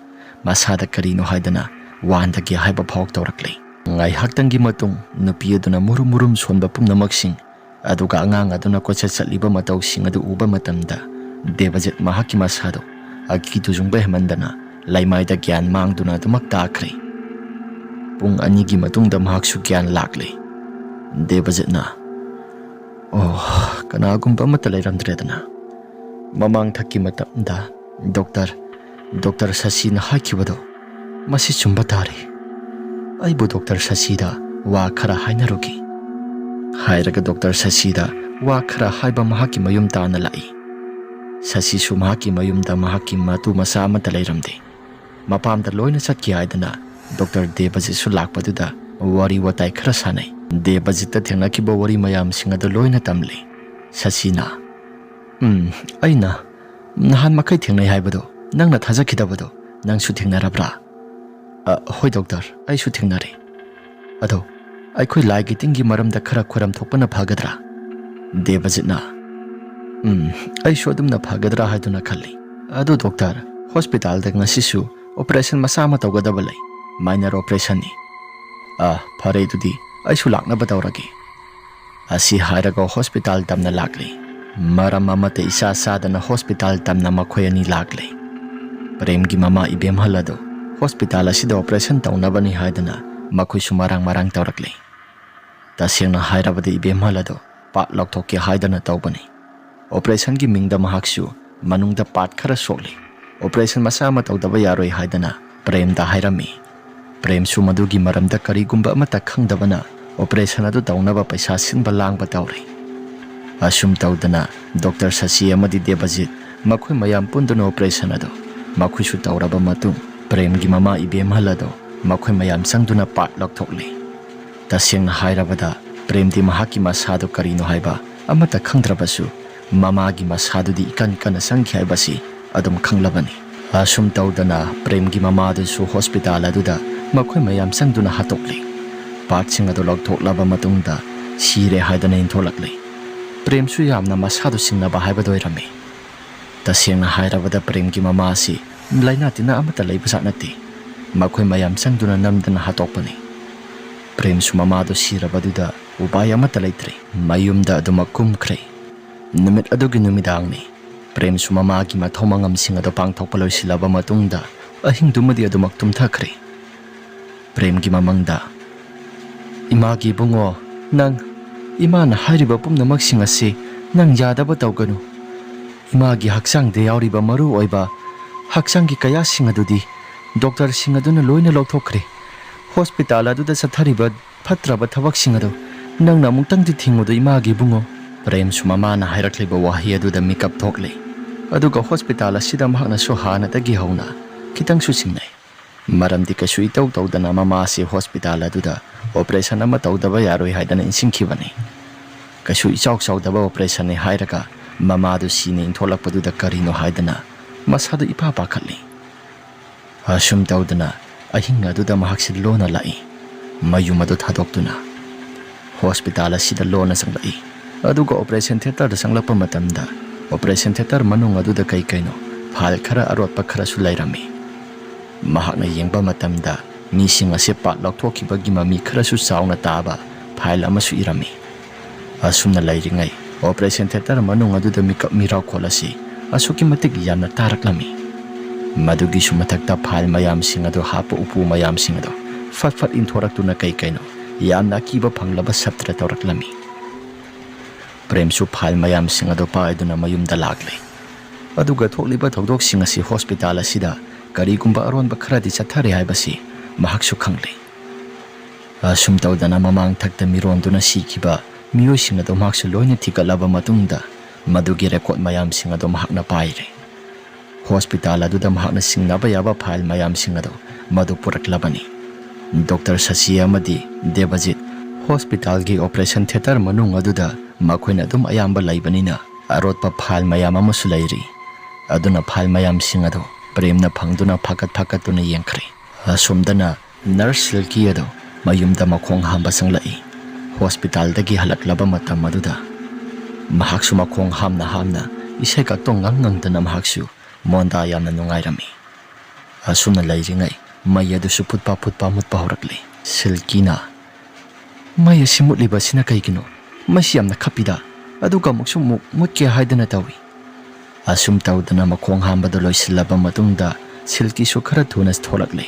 ꯃꯁꯥꯗ ꯀꯔꯤꯅꯣ ꯍꯥꯏꯗꯅ ꯋꯥꯟꯗꯒꯦ ꯍꯥꯏꯕ ꯐꯥꯎ ꯇꯧꯔꯛꯂꯤ꯫ ꯉꯥꯏꯍꯥꯛꯇꯪꯒꯤ ꯃꯇꯨꯡ ꯅꯨꯄꯤ ꯑꯗꯨꯅ ꯃꯨꯔꯨꯝ ꯃꯨꯔꯨꯝ ꯁꯣꯟꯕ ꯄꯨꯝꯅꯃꯛꯁꯤꯡ, ꯑꯗꯨꯒ ꯑꯉꯥꯡ ꯑꯗꯨꯅ ꯀꯣꯏꯆꯠ ꯆꯠꯂꯤꯕ ꯃꯇꯧꯁꯤꯡ ꯑꯗꯨ ꯎꯕ ꯃꯇꯝꯗ ꯗꯦꯕꯖꯤꯠ ꯃꯍꯥꯛꯀꯤ ꯃꯁꯥꯗꯨ ꯑꯀꯤ ꯇꯨꯖꯨꯡꯕ ꯍꯦꯟꯃꯟꯗꯅ ꯂꯩꯃꯥꯏꯗ ꯒ꯭ꯌꯥꯟ ꯃꯥꯡꯗꯨꯅ ꯑꯗꯨꯃꯛ ꯇꯥꯈ꯭ꯔꯦ꯫ ꯄꯨꯡ ꯑꯅꯤꯒꯤ ꯃꯇꯨꯡꯗ ꯃꯍꯥꯛꯁꯨ ꯒ꯭ꯌꯥꯟ ꯂꯥꯛꯂꯦ꯫ ꯗꯦꯕꯖꯤꯠꯅ, "ꯑꯣ, ꯀꯅꯥꯒꯨꯝꯕ ꯑꯃꯠꯇ ꯂꯩꯔꯝꯗ꯭ꯔꯦꯗꯅ꯫ ꯃꯃꯥꯡꯊꯛꯀꯤ ꯃꯇꯝꯗ ꯗꯣꯛꯇꯔ, ꯗꯣꯛꯇꯔ ꯁꯁꯤꯅ ꯍꯥꯏꯈꯤꯕꯗꯣ ꯃꯁꯤ ꯆꯨꯝꯕ ꯇꯥꯔꯦ꯫ ꯑꯩꯕꯨ ꯗꯣꯛꯇꯔ ꯁꯁꯤꯗ ꯋꯥ ꯈꯔ ꯍꯥꯏꯅꯔꯨꯒꯦ," ꯍꯥꯏꯔꯒ ꯗꯣꯛꯇꯔ ꯁꯁꯤꯗ ꯋꯥ ꯈꯔ ꯍꯥꯏꯕ ꯃꯍꯥꯛꯀꯤ ꯃꯌꯨꯝ ꯇꯥꯅ ꯂꯥꯛꯏ꯫ ꯁꯁꯤꯁꯨ ꯃꯍꯥꯛꯀꯤ ꯃꯌꯨꯝꯗ ꯃꯍꯥꯛꯀꯤ ꯃꯇꯨ ꯃꯆꯥ ꯑꯃꯠꯇ ꯂꯩꯔꯝꯗꯦ꯫ ꯃꯄꯥꯝꯗ ꯂꯣꯏꯅ ꯆꯠꯈꯤ ꯍꯥꯏꯗꯅ ꯗꯣꯛꯇꯔ ꯗꯦꯕꯖꯤꯠꯁꯨ ꯂꯥꯛꯄꯗꯨꯗ ꯋꯥꯔꯤ ꯋꯥꯇꯥꯏ ꯈꯔ ꯁꯥꯟꯅꯩ꯫ ꯗꯦꯕꯖꯤꯠꯇ ꯊꯦꯡꯅꯈꯤꯕ ꯋꯥꯔꯤ ꯃꯌꯥꯝꯁꯤꯡ ꯑꯗꯨ ꯂꯣꯏꯅ ꯇꯝꯂꯤ꯫ ꯁꯁꯤꯅ, "ꯎꯝ, ꯑꯩꯅ ꯅꯍꯥꯟ ꯃꯈꯩ ꯊꯦꯡꯅꯩ ꯍꯥꯏꯕꯗꯣ, ꯅꯪꯅ ꯊꯥꯖꯈꯤꯗꯕꯗꯣ, ꯅꯪꯁꯨ ꯊꯦꯡꯅꯔꯕ꯭ꯔꯥ?" "ꯑ, ꯍꯣꯏ ꯗꯣꯛꯇꯔ, ꯑꯩꯁꯨ ꯊꯦꯡꯅꯔꯦ꯫ ꯑꯗꯣ ꯑꯩꯈꯣꯏ ꯂꯥꯏꯒꯤ ꯇꯤꯟꯒꯤ ꯃꯔꯝꯗ ꯈꯔ ꯈꯣꯏꯔꯝ ꯊꯣꯛꯄꯅ ꯐꯒꯗ꯭ꯔꯥ?" ꯗꯦꯕꯖꯤꯠꯅ, "ꯎꯝ, ꯑꯩꯁꯨ ꯑꯗꯨꯝꯅ ꯐꯒꯗ꯭ꯔꯥ ꯍꯥꯏꯗꯨꯅ ꯈꯜꯂꯤ꯫ ꯑꯗꯨ ꯗꯣꯛꯇꯔ, ꯍꯣꯁꯄꯤꯇꯥꯜꯗ ꯉꯁꯤꯁꯨ ꯑꯣꯄꯔꯦꯁꯟ ꯃꯆꯥ ꯑꯃ ꯇꯧꯒꯗꯕ ꯂꯩ, ꯃꯥꯏꯅꯔ ꯑꯣꯄꯔꯦꯁꯟꯅꯤ꯫ ꯑ, ꯐꯔꯦ, ꯑꯗꯨꯗꯤ ꯑꯩꯁꯨ ꯂꯥꯛꯅꯕ ꯇꯧꯔꯒꯦ," ꯑꯁꯤ ꯍꯥꯏꯔꯒ ꯍꯣꯁꯄꯤꯇꯥꯜ ꯇꯝꯅ ꯂꯥꯛꯂꯤ꯫ ꯃꯔꯝ ꯑꯃꯠꯇ ꯏꯆꯥ ꯆꯥꯗꯅ ꯍꯣꯁꯄꯤꯇꯥꯜ ꯇꯝꯅ ꯃꯈꯣꯏ ꯑꯅꯤ ꯂꯥꯛꯂꯤ꯫ ꯄ꯭ꯔꯦꯝꯒꯤ ꯃꯃꯥ ꯏꯕꯦꯝꯍꯜ ꯑꯗꯨ ꯍꯣꯁꯄꯤꯇꯥꯜ ꯑꯁꯤꯗ ꯑꯣꯄꯔꯦꯁꯟ ꯇꯧꯅꯕꯅꯤ ꯍꯥꯏꯗꯅ ꯃꯈꯣꯏꯁꯨ ꯃꯔꯥꯡ ꯃꯔꯥꯡ ꯇꯧꯔꯛꯂꯤ꯫ ꯇꯁꯦꯡꯅ ꯍꯥꯏꯔꯕꯗ ꯏꯕꯦꯝꯍꯜ ꯑꯗꯨ ꯄꯥꯔꯠ ꯂꯧꯊꯣꯛꯀꯦ ꯍꯥꯏꯗꯅ ꯇꯧꯕꯅꯤ꯫ ꯑꯣꯄꯔꯦꯁꯟꯒꯤ ꯃꯤꯡꯗ ꯃꯍꯥꯛꯁꯨ ꯃꯅꯨꯡꯗ ꯄꯥꯔꯠ ꯈꯔ ꯁꯣꯛꯂꯤ꯫ ꯑꯣꯄꯔꯦꯁꯟ ꯃꯆꯥ ꯑꯃ ꯇꯧꯗꯕ ꯌꯥꯔꯣꯏ ꯍꯥꯏꯗꯅ ꯄ꯭ꯔꯦꯝꯗ ꯍꯥꯏꯔꯝꯃꯤ꯫ ꯄ꯭ꯔꯦꯝꯁꯨ ꯃꯗꯨꯒꯤ ꯃꯔꯝꯗ ꯀꯔꯤꯒꯨꯝꯕ ꯑꯃꯠꯇ ꯈꯪꯗꯕꯅ ꯑꯣꯄꯔꯦꯁꯟ ꯑꯗꯨ ꯇꯧꯅꯕ ꯄꯩꯁꯥ ꯁꯤꯟꯕ ꯂꯥꯡꯕ ꯇꯧꯔꯤ꯫ ꯑꯁꯨꯝ ꯇꯧꯗꯅ ꯗꯣꯛꯇꯔ ꯁꯁꯤ ꯑꯃꯗꯤ ꯗꯦꯕꯖꯤꯠ ꯃꯈꯣꯏ ꯃꯌꯥꯝ ꯄꯨꯟꯗꯨꯅ ꯑꯣꯄꯔꯦꯁꯟ ꯑꯗꯨ ꯃꯈꯣꯏꯁꯨ ꯇꯧꯔꯕ ꯃꯇꯨꯡ ꯄ꯭ꯔꯦꯝꯒꯤ ꯃꯃꯥ ꯏꯕꯦꯝꯍꯜ ꯑꯗꯨ ꯃꯈꯣꯏ ꯃꯌꯥꯝ ꯆꯪꯗꯨꯅ ꯄꯥꯔꯠ ꯂꯧꯊꯣꯛꯂꯤ꯫ ꯇꯁꯦꯡꯅ ꯍꯥꯏꯔꯕꯗ ꯄ꯭ꯔꯦꯝꯗꯤ ꯃꯍꯥꯛꯀꯤ ꯃꯁꯥꯗꯨ ꯀꯔꯤꯅꯣ ꯍꯥꯏꯕ ꯑꯃꯠꯇ ꯈꯪꯗ꯭ꯔꯕꯁꯨ ꯃꯃꯥꯒꯤ ꯃꯁꯥꯗꯨꯗꯤ ꯏꯀꯟ ꯀꯟꯅ ꯆꯪꯈꯤ ꯍꯥꯏꯕꯁꯤ ꯑꯗꯨꯝ ꯈꯪꯂꯕꯅꯤ꯫ ꯑꯁꯨꯝ ꯇꯧꯗꯅ ꯄ꯭ꯔꯦꯝꯒꯤ ꯃꯃꯥꯗꯨꯁꯨ ꯍꯣꯁꯄꯤꯇꯥꯜ ꯑꯗꯨꯗ ꯃꯈꯣꯏ ꯃꯌꯥꯝ ꯆꯪꯗꯨꯅ ꯍꯥꯠꯇꯣꯛꯂꯤ꯫ ꯄꯥꯔꯠꯁꯤꯡ ꯑꯗꯨ ꯂꯧꯊꯣꯛꯂꯕ ꯃꯇꯨꯡꯗ ꯁꯤꯔꯦ ꯍꯥꯏꯗꯅ ꯏꯟꯊꯣꯂꯛꯂꯤ꯫ ꯄ꯭ꯔꯦꯝꯁꯨ ꯌꯥꯝꯅ ꯃꯁꯥꯗꯨ ꯁꯤꯡꯅꯕ ꯍꯥꯏꯕꯗꯨ ꯑꯣꯏꯔꯝꯃꯤ꯫ ꯇꯁꯦꯡꯅ ꯍꯥꯏꯔꯕꯗ ꯄ꯭ꯔꯦꯝꯒꯤ ꯃꯃꯥ ꯑꯁꯤ ꯂꯥꯏꯅꯥ ꯇꯤꯟꯅꯥ ꯑꯃꯠꯇ ꯂꯩꯕꯖꯥꯠ ꯅꯠꯇꯦ꯫ ꯃꯈꯣꯏ ꯃꯌꯥꯝ ꯆꯪꯗꯨꯅ ꯅꯝꯗꯅ ꯍꯥꯠꯇꯣꯛꯄꯅꯤ꯫ ꯄ꯭ꯔꯦꯝꯁꯨ ꯃꯃꯥꯗꯨ ꯁꯤꯔꯕꯗꯨꯗ ꯎꯄꯥꯏ ꯑꯃꯠꯇ ꯂꯩꯇ꯭ꯔꯦ꯫ ꯃꯌꯨꯝꯗ ꯑꯗꯨꯃꯛ ꯀꯨꯝꯈ꯭ꯔꯦ꯫ ꯅꯨꯃꯤꯠ ꯑꯗꯨꯒꯤ ꯅꯨꯃꯤꯗꯥꯡꯅꯤ꯫ ꯄ꯭ꯔꯦꯝꯁꯨ ꯃꯃꯥꯒꯤ ꯃꯊꯧ ꯃꯉꯝꯁꯤꯡ ꯑꯗꯨ ꯄꯥꯡꯊꯣꯛꯄ ꯂꯣꯏꯁꯤꯜꯂꯕ ꯃꯇꯨꯡꯗ ꯑꯍꯤꯡꯗꯨꯃꯗꯤ ꯑꯗꯨꯃꯛ ꯇꯨꯝꯊꯈ꯭ꯔꯦ꯫ ꯄ꯭ꯔꯦꯝꯒꯤ ꯃꯃꯪꯗ, "ꯏꯃꯥꯒꯤ ꯏꯕꯨꯡꯉꯣ, ꯅꯪ, ꯏꯃꯥꯅ ꯍꯥꯏꯔꯤꯕ ꯄꯨꯝꯅꯃꯛꯁꯤꯡ ꯑꯁꯤ ꯅꯪ ꯌꯥꯗꯕ ꯇꯧꯒꯅꯨ꯫ ꯏꯃꯥꯒꯤ ꯍꯛꯆꯥꯡꯗ ꯌꯥꯎꯔꯤꯕ ꯃꯔꯨ ꯑꯣꯏꯕ ꯍꯛꯆꯥꯡꯒꯤ ꯀꯌꯥꯁꯤꯡ ꯑꯗꯨꯗꯤ ꯗꯣꯛꯇꯔꯁꯤꯡ ꯑꯗꯨꯅ ꯂꯣꯏꯅ ꯂꯧꯊꯣꯛꯈ꯭ꯔꯦ꯫ ꯍꯣꯁꯄꯤꯇꯥꯜ ꯑꯗꯨꯗ ꯆꯠꯊꯔꯤꯕ ꯐꯠꯇ꯭ꯔꯕ ꯊꯕꯛꯁꯤꯡ ꯑꯗꯨ ꯅꯪꯅ ꯑꯃꯨꯛꯇꯪꯗꯤ ꯊꯤꯡꯉꯨꯗ, ꯏꯃꯥꯒꯤ ꯏꯕꯨꯡꯉꯣ꯫" ꯄ꯭ꯔꯦꯝꯁꯨ ꯃꯃꯥꯅ ꯍꯥꯏꯔꯛꯂꯤꯕ ꯋꯥꯍꯩ ꯑꯗꯨꯗ ꯃꯤꯀꯞ ꯊꯣꯛꯂꯦ꯫ ꯑꯗꯨꯒ ꯍꯣꯁꯄꯤꯇꯥꯜ ꯑꯁꯤꯗ ꯃꯍꯥꯛꯅꯁꯨ ꯍꯥꯟꯅꯗꯒꯤ ꯍꯧꯅ ꯈꯤꯇꯪꯁꯨ ꯆꯤꯡꯅꯩ꯫ ꯃꯔꯝꯗꯤ ꯀꯩꯁꯨ ꯏꯇꯧ ꯇꯧꯗꯅ ꯃꯃꯥ ꯑꯁꯤ ꯍꯣꯁꯄꯤꯇꯥꯜ ꯑꯗꯨꯗ ꯑꯣꯄꯔꯦꯁꯟ ꯑꯃ ꯇꯧꯗꯕ ꯌꯥꯔꯣꯏ ꯍꯥꯏꯗꯅ ꯏꯟꯁꯤꯟꯈꯤꯕꯅꯤ꯫ ꯀꯩꯁꯨ ꯏꯆꯥꯎ ꯆꯥꯎꯗꯕ ꯑꯣꯄꯔꯦꯁꯟꯅꯤ ꯍꯥꯏꯔꯒ ꯃꯃꯥꯗꯨ ꯁꯤꯅ ꯏꯟꯊꯣꯂꯛꯄꯗꯨꯗ ꯀꯔꯤꯅꯣ ꯍꯥꯏꯗꯅ ꯃꯁꯥꯗꯨ ꯏꯄꯥ ꯄꯥꯈꯠꯂꯤ꯫ ꯑꯁꯨꯝ ꯇꯧꯗꯅ ꯑꯍꯤꯡ ꯑꯗꯨꯗ ꯃꯍꯥꯛꯁꯤ ꯂꯣꯟꯅ ꯂꯥꯛꯏ꯫ ꯃꯌꯨꯝ ꯑꯗꯨ ꯊꯥꯗꯣꯛꯇꯨꯅ ꯍꯣꯁꯄꯤꯇꯥꯜ ꯑꯁꯤꯗ ꯂꯣꯟꯅ ꯆꯪꯂꯛꯏ꯫ ꯑꯗꯨꯒ ꯑꯣꯄꯔꯦꯁꯟ ꯊꯤꯌꯦꯇꯔꯗ ꯆꯪꯂꯛꯄ ꯃꯇꯝꯗ ꯑꯣꯄꯔꯦꯁꯟ ꯊꯤꯌꯦꯇꯔ ꯃꯅꯨꯡ ꯑꯗꯨꯗ ꯀꯩ ꯀꯩꯅꯣ ꯐꯥꯏꯜ ꯈꯔ ꯑꯔꯣꯠꯄ ꯈꯔꯁꯨ ꯂꯩꯔꯝꯃꯤ꯫ ꯃꯍꯥꯛꯅ ꯌꯦꯡꯕ ꯃꯇꯝꯗ ꯃꯤꯁꯤꯡ ꯑꯁꯤ ꯄꯥꯔꯠ ꯂꯧꯊꯣꯛꯈꯤꯕꯒꯤ ꯃꯃꯤ ꯈꯔꯁꯨ ꯆꯥꯎꯅ ꯇꯥꯕ ꯐꯥꯏꯜ ꯑꯃꯁꯨ ꯏꯔꯝꯃꯤ꯫ ꯑꯁꯨꯝꯅ ꯂꯩꯔꯤꯉꯩ ꯑꯣꯄꯔꯦꯁꯟ ꯊꯤꯌꯦꯇꯔ ꯃꯅꯨꯡ ꯑꯗꯨꯗ ꯃꯤꯀꯞ ꯃꯤꯔꯥꯎꯈꯣꯜ ꯑꯁꯤ ꯑꯁꯨꯛꯀꯤ ꯃꯇꯤꯛ ꯌꯥꯝꯅ ꯇꯥꯔꯛꯂꯝꯃꯤ꯫ ꯃꯗꯨꯒꯤꯁꯨ ꯃꯊꯛꯇ ꯐꯥꯏꯜ ꯃꯌꯥꯝꯁꯤꯡ ꯑꯗꯨ ꯍꯥꯞꯄ ꯎꯄꯨ ꯃꯌꯥꯝꯁꯤꯡ ꯑꯗꯨ ꯐꯠ ꯐꯠ ꯏꯟꯊꯣꯔꯛꯇꯨꯅ ꯀꯩ ꯀꯩꯅꯣ ꯌꯥꯝꯅ ꯑꯀꯤꯕ ꯐꯪꯂꯕ ꯁꯞꯇ꯭ꯔ ꯇꯧꯔꯛꯂꯝꯃꯤ꯫ ꯄ꯭ꯔꯦꯝꯁꯨ ꯐꯥꯏꯜ ꯃꯌꯥꯝꯁꯤꯡ ꯑꯗꯨ ꯄꯥꯏꯗꯨꯅ ꯃꯌꯨꯝꯗ ꯂꯥꯛꯂꯦ꯫ ꯑꯗꯨꯒ ꯊꯣꯛꯂꯤꯕ ꯊꯧꯗꯣꯛꯁꯤꯡ ꯑꯁꯤ ꯍꯣꯁꯄꯤꯇꯥꯜ ꯑꯁꯤꯗ ꯀꯔꯤꯒꯨꯝꯕ ꯑꯔꯣꯟꯕ ꯈꯔꯗꯤ ꯆꯠꯊꯔꯦ ꯍꯥꯏꯕꯁꯤ ꯃꯍꯥꯛꯁꯨ ꯈꯪꯂꯦ꯫ ꯑꯁꯨꯝ ꯇꯧꯗꯅ ꯃꯃꯥꯡ ꯊꯛꯇ ꯃꯤꯔꯣꯟꯗꯨꯅ ꯁꯤꯈꯤꯕ ꯃꯤꯑꯣꯏꯁꯤꯡ ꯑꯗꯨ ꯃꯍꯥꯛꯁꯨ ꯂꯣꯏꯅ ꯊꯤꯒꯠꯂꯕ ꯃꯇꯨꯡꯗ ꯃꯗꯨꯒꯤ ꯔꯦꯀꯣꯔꯠ ꯃꯌꯥꯝꯁꯤꯡ ꯑꯗꯨ ꯃꯍꯥꯛꯅ ꯄꯥꯏꯔꯦ꯫ ꯍꯣꯁꯄꯤꯇꯥꯜ ꯑꯗꯨꯗ ꯃꯍꯥꯛꯅ ꯆꯤꯡꯅꯕ ꯌꯥꯕ ꯐꯥꯏꯜ ꯃꯌꯥꯝꯁꯤꯡ ꯑꯗꯨ ꯃꯗꯨ ꯄꯨꯔꯛꯂꯕꯅꯤ꯫ ꯗꯣꯛꯇꯔ ꯁꯁꯤ ꯑꯃꯗꯤ ꯗꯦꯕꯖꯤꯠ ꯍꯣꯁꯄꯤꯇꯥꯜꯒꯤ ꯑꯣꯄꯔꯦꯁꯟ ꯊꯤꯌꯦꯇꯔ ꯃꯅꯨꯡ ꯑꯗꯨꯗ ꯃꯈꯣꯏꯅ ꯑꯗꯨꯝ ꯑꯌꯥꯝꯕ ꯂꯩꯕꯅꯤꯅ ꯑꯔꯣꯠꯄ ꯐꯥꯏꯜ ꯃꯌꯥꯝ ꯑꯃꯁꯨ ꯂꯩꯔꯤ꯫ ꯑꯗꯨꯅ ꯐꯥꯏꯜ ꯃꯌꯥꯝꯁꯤꯡ ꯑꯗꯨ ꯄ꯭ꯔꯦꯝꯅ ꯐꯪꯗꯨꯅ ꯐꯥꯀꯠ ꯐꯥꯀꯠꯇꯨꯅ ꯌꯦꯡꯈ꯭ꯔꯦ꯫ ꯑꯁꯣꯝꯗꯅ ꯅꯔꯁ ꯁꯤꯜꯀꯤ ꯑꯗꯨ ꯃꯌꯨꯝꯗ ꯃꯈꯣꯡ ꯍꯥꯝꯕ ꯆꯪꯂꯛꯏ꯫ ꯍꯣꯁꯄꯤꯇꯥꯜꯗꯒꯤ ꯍꯜꯂꯛꯂꯕ ꯃꯇꯝ ꯑꯗꯨꯗ ꯃꯍꯥꯛꯁꯨ ꯃꯈꯣꯡ ꯍꯥꯝꯅ ꯍꯥꯝꯅ ꯏꯁꯩ ꯀꯥꯛꯇꯣꯡ ꯉꯪ ꯉꯪꯗꯅ ꯃꯍꯥꯛꯁꯨ ꯃꯣꯟꯗꯥ ꯌꯥꯝꯅ ꯅꯨꯡꯉꯥꯏꯔꯝꯃꯤ꯫ ꯑꯁꯨꯝꯅ ꯂꯩꯔꯤꯉꯩ ꯃꯩ ꯑꯗꯨꯁꯨ ꯐꯨꯠꯄ ꯐꯨꯠꯄ ꯃꯨꯠꯄ ꯍꯧꯔꯛꯂꯤ꯫ ꯁꯤꯜꯀꯤꯅ, "ꯃꯩ ꯑꯁꯤ ꯃꯨꯠꯂꯤꯕ ꯑꯁꯤꯅ ꯀꯩꯒꯤꯅꯣ? ꯃꯩꯁꯤ ꯌꯥꯝꯅ ꯈꯞꯄꯤꯗ, ꯑꯗꯨꯒ ꯑꯃꯨꯛꯁꯨ ꯑꯃꯨꯛ ꯃꯨꯠꯀꯦ ꯍꯥꯏꯗꯅ ꯇꯧꯏ꯫" ꯑꯁꯨꯝ ꯇꯧꯗꯅ ꯃꯈꯣꯡ ꯍꯥꯝꯕꯗꯨ ꯂꯣꯏꯁꯤꯜꯂꯕ ꯃꯇꯨꯡꯗ ꯁꯤꯜꯀꯤꯁꯨ ꯈꯔ ꯊꯨꯅ ꯊꯣꯛꯂꯛꯂꯦ꯫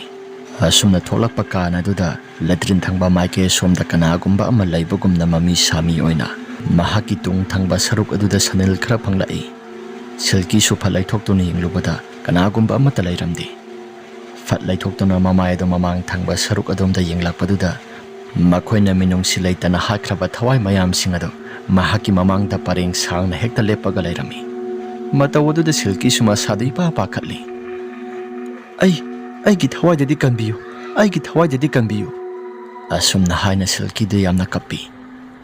ꯑꯁꯨꯝꯅ ꯊꯣꯛꯂꯛꯄ ꯀꯥꯟ ꯑꯗꯨꯗ ꯂꯦꯇ꯭ꯔꯤꯟ ꯊꯪꯕ ꯃꯥꯏꯀꯩ ꯑꯁꯣꯝꯗ ꯀꯅꯥꯒꯨꯝꯕ ꯑꯃ ꯂꯩꯕꯒꯨꯝꯅ ꯃꯃꯤ ꯁꯥꯃꯤ ꯑꯣꯏꯅ ꯃꯍꯥꯛꯀꯤ ꯇꯨꯡ ꯊꯪꯕ ꯁꯔꯨꯛ ꯑꯗꯨꯗ ꯁꯅꯤꯜ ꯈꯔ ꯐꯪꯂꯛꯏ꯫ ꯁꯤꯜꯀꯤꯁꯨ ꯐꯠ ꯂꯩꯊꯣꯛꯇꯨꯅ ꯌꯦꯡꯂꯨꯕꯗ ꯀꯅꯥꯒꯨꯝꯕ ꯑꯃꯠꯇ ꯂꯩꯔꯝꯗꯦ꯫ ꯐꯠ ꯂꯩꯊꯣꯛꯇꯨꯅ ꯃꯃꯥꯏ ꯑꯗꯨ ꯃꯃꯥꯡ ꯊꯪꯕ ꯁꯔꯨꯛ ꯑꯗꯣꯝꯗ ꯌꯦꯡꯂꯛꯄꯗꯨꯗ ꯃꯈꯣꯏꯅ ꯃꯤꯅꯨꯡꯁꯤ ꯂꯩꯇꯅ ꯍꯥꯠꯈ꯭ꯔꯕ ꯊꯋꯥꯏ ꯃꯌꯥꯝꯁꯤꯡ ꯑꯗꯨ ꯃꯍꯥꯛꯀꯤ ꯃꯃꯥꯡꯗ ꯄꯔꯦꯡ ꯁꯥꯡꯅ ꯍꯦꯛꯇ ꯂꯦꯞꯄꯒ ꯂꯩꯔꯝꯃꯤ꯫ ꯃꯇꯧ ꯑꯗꯨꯗ ꯁꯤꯜꯀꯤꯁꯨ ꯃꯁꯥꯗꯨ ꯏꯄꯥ ꯄꯥꯈꯠꯂꯤ꯫ "ꯑꯩ, ꯑꯩꯒꯤ ꯊꯋꯥꯏꯗꯗꯤ ꯀꯟꯕꯤꯌꯨ, ꯑꯩꯒꯤ ꯊꯋꯥꯏꯗꯗꯤ ꯀꯟꯕꯤꯌꯨ꯫" ꯑꯁꯨꯝꯅ ꯍꯥꯏꯅ ꯁꯤꯜꯀꯤꯗꯨ ꯌꯥꯝꯅ ꯀꯞꯄꯤ꯫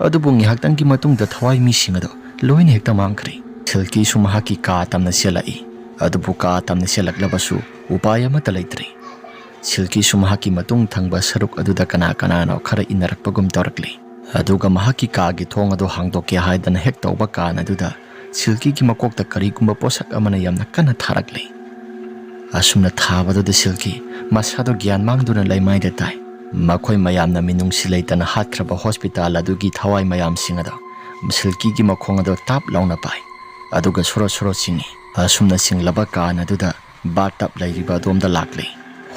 ꯑꯗꯨꯕꯨ ꯉꯥꯏꯍꯥꯛꯇꯪꯒꯤ ꯃꯇꯨꯡꯗ ꯊꯋꯥꯏ ꯃꯤꯁꯤꯡ ꯑꯗꯨ ꯂꯣꯏꯅ ꯍꯦꯛꯇ ꯃꯥꯡꯈ꯭ꯔꯦ꯫ ꯁꯤꯜꯀꯤꯁꯨ ꯃꯍꯥꯛꯀꯤ ꯀꯥ ꯇꯝꯅ ꯆꯦꯜꯂꯛꯏ꯫ ꯑꯗꯨꯕꯨ ꯀꯥ ꯇꯝꯅ ꯆꯦꯜꯂꯛꯂꯕꯁꯨ ꯎꯄꯥꯏ ꯑꯃꯠꯇ ꯂꯩꯇ꯭ꯔꯦ꯫ ꯁꯤꯜꯀꯤꯁꯨ ꯃꯍꯥꯛꯀꯤ ꯃꯇꯨꯡ ꯊꯪꯕ ꯁꯔꯨꯛ ꯑꯗꯨꯗ ꯀꯅꯥ ꯀꯅꯥꯅꯣ ꯈꯔ ꯏꯟꯅꯔꯛꯄꯒꯨꯝ ꯇꯧꯔꯛꯂꯤ꯫ ꯑꯗꯨꯒ ꯃꯍꯥꯛꯀꯤ ꯀꯥꯒꯤ ꯊꯣꯡ ꯑꯗꯨ ꯍꯥꯡꯗꯣꯛꯀꯦ ꯍꯥꯏꯗꯅ ꯍꯦꯛ ꯇꯧꯕ ꯀꯥꯟ ꯑꯗꯨꯗ ꯁꯤꯜꯀꯤꯒꯤ ꯃꯀꯣꯛꯇ ꯀꯔꯤꯒꯨꯝꯕ ꯄꯣꯠꯁꯛ ꯑꯃꯅ ꯌꯥꯝꯅ ꯀꯟꯅ ꯊꯥꯔꯛꯂꯤ꯫ ꯑꯁꯨꯝꯅ ꯊꯥꯕꯗꯨꯗ ꯁꯤꯜꯀꯤ ꯃꯁꯥꯗꯨ ꯒ꯭ꯌꯥꯟ ꯃꯥꯡꯗꯨꯅ ꯂꯩꯃꯥꯏꯗ ꯇꯥꯏ꯫ ꯃꯈꯣꯏ ꯃꯌꯥꯝꯅ ꯃꯤꯅꯨꯡꯁꯤ ꯂꯩꯇꯅ ꯍꯥꯠꯈ꯭ꯔꯕ ꯍꯣꯁꯄꯤꯇꯥꯜ ꯑꯗꯨꯒꯤ ꯊꯋꯥꯏ ꯃꯌꯥꯝꯁꯤꯡ ꯑꯗꯨ ꯁꯤꯜꯀꯤꯒꯤ ꯃꯈꯣꯡ ꯑꯗꯨ ꯇꯥꯞ ꯂꯥꯎꯅ ꯄꯥꯏ꯫ ꯑꯗꯨꯒ ꯁꯣꯔꯣ ꯁꯣꯔꯣ ꯆꯤꯡꯏ꯫ ꯑꯁꯨꯝꯅ ꯆꯤꯡꯂꯕ ꯀꯥꯟ ꯑꯗꯨꯗ ꯕꯥꯠ ꯇꯞ ꯂꯩꯔꯤꯕ ꯑꯗꯣꯝꯗ ꯂꯥꯛꯂꯤ꯫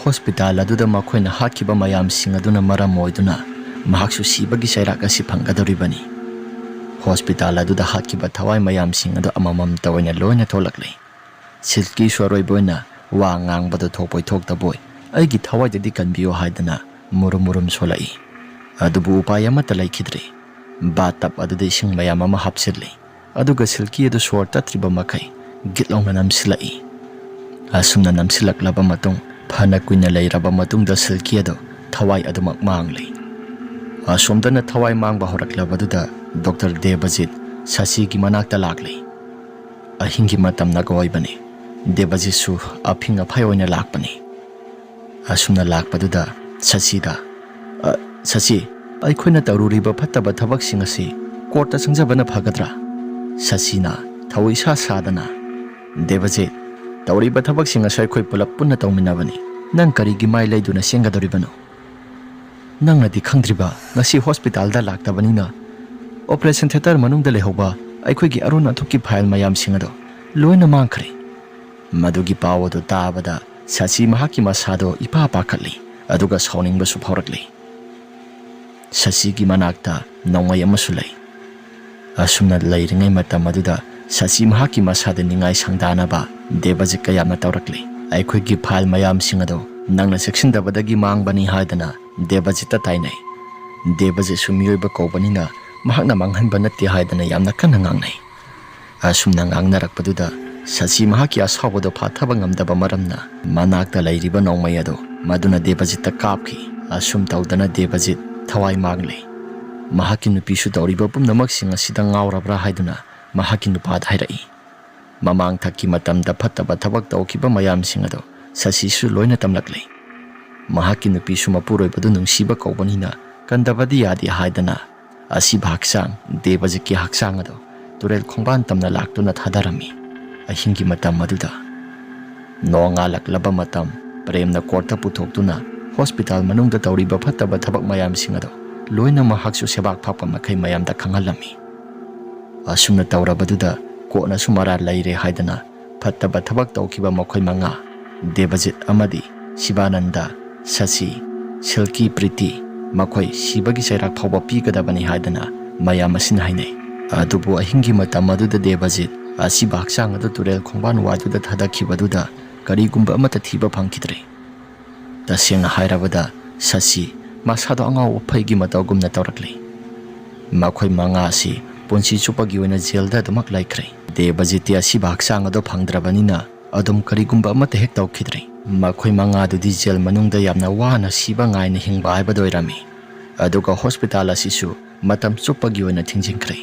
ꯍꯣꯁꯄꯤꯇꯥꯜ ꯑꯗꯨꯗ ꯃꯈꯣꯏꯅ ꯍꯥꯠꯈꯤꯕ ꯃꯌꯥꯝꯁꯤꯡ ꯑꯗꯨꯅ ꯃꯔꯝ ꯑꯣꯏꯗꯨꯅ ꯃꯍꯥꯛꯁꯨ ꯁꯤꯕꯒꯤ ꯆꯩꯔꯥꯛ ꯑꯁꯤ ꯐꯪꯒꯗꯧꯔꯤꯕꯅꯤ꯫ ꯍꯣꯁꯄꯤꯇꯥꯜ ꯑꯗꯨꯗ ꯍꯥꯠꯈꯤꯕ ꯊꯋꯥꯏ ꯃꯌꯥꯝꯁꯤꯡ ꯑꯗꯨ ꯑꯃꯃꯝꯇ ꯑꯣꯏꯅ ꯂꯣꯏꯅ ꯊꯣꯛꯂꯛꯂꯤ꯫ ꯁꯤꯜꯀꯤꯁꯨ ꯑꯔꯣꯏꯕ ꯑꯣꯏꯅ ꯋꯥ ꯉꯥꯡꯕꯗ ꯊꯣꯛꯄꯣꯏ ꯊꯣꯛꯇꯕꯣꯏ "ꯑꯩꯒꯤ ꯊꯋꯥꯏꯗꯗꯤ ꯀꯟꯕꯤꯌꯨ" ꯍꯥꯏꯗꯅ ꯃꯨꯔꯨꯝ ꯃꯨꯔꯨꯝ ꯁꯣꯜꯂꯛꯏ꯫ ꯑꯗꯨꯕꯨ ꯎꯄꯥꯏ ꯑꯃꯠꯇ ꯂꯩꯈꯤꯗ꯭ꯔꯦ꯫ ꯕꯥꯠ ꯇꯞ ꯑꯗꯨꯗ ꯏꯁꯤꯡ ꯃꯌꯥꯝ ꯑꯃ ꯍꯥꯞꯆꯤꯜꯂꯤ꯫ ꯑꯗꯨꯒ ꯁꯤꯜꯀꯤ ꯑꯗꯨ ꯁꯣꯔ ꯇꯠꯇ꯭ꯔꯤꯕ ꯃꯈꯩ ꯒꯤꯠ ꯂꯥꯎꯅ ꯅꯝꯁꯤꯜꯂꯛꯏ꯫ ꯑꯁꯨꯝꯅ ꯅꯝꯁꯤꯜꯂꯛꯂꯕ ꯃꯇꯨꯡ ꯐꯅ ꯀꯨꯏꯅ ꯂꯩꯔꯕ ꯃꯇꯨꯡꯗ ꯁꯤꯜꯀꯤ ꯑꯗꯨ ꯊꯋꯥꯏ ꯑꯗꯨꯃꯛ ꯃꯥꯡꯂꯤ꯫ ꯑꯁꯣꯝꯗꯅ ꯊꯋꯥꯏ ꯃꯥꯡꯕ ꯍꯧꯔꯛꯂꯕꯗꯨꯗ ꯗꯣꯛꯇꯔ ꯗꯦꯕꯖꯤꯠ ꯁꯁꯤꯒꯤ ꯃꯅꯥꯛꯇ ꯂꯥꯛꯂꯤ꯫ ꯑꯍꯤꯡꯒꯤ ꯃꯇꯝꯅꯒ ꯑꯣꯏꯕꯅꯤ꯫ ꯗꯦꯕꯖꯤꯠꯁꯨ ꯑꯐꯤꯡ ꯑꯐꯥꯏ ꯑꯣꯏꯅ ꯂꯥꯛꯄꯅꯤ꯫ ꯑꯁꯨꯝꯅ ꯂꯥꯛꯄꯗꯨꯗ ꯁꯁꯤꯗ, "ꯁꯁꯤ, ꯑꯩꯈꯣꯏꯅ ꯇꯧꯔꯨꯔꯤꯕ ꯐꯠꯇꯕ ꯊꯕꯛꯁꯤꯡ ꯑꯁꯤ ꯀꯣꯔꯠꯇ ꯆꯪꯖꯕꯅ ꯐꯒꯗ꯭ꯔꯥ?" ꯁꯁꯤꯅ ꯊꯧ ꯏꯁꯥ ꯁꯥꯗꯅ, "ꯗꯦꯕꯖꯤꯠ, ꯇꯧꯔꯤꯕ ꯊꯕꯛꯁꯤꯡ ꯑꯁꯤ ꯑꯩꯈꯣꯏ ꯄꯨꯂꯞ ꯄꯨꯟꯅ ꯇꯧꯃꯤꯟꯅꯕꯅꯤ꯫ ꯅꯪ ꯀꯔꯤꯒꯤ ꯃꯥꯏ ꯂꯩꯗꯨꯅ ꯆꯦꯟꯒꯗꯧꯔꯤꯕꯅꯣ? ꯅꯪꯅꯗꯤ ꯈꯪꯗ꯭ꯔꯤꯕ, ꯉꯁꯤ ꯍꯣꯁꯄꯤꯇꯥꯜꯗ ꯂꯥꯛꯇꯕꯅꯤꯅ ꯑꯣꯄꯔꯦꯁꯟ ꯊꯤꯌꯦꯇꯔ ꯃꯅꯨꯡꯗ ꯂꯩꯍꯧꯕ ꯑꯩꯈꯣꯏꯒꯤ ꯑꯔꯣꯟ ꯑꯊꯨꯞꯀꯤ ꯐꯥꯏꯜ ꯃꯌꯥꯝꯁꯤꯡ ꯑꯗꯣ ꯂꯣꯏꯅ ꯃꯥꯡꯈ꯭ꯔꯦ꯫" ꯃꯗꯨꯒꯤ ꯄꯥꯎ ꯑꯗꯨ ꯇꯥꯕꯗ ꯁꯁꯤ ꯃꯍꯥꯛꯀꯤ ꯃꯁꯥꯗꯣ ꯏꯄꯥ ꯄꯥꯈꯠꯂꯤ, ꯑꯗꯨꯒ ꯁꯥꯎꯅꯤꯡꯕꯁꯨ ꯐꯥꯎꯔꯛꯂꯤ꯫ ꯁꯁꯤꯒꯤ ꯃꯅꯥꯛꯇ ꯅꯣꯡꯃꯩ ꯑꯃꯁꯨ ꯂꯩ꯫ ꯑꯁꯨꯝꯅ ꯂꯩꯔꯤꯉꯩ ꯃꯇꯝ ꯑꯗꯨꯗ ꯁꯁꯤ ꯃꯍꯥꯛꯀꯤ ꯃꯁꯥꯗ ꯅꯤꯡꯉꯥꯏ ꯁꯪꯗꯥꯅꯕ ꯗꯦꯕꯖꯤꯠꯀ ꯌꯥꯝꯅ ꯇꯧꯔꯛꯂꯤ꯫ "ꯑꯩꯈꯣꯏꯒꯤ ꯐꯥꯏꯜ ꯃꯌꯥꯝꯁꯤꯡ ꯑꯗꯣ ꯅꯪꯅ ꯆꯦꯛꯁꯤꯟꯗꯕꯗꯒꯤ ꯃꯥꯡꯕꯅꯤ" ꯍꯥꯏꯗꯅ ꯗꯦꯕꯖꯤꯠꯇ ꯇꯥꯏꯅꯩ꯫ ꯗꯦꯕꯖꯤꯠꯁꯨ ꯃꯤꯑꯣꯏꯕ ꯀꯧꯕꯅꯤꯅ ꯃꯍꯥꯛꯅ ꯃꯥꯡꯍꯟꯕ ꯅꯠꯇꯦ ꯍꯥꯏꯗꯅ ꯌꯥꯝꯅ ꯀꯟꯅ ꯉꯥꯡꯅꯩ꯫ ꯑꯁꯨꯝꯅ ꯉꯥꯡꯅꯔꯛꯄꯗꯨꯗ ꯁꯁꯤ ꯃꯍꯥꯛꯀꯤ ꯑꯁꯥꯎꯕꯗꯣ ꯐꯥꯊꯕ ꯉꯝꯗꯕ ꯃꯔꯝꯅ ꯃꯅꯥꯛꯇ ꯂꯩꯔꯤꯕ ꯅꯣꯡꯃꯩ ꯑꯗꯨ ꯃꯗꯨꯅ ꯗꯦꯕꯖꯤꯠꯇ ꯀꯥꯞꯈꯤ꯫ ꯑꯁꯨꯝ ꯇꯧꯗꯅ ꯗꯦꯕꯖꯤꯠ ꯊꯋꯥꯏ ꯃꯥꯡꯂꯦ꯫ ꯃꯍꯥꯛꯀꯤ ꯅꯨꯄꯤꯁꯨ ꯇꯧꯔꯤꯕ ꯄꯨꯝꯅꯃꯛꯁꯤꯡ ꯑꯁꯤꯗ ꯉꯥꯎꯔꯕ꯭ꯔꯥ ꯍꯥꯏꯗꯨꯅ ꯃꯍꯥꯛꯀꯤ ꯅꯨꯄꯥꯗ ꯍꯥꯏꯔꯛꯏ꯫ ꯃꯃꯥꯡꯊꯛꯀꯤ ꯃꯇꯝꯗ ꯐꯠꯇꯕ ꯊꯕꯛ ꯇꯧꯈꯤꯕ ꯃꯌꯥꯝꯁꯤꯡ ꯑꯗꯨ ꯁꯁꯤꯁꯨ ꯂꯣꯏꯅ ꯇꯝꯂꯛꯂꯤ꯫ ꯃꯍꯥꯛꯀꯤ ꯅꯨꯄꯤꯁꯨ ꯃꯄꯨꯔꯣꯏꯕꯗꯨ ꯅꯨꯡꯁꯤꯕ ꯀꯧꯕꯅꯤꯅ ꯀꯟꯗꯕꯗꯤ ꯌꯥꯗꯦ ꯍꯥꯏꯗꯅ ꯑꯁꯤꯕ ꯍꯛꯆꯥꯡ, ꯗꯦꯕꯖꯤꯠꯀꯤ ꯍꯛꯆꯥꯡ ꯑꯗꯨ ꯇꯨꯔꯦꯜ ꯈꯣꯡꯕꯥꯟ ꯇꯝꯅ ꯂꯥꯛꯇꯨꯅ ꯊꯥꯗꯔꯝꯃꯤ꯫ ꯑꯍꯤꯡꯒꯤ ꯃꯇꯝ ꯑꯗꯨꯗ ꯅꯣꯡꯉꯥꯜꯂꯛꯂꯕ ꯃꯇꯝ, ꯄ꯭ꯔꯦꯝꯅ ꯀꯣꯔꯠꯇ ꯄꯨꯊꯣꯛꯇꯨꯅ ꯍꯣꯁꯄꯤꯇꯥꯜ ꯃꯅꯨꯡꯗ ꯇꯧꯔꯤꯕ ꯐꯠꯇꯕ ꯊꯕꯛ ꯃꯌꯥꯝꯁꯤꯡ ꯑꯗꯨ ꯂꯣꯏꯅ ꯃꯍꯥꯛꯁꯨ ꯁꯦꯕꯥꯛ ꯐꯥꯛꯄ ꯃꯈꯩ ꯃꯌꯥꯝꯗ ꯈꯪꯍꯜꯂꯝꯃꯤ꯫ ꯑꯁꯨꯝꯅ ꯇꯧꯔꯕꯗꯨꯗ ꯀꯣꯔꯠꯅꯁꯨ ꯃꯔꯥꯜ ꯂꯩꯔꯦ ꯍꯥꯏꯗꯅ ꯐꯠꯇꯕ ꯊꯕꯛ ꯇꯧꯈꯤꯕ ꯃꯈꯣꯏ ꯃꯉꯥ, ꯗꯦꯕꯖꯤꯠ ꯑꯃꯗꯤ ꯁꯤꯕꯥꯅꯟꯗ, ꯁꯁꯤ, ꯁꯤꯜꯀꯤ, ꯄ꯭ꯔꯤꯇꯤ, ꯃꯈꯣꯏ ꯁꯤꯕꯒꯤ ꯆꯩꯔꯥꯛ ꯐꯥꯎꯕ ꯄꯤꯒꯗꯕꯅꯤ ꯍꯥꯏꯗꯅ ꯃꯌꯥꯝ ꯑꯁꯤꯅ ꯍꯥꯏꯅꯩ꯫ ꯑꯗꯨꯕꯨ ꯑꯍꯤꯡꯒꯤ ꯃꯇꯝ ꯑꯗꯨꯗ ꯗꯦꯕꯖꯤꯠ ꯑꯁꯤꯕ ꯍꯛꯆꯥꯡ ꯑꯗꯨ ꯇꯨꯔꯦꯜ ꯈꯣꯡꯕꯥꯟ ꯋꯥꯏꯗꯨꯗ ꯊꯥꯗꯈꯤꯕꯗꯨꯗ ꯀꯔꯤꯒꯨꯝꯕ ꯑꯃꯠꯇ ꯊꯤꯕ ꯐꯪꯈꯤꯗ꯭ꯔꯦ꯫ ꯇꯁꯦꯡꯅ ꯍꯥꯏꯔꯕꯗ ꯁꯁꯤ ꯃꯁꯥꯗꯣ ꯑꯉꯥꯎ ꯑꯐꯩꯒꯤ ꯃꯇꯧꯒꯨꯝꯅ ꯇꯧꯔꯛꯂꯤ꯫ ꯃꯈꯣꯏ ꯃꯉꯥ ꯑꯁꯤ ꯄꯨꯟꯁꯤ ꯆꯨꯞꯄꯒꯤ ꯑꯣꯏꯅ ꯖꯦꯜꯗ ꯑꯗꯨꯃꯛ ꯂꯩꯈ꯭ꯔꯦ꯫ ꯗꯦꯕꯖꯤꯠꯇꯤ ꯑꯁꯤꯕ ꯍꯛꯆꯥꯡ ꯑꯗꯨ ꯐꯪꯗ꯭ꯔꯕꯅꯤꯅ ꯑꯗꯨꯝ ꯀꯔꯤꯒꯨꯝꯕ ꯑꯃꯠꯇ ꯍꯦꯛ ꯇꯧꯈꯤꯗ꯭ꯔꯦ꯫ ꯃꯈꯣꯏ ꯃꯉꯥꯗꯨꯗꯤ ꯖꯦꯜ ꯃꯅꯨꯡꯗ ꯌꯥꯝꯅ ꯋꯥꯅ ꯁꯤꯕ ꯉꯥꯏꯅ ꯍꯤꯡꯕ ꯍꯥꯏꯕꯗꯨ ꯑꯣꯏꯔꯝꯃꯤ꯫ ꯑꯗꯨꯒ ꯍꯣꯁꯄꯤꯇꯥꯜ ꯑꯁꯤꯁꯨ ꯃꯇꯝ ꯆꯨꯞꯄꯒꯤ ꯑꯣꯏꯅ ꯊꯤꯡꯖꯤꯟꯈ꯭ꯔꯦ꯫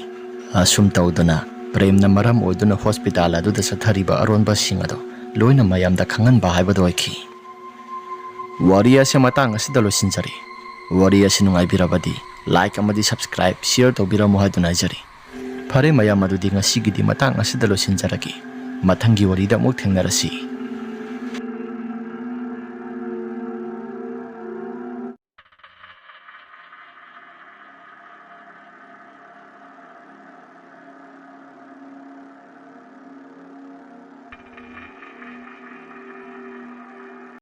ꯑꯁꯨꯝ ꯇꯧꯗꯅ ꯄ꯭ꯔꯦꯝꯅ ꯃꯔꯝ ꯑꯣꯏꯗꯨꯅ ꯍꯣꯁꯄꯤꯇꯥꯜ ꯑꯗꯨꯗ ꯆꯠꯊꯔꯤꯕ ꯑꯔꯣꯟꯕꯁꯤꯡ ꯑꯗꯨ ꯂꯣꯏꯅ ꯃꯌꯥꯝꯗ ꯈꯪꯍꯟꯕ ꯍꯥꯏꯕꯗꯨ ꯑꯣꯏꯈꯤ꯫ ꯋꯥꯔꯤ ꯑꯁꯤ ꯃꯇꯥꯡ ꯑꯁꯤꯗ ꯂꯣꯏꯁꯤꯟꯖꯔꯦ꯫ ꯋꯥꯔꯤ ꯑꯁꯤ ꯅꯨꯡꯉꯥꯏꯕꯤꯔꯕꯗꯤ like ꯑꯃꯗꯤ subscribe, share ꯇꯧꯕꯤꯔꯝꯃꯨ ꯍꯥꯏꯗꯨꯅ ꯍꯥꯏꯖꯔꯤ꯫ ꯐꯔꯦ ꯃꯌꯥꯝ, ꯑꯗꯨꯗꯤ ꯉꯁꯤꯒꯤꯗꯤ ꯃꯇꯥꯡ ꯑꯁꯤꯗ ꯂꯣꯏꯁꯤꯟꯖꯔꯒꯦ꯫ ꯃꯊꯪꯒꯤ ꯋꯥꯔꯤꯗ ꯑꯃꯨꯛ ꯊꯦꯡꯅꯔꯁꯤ꯫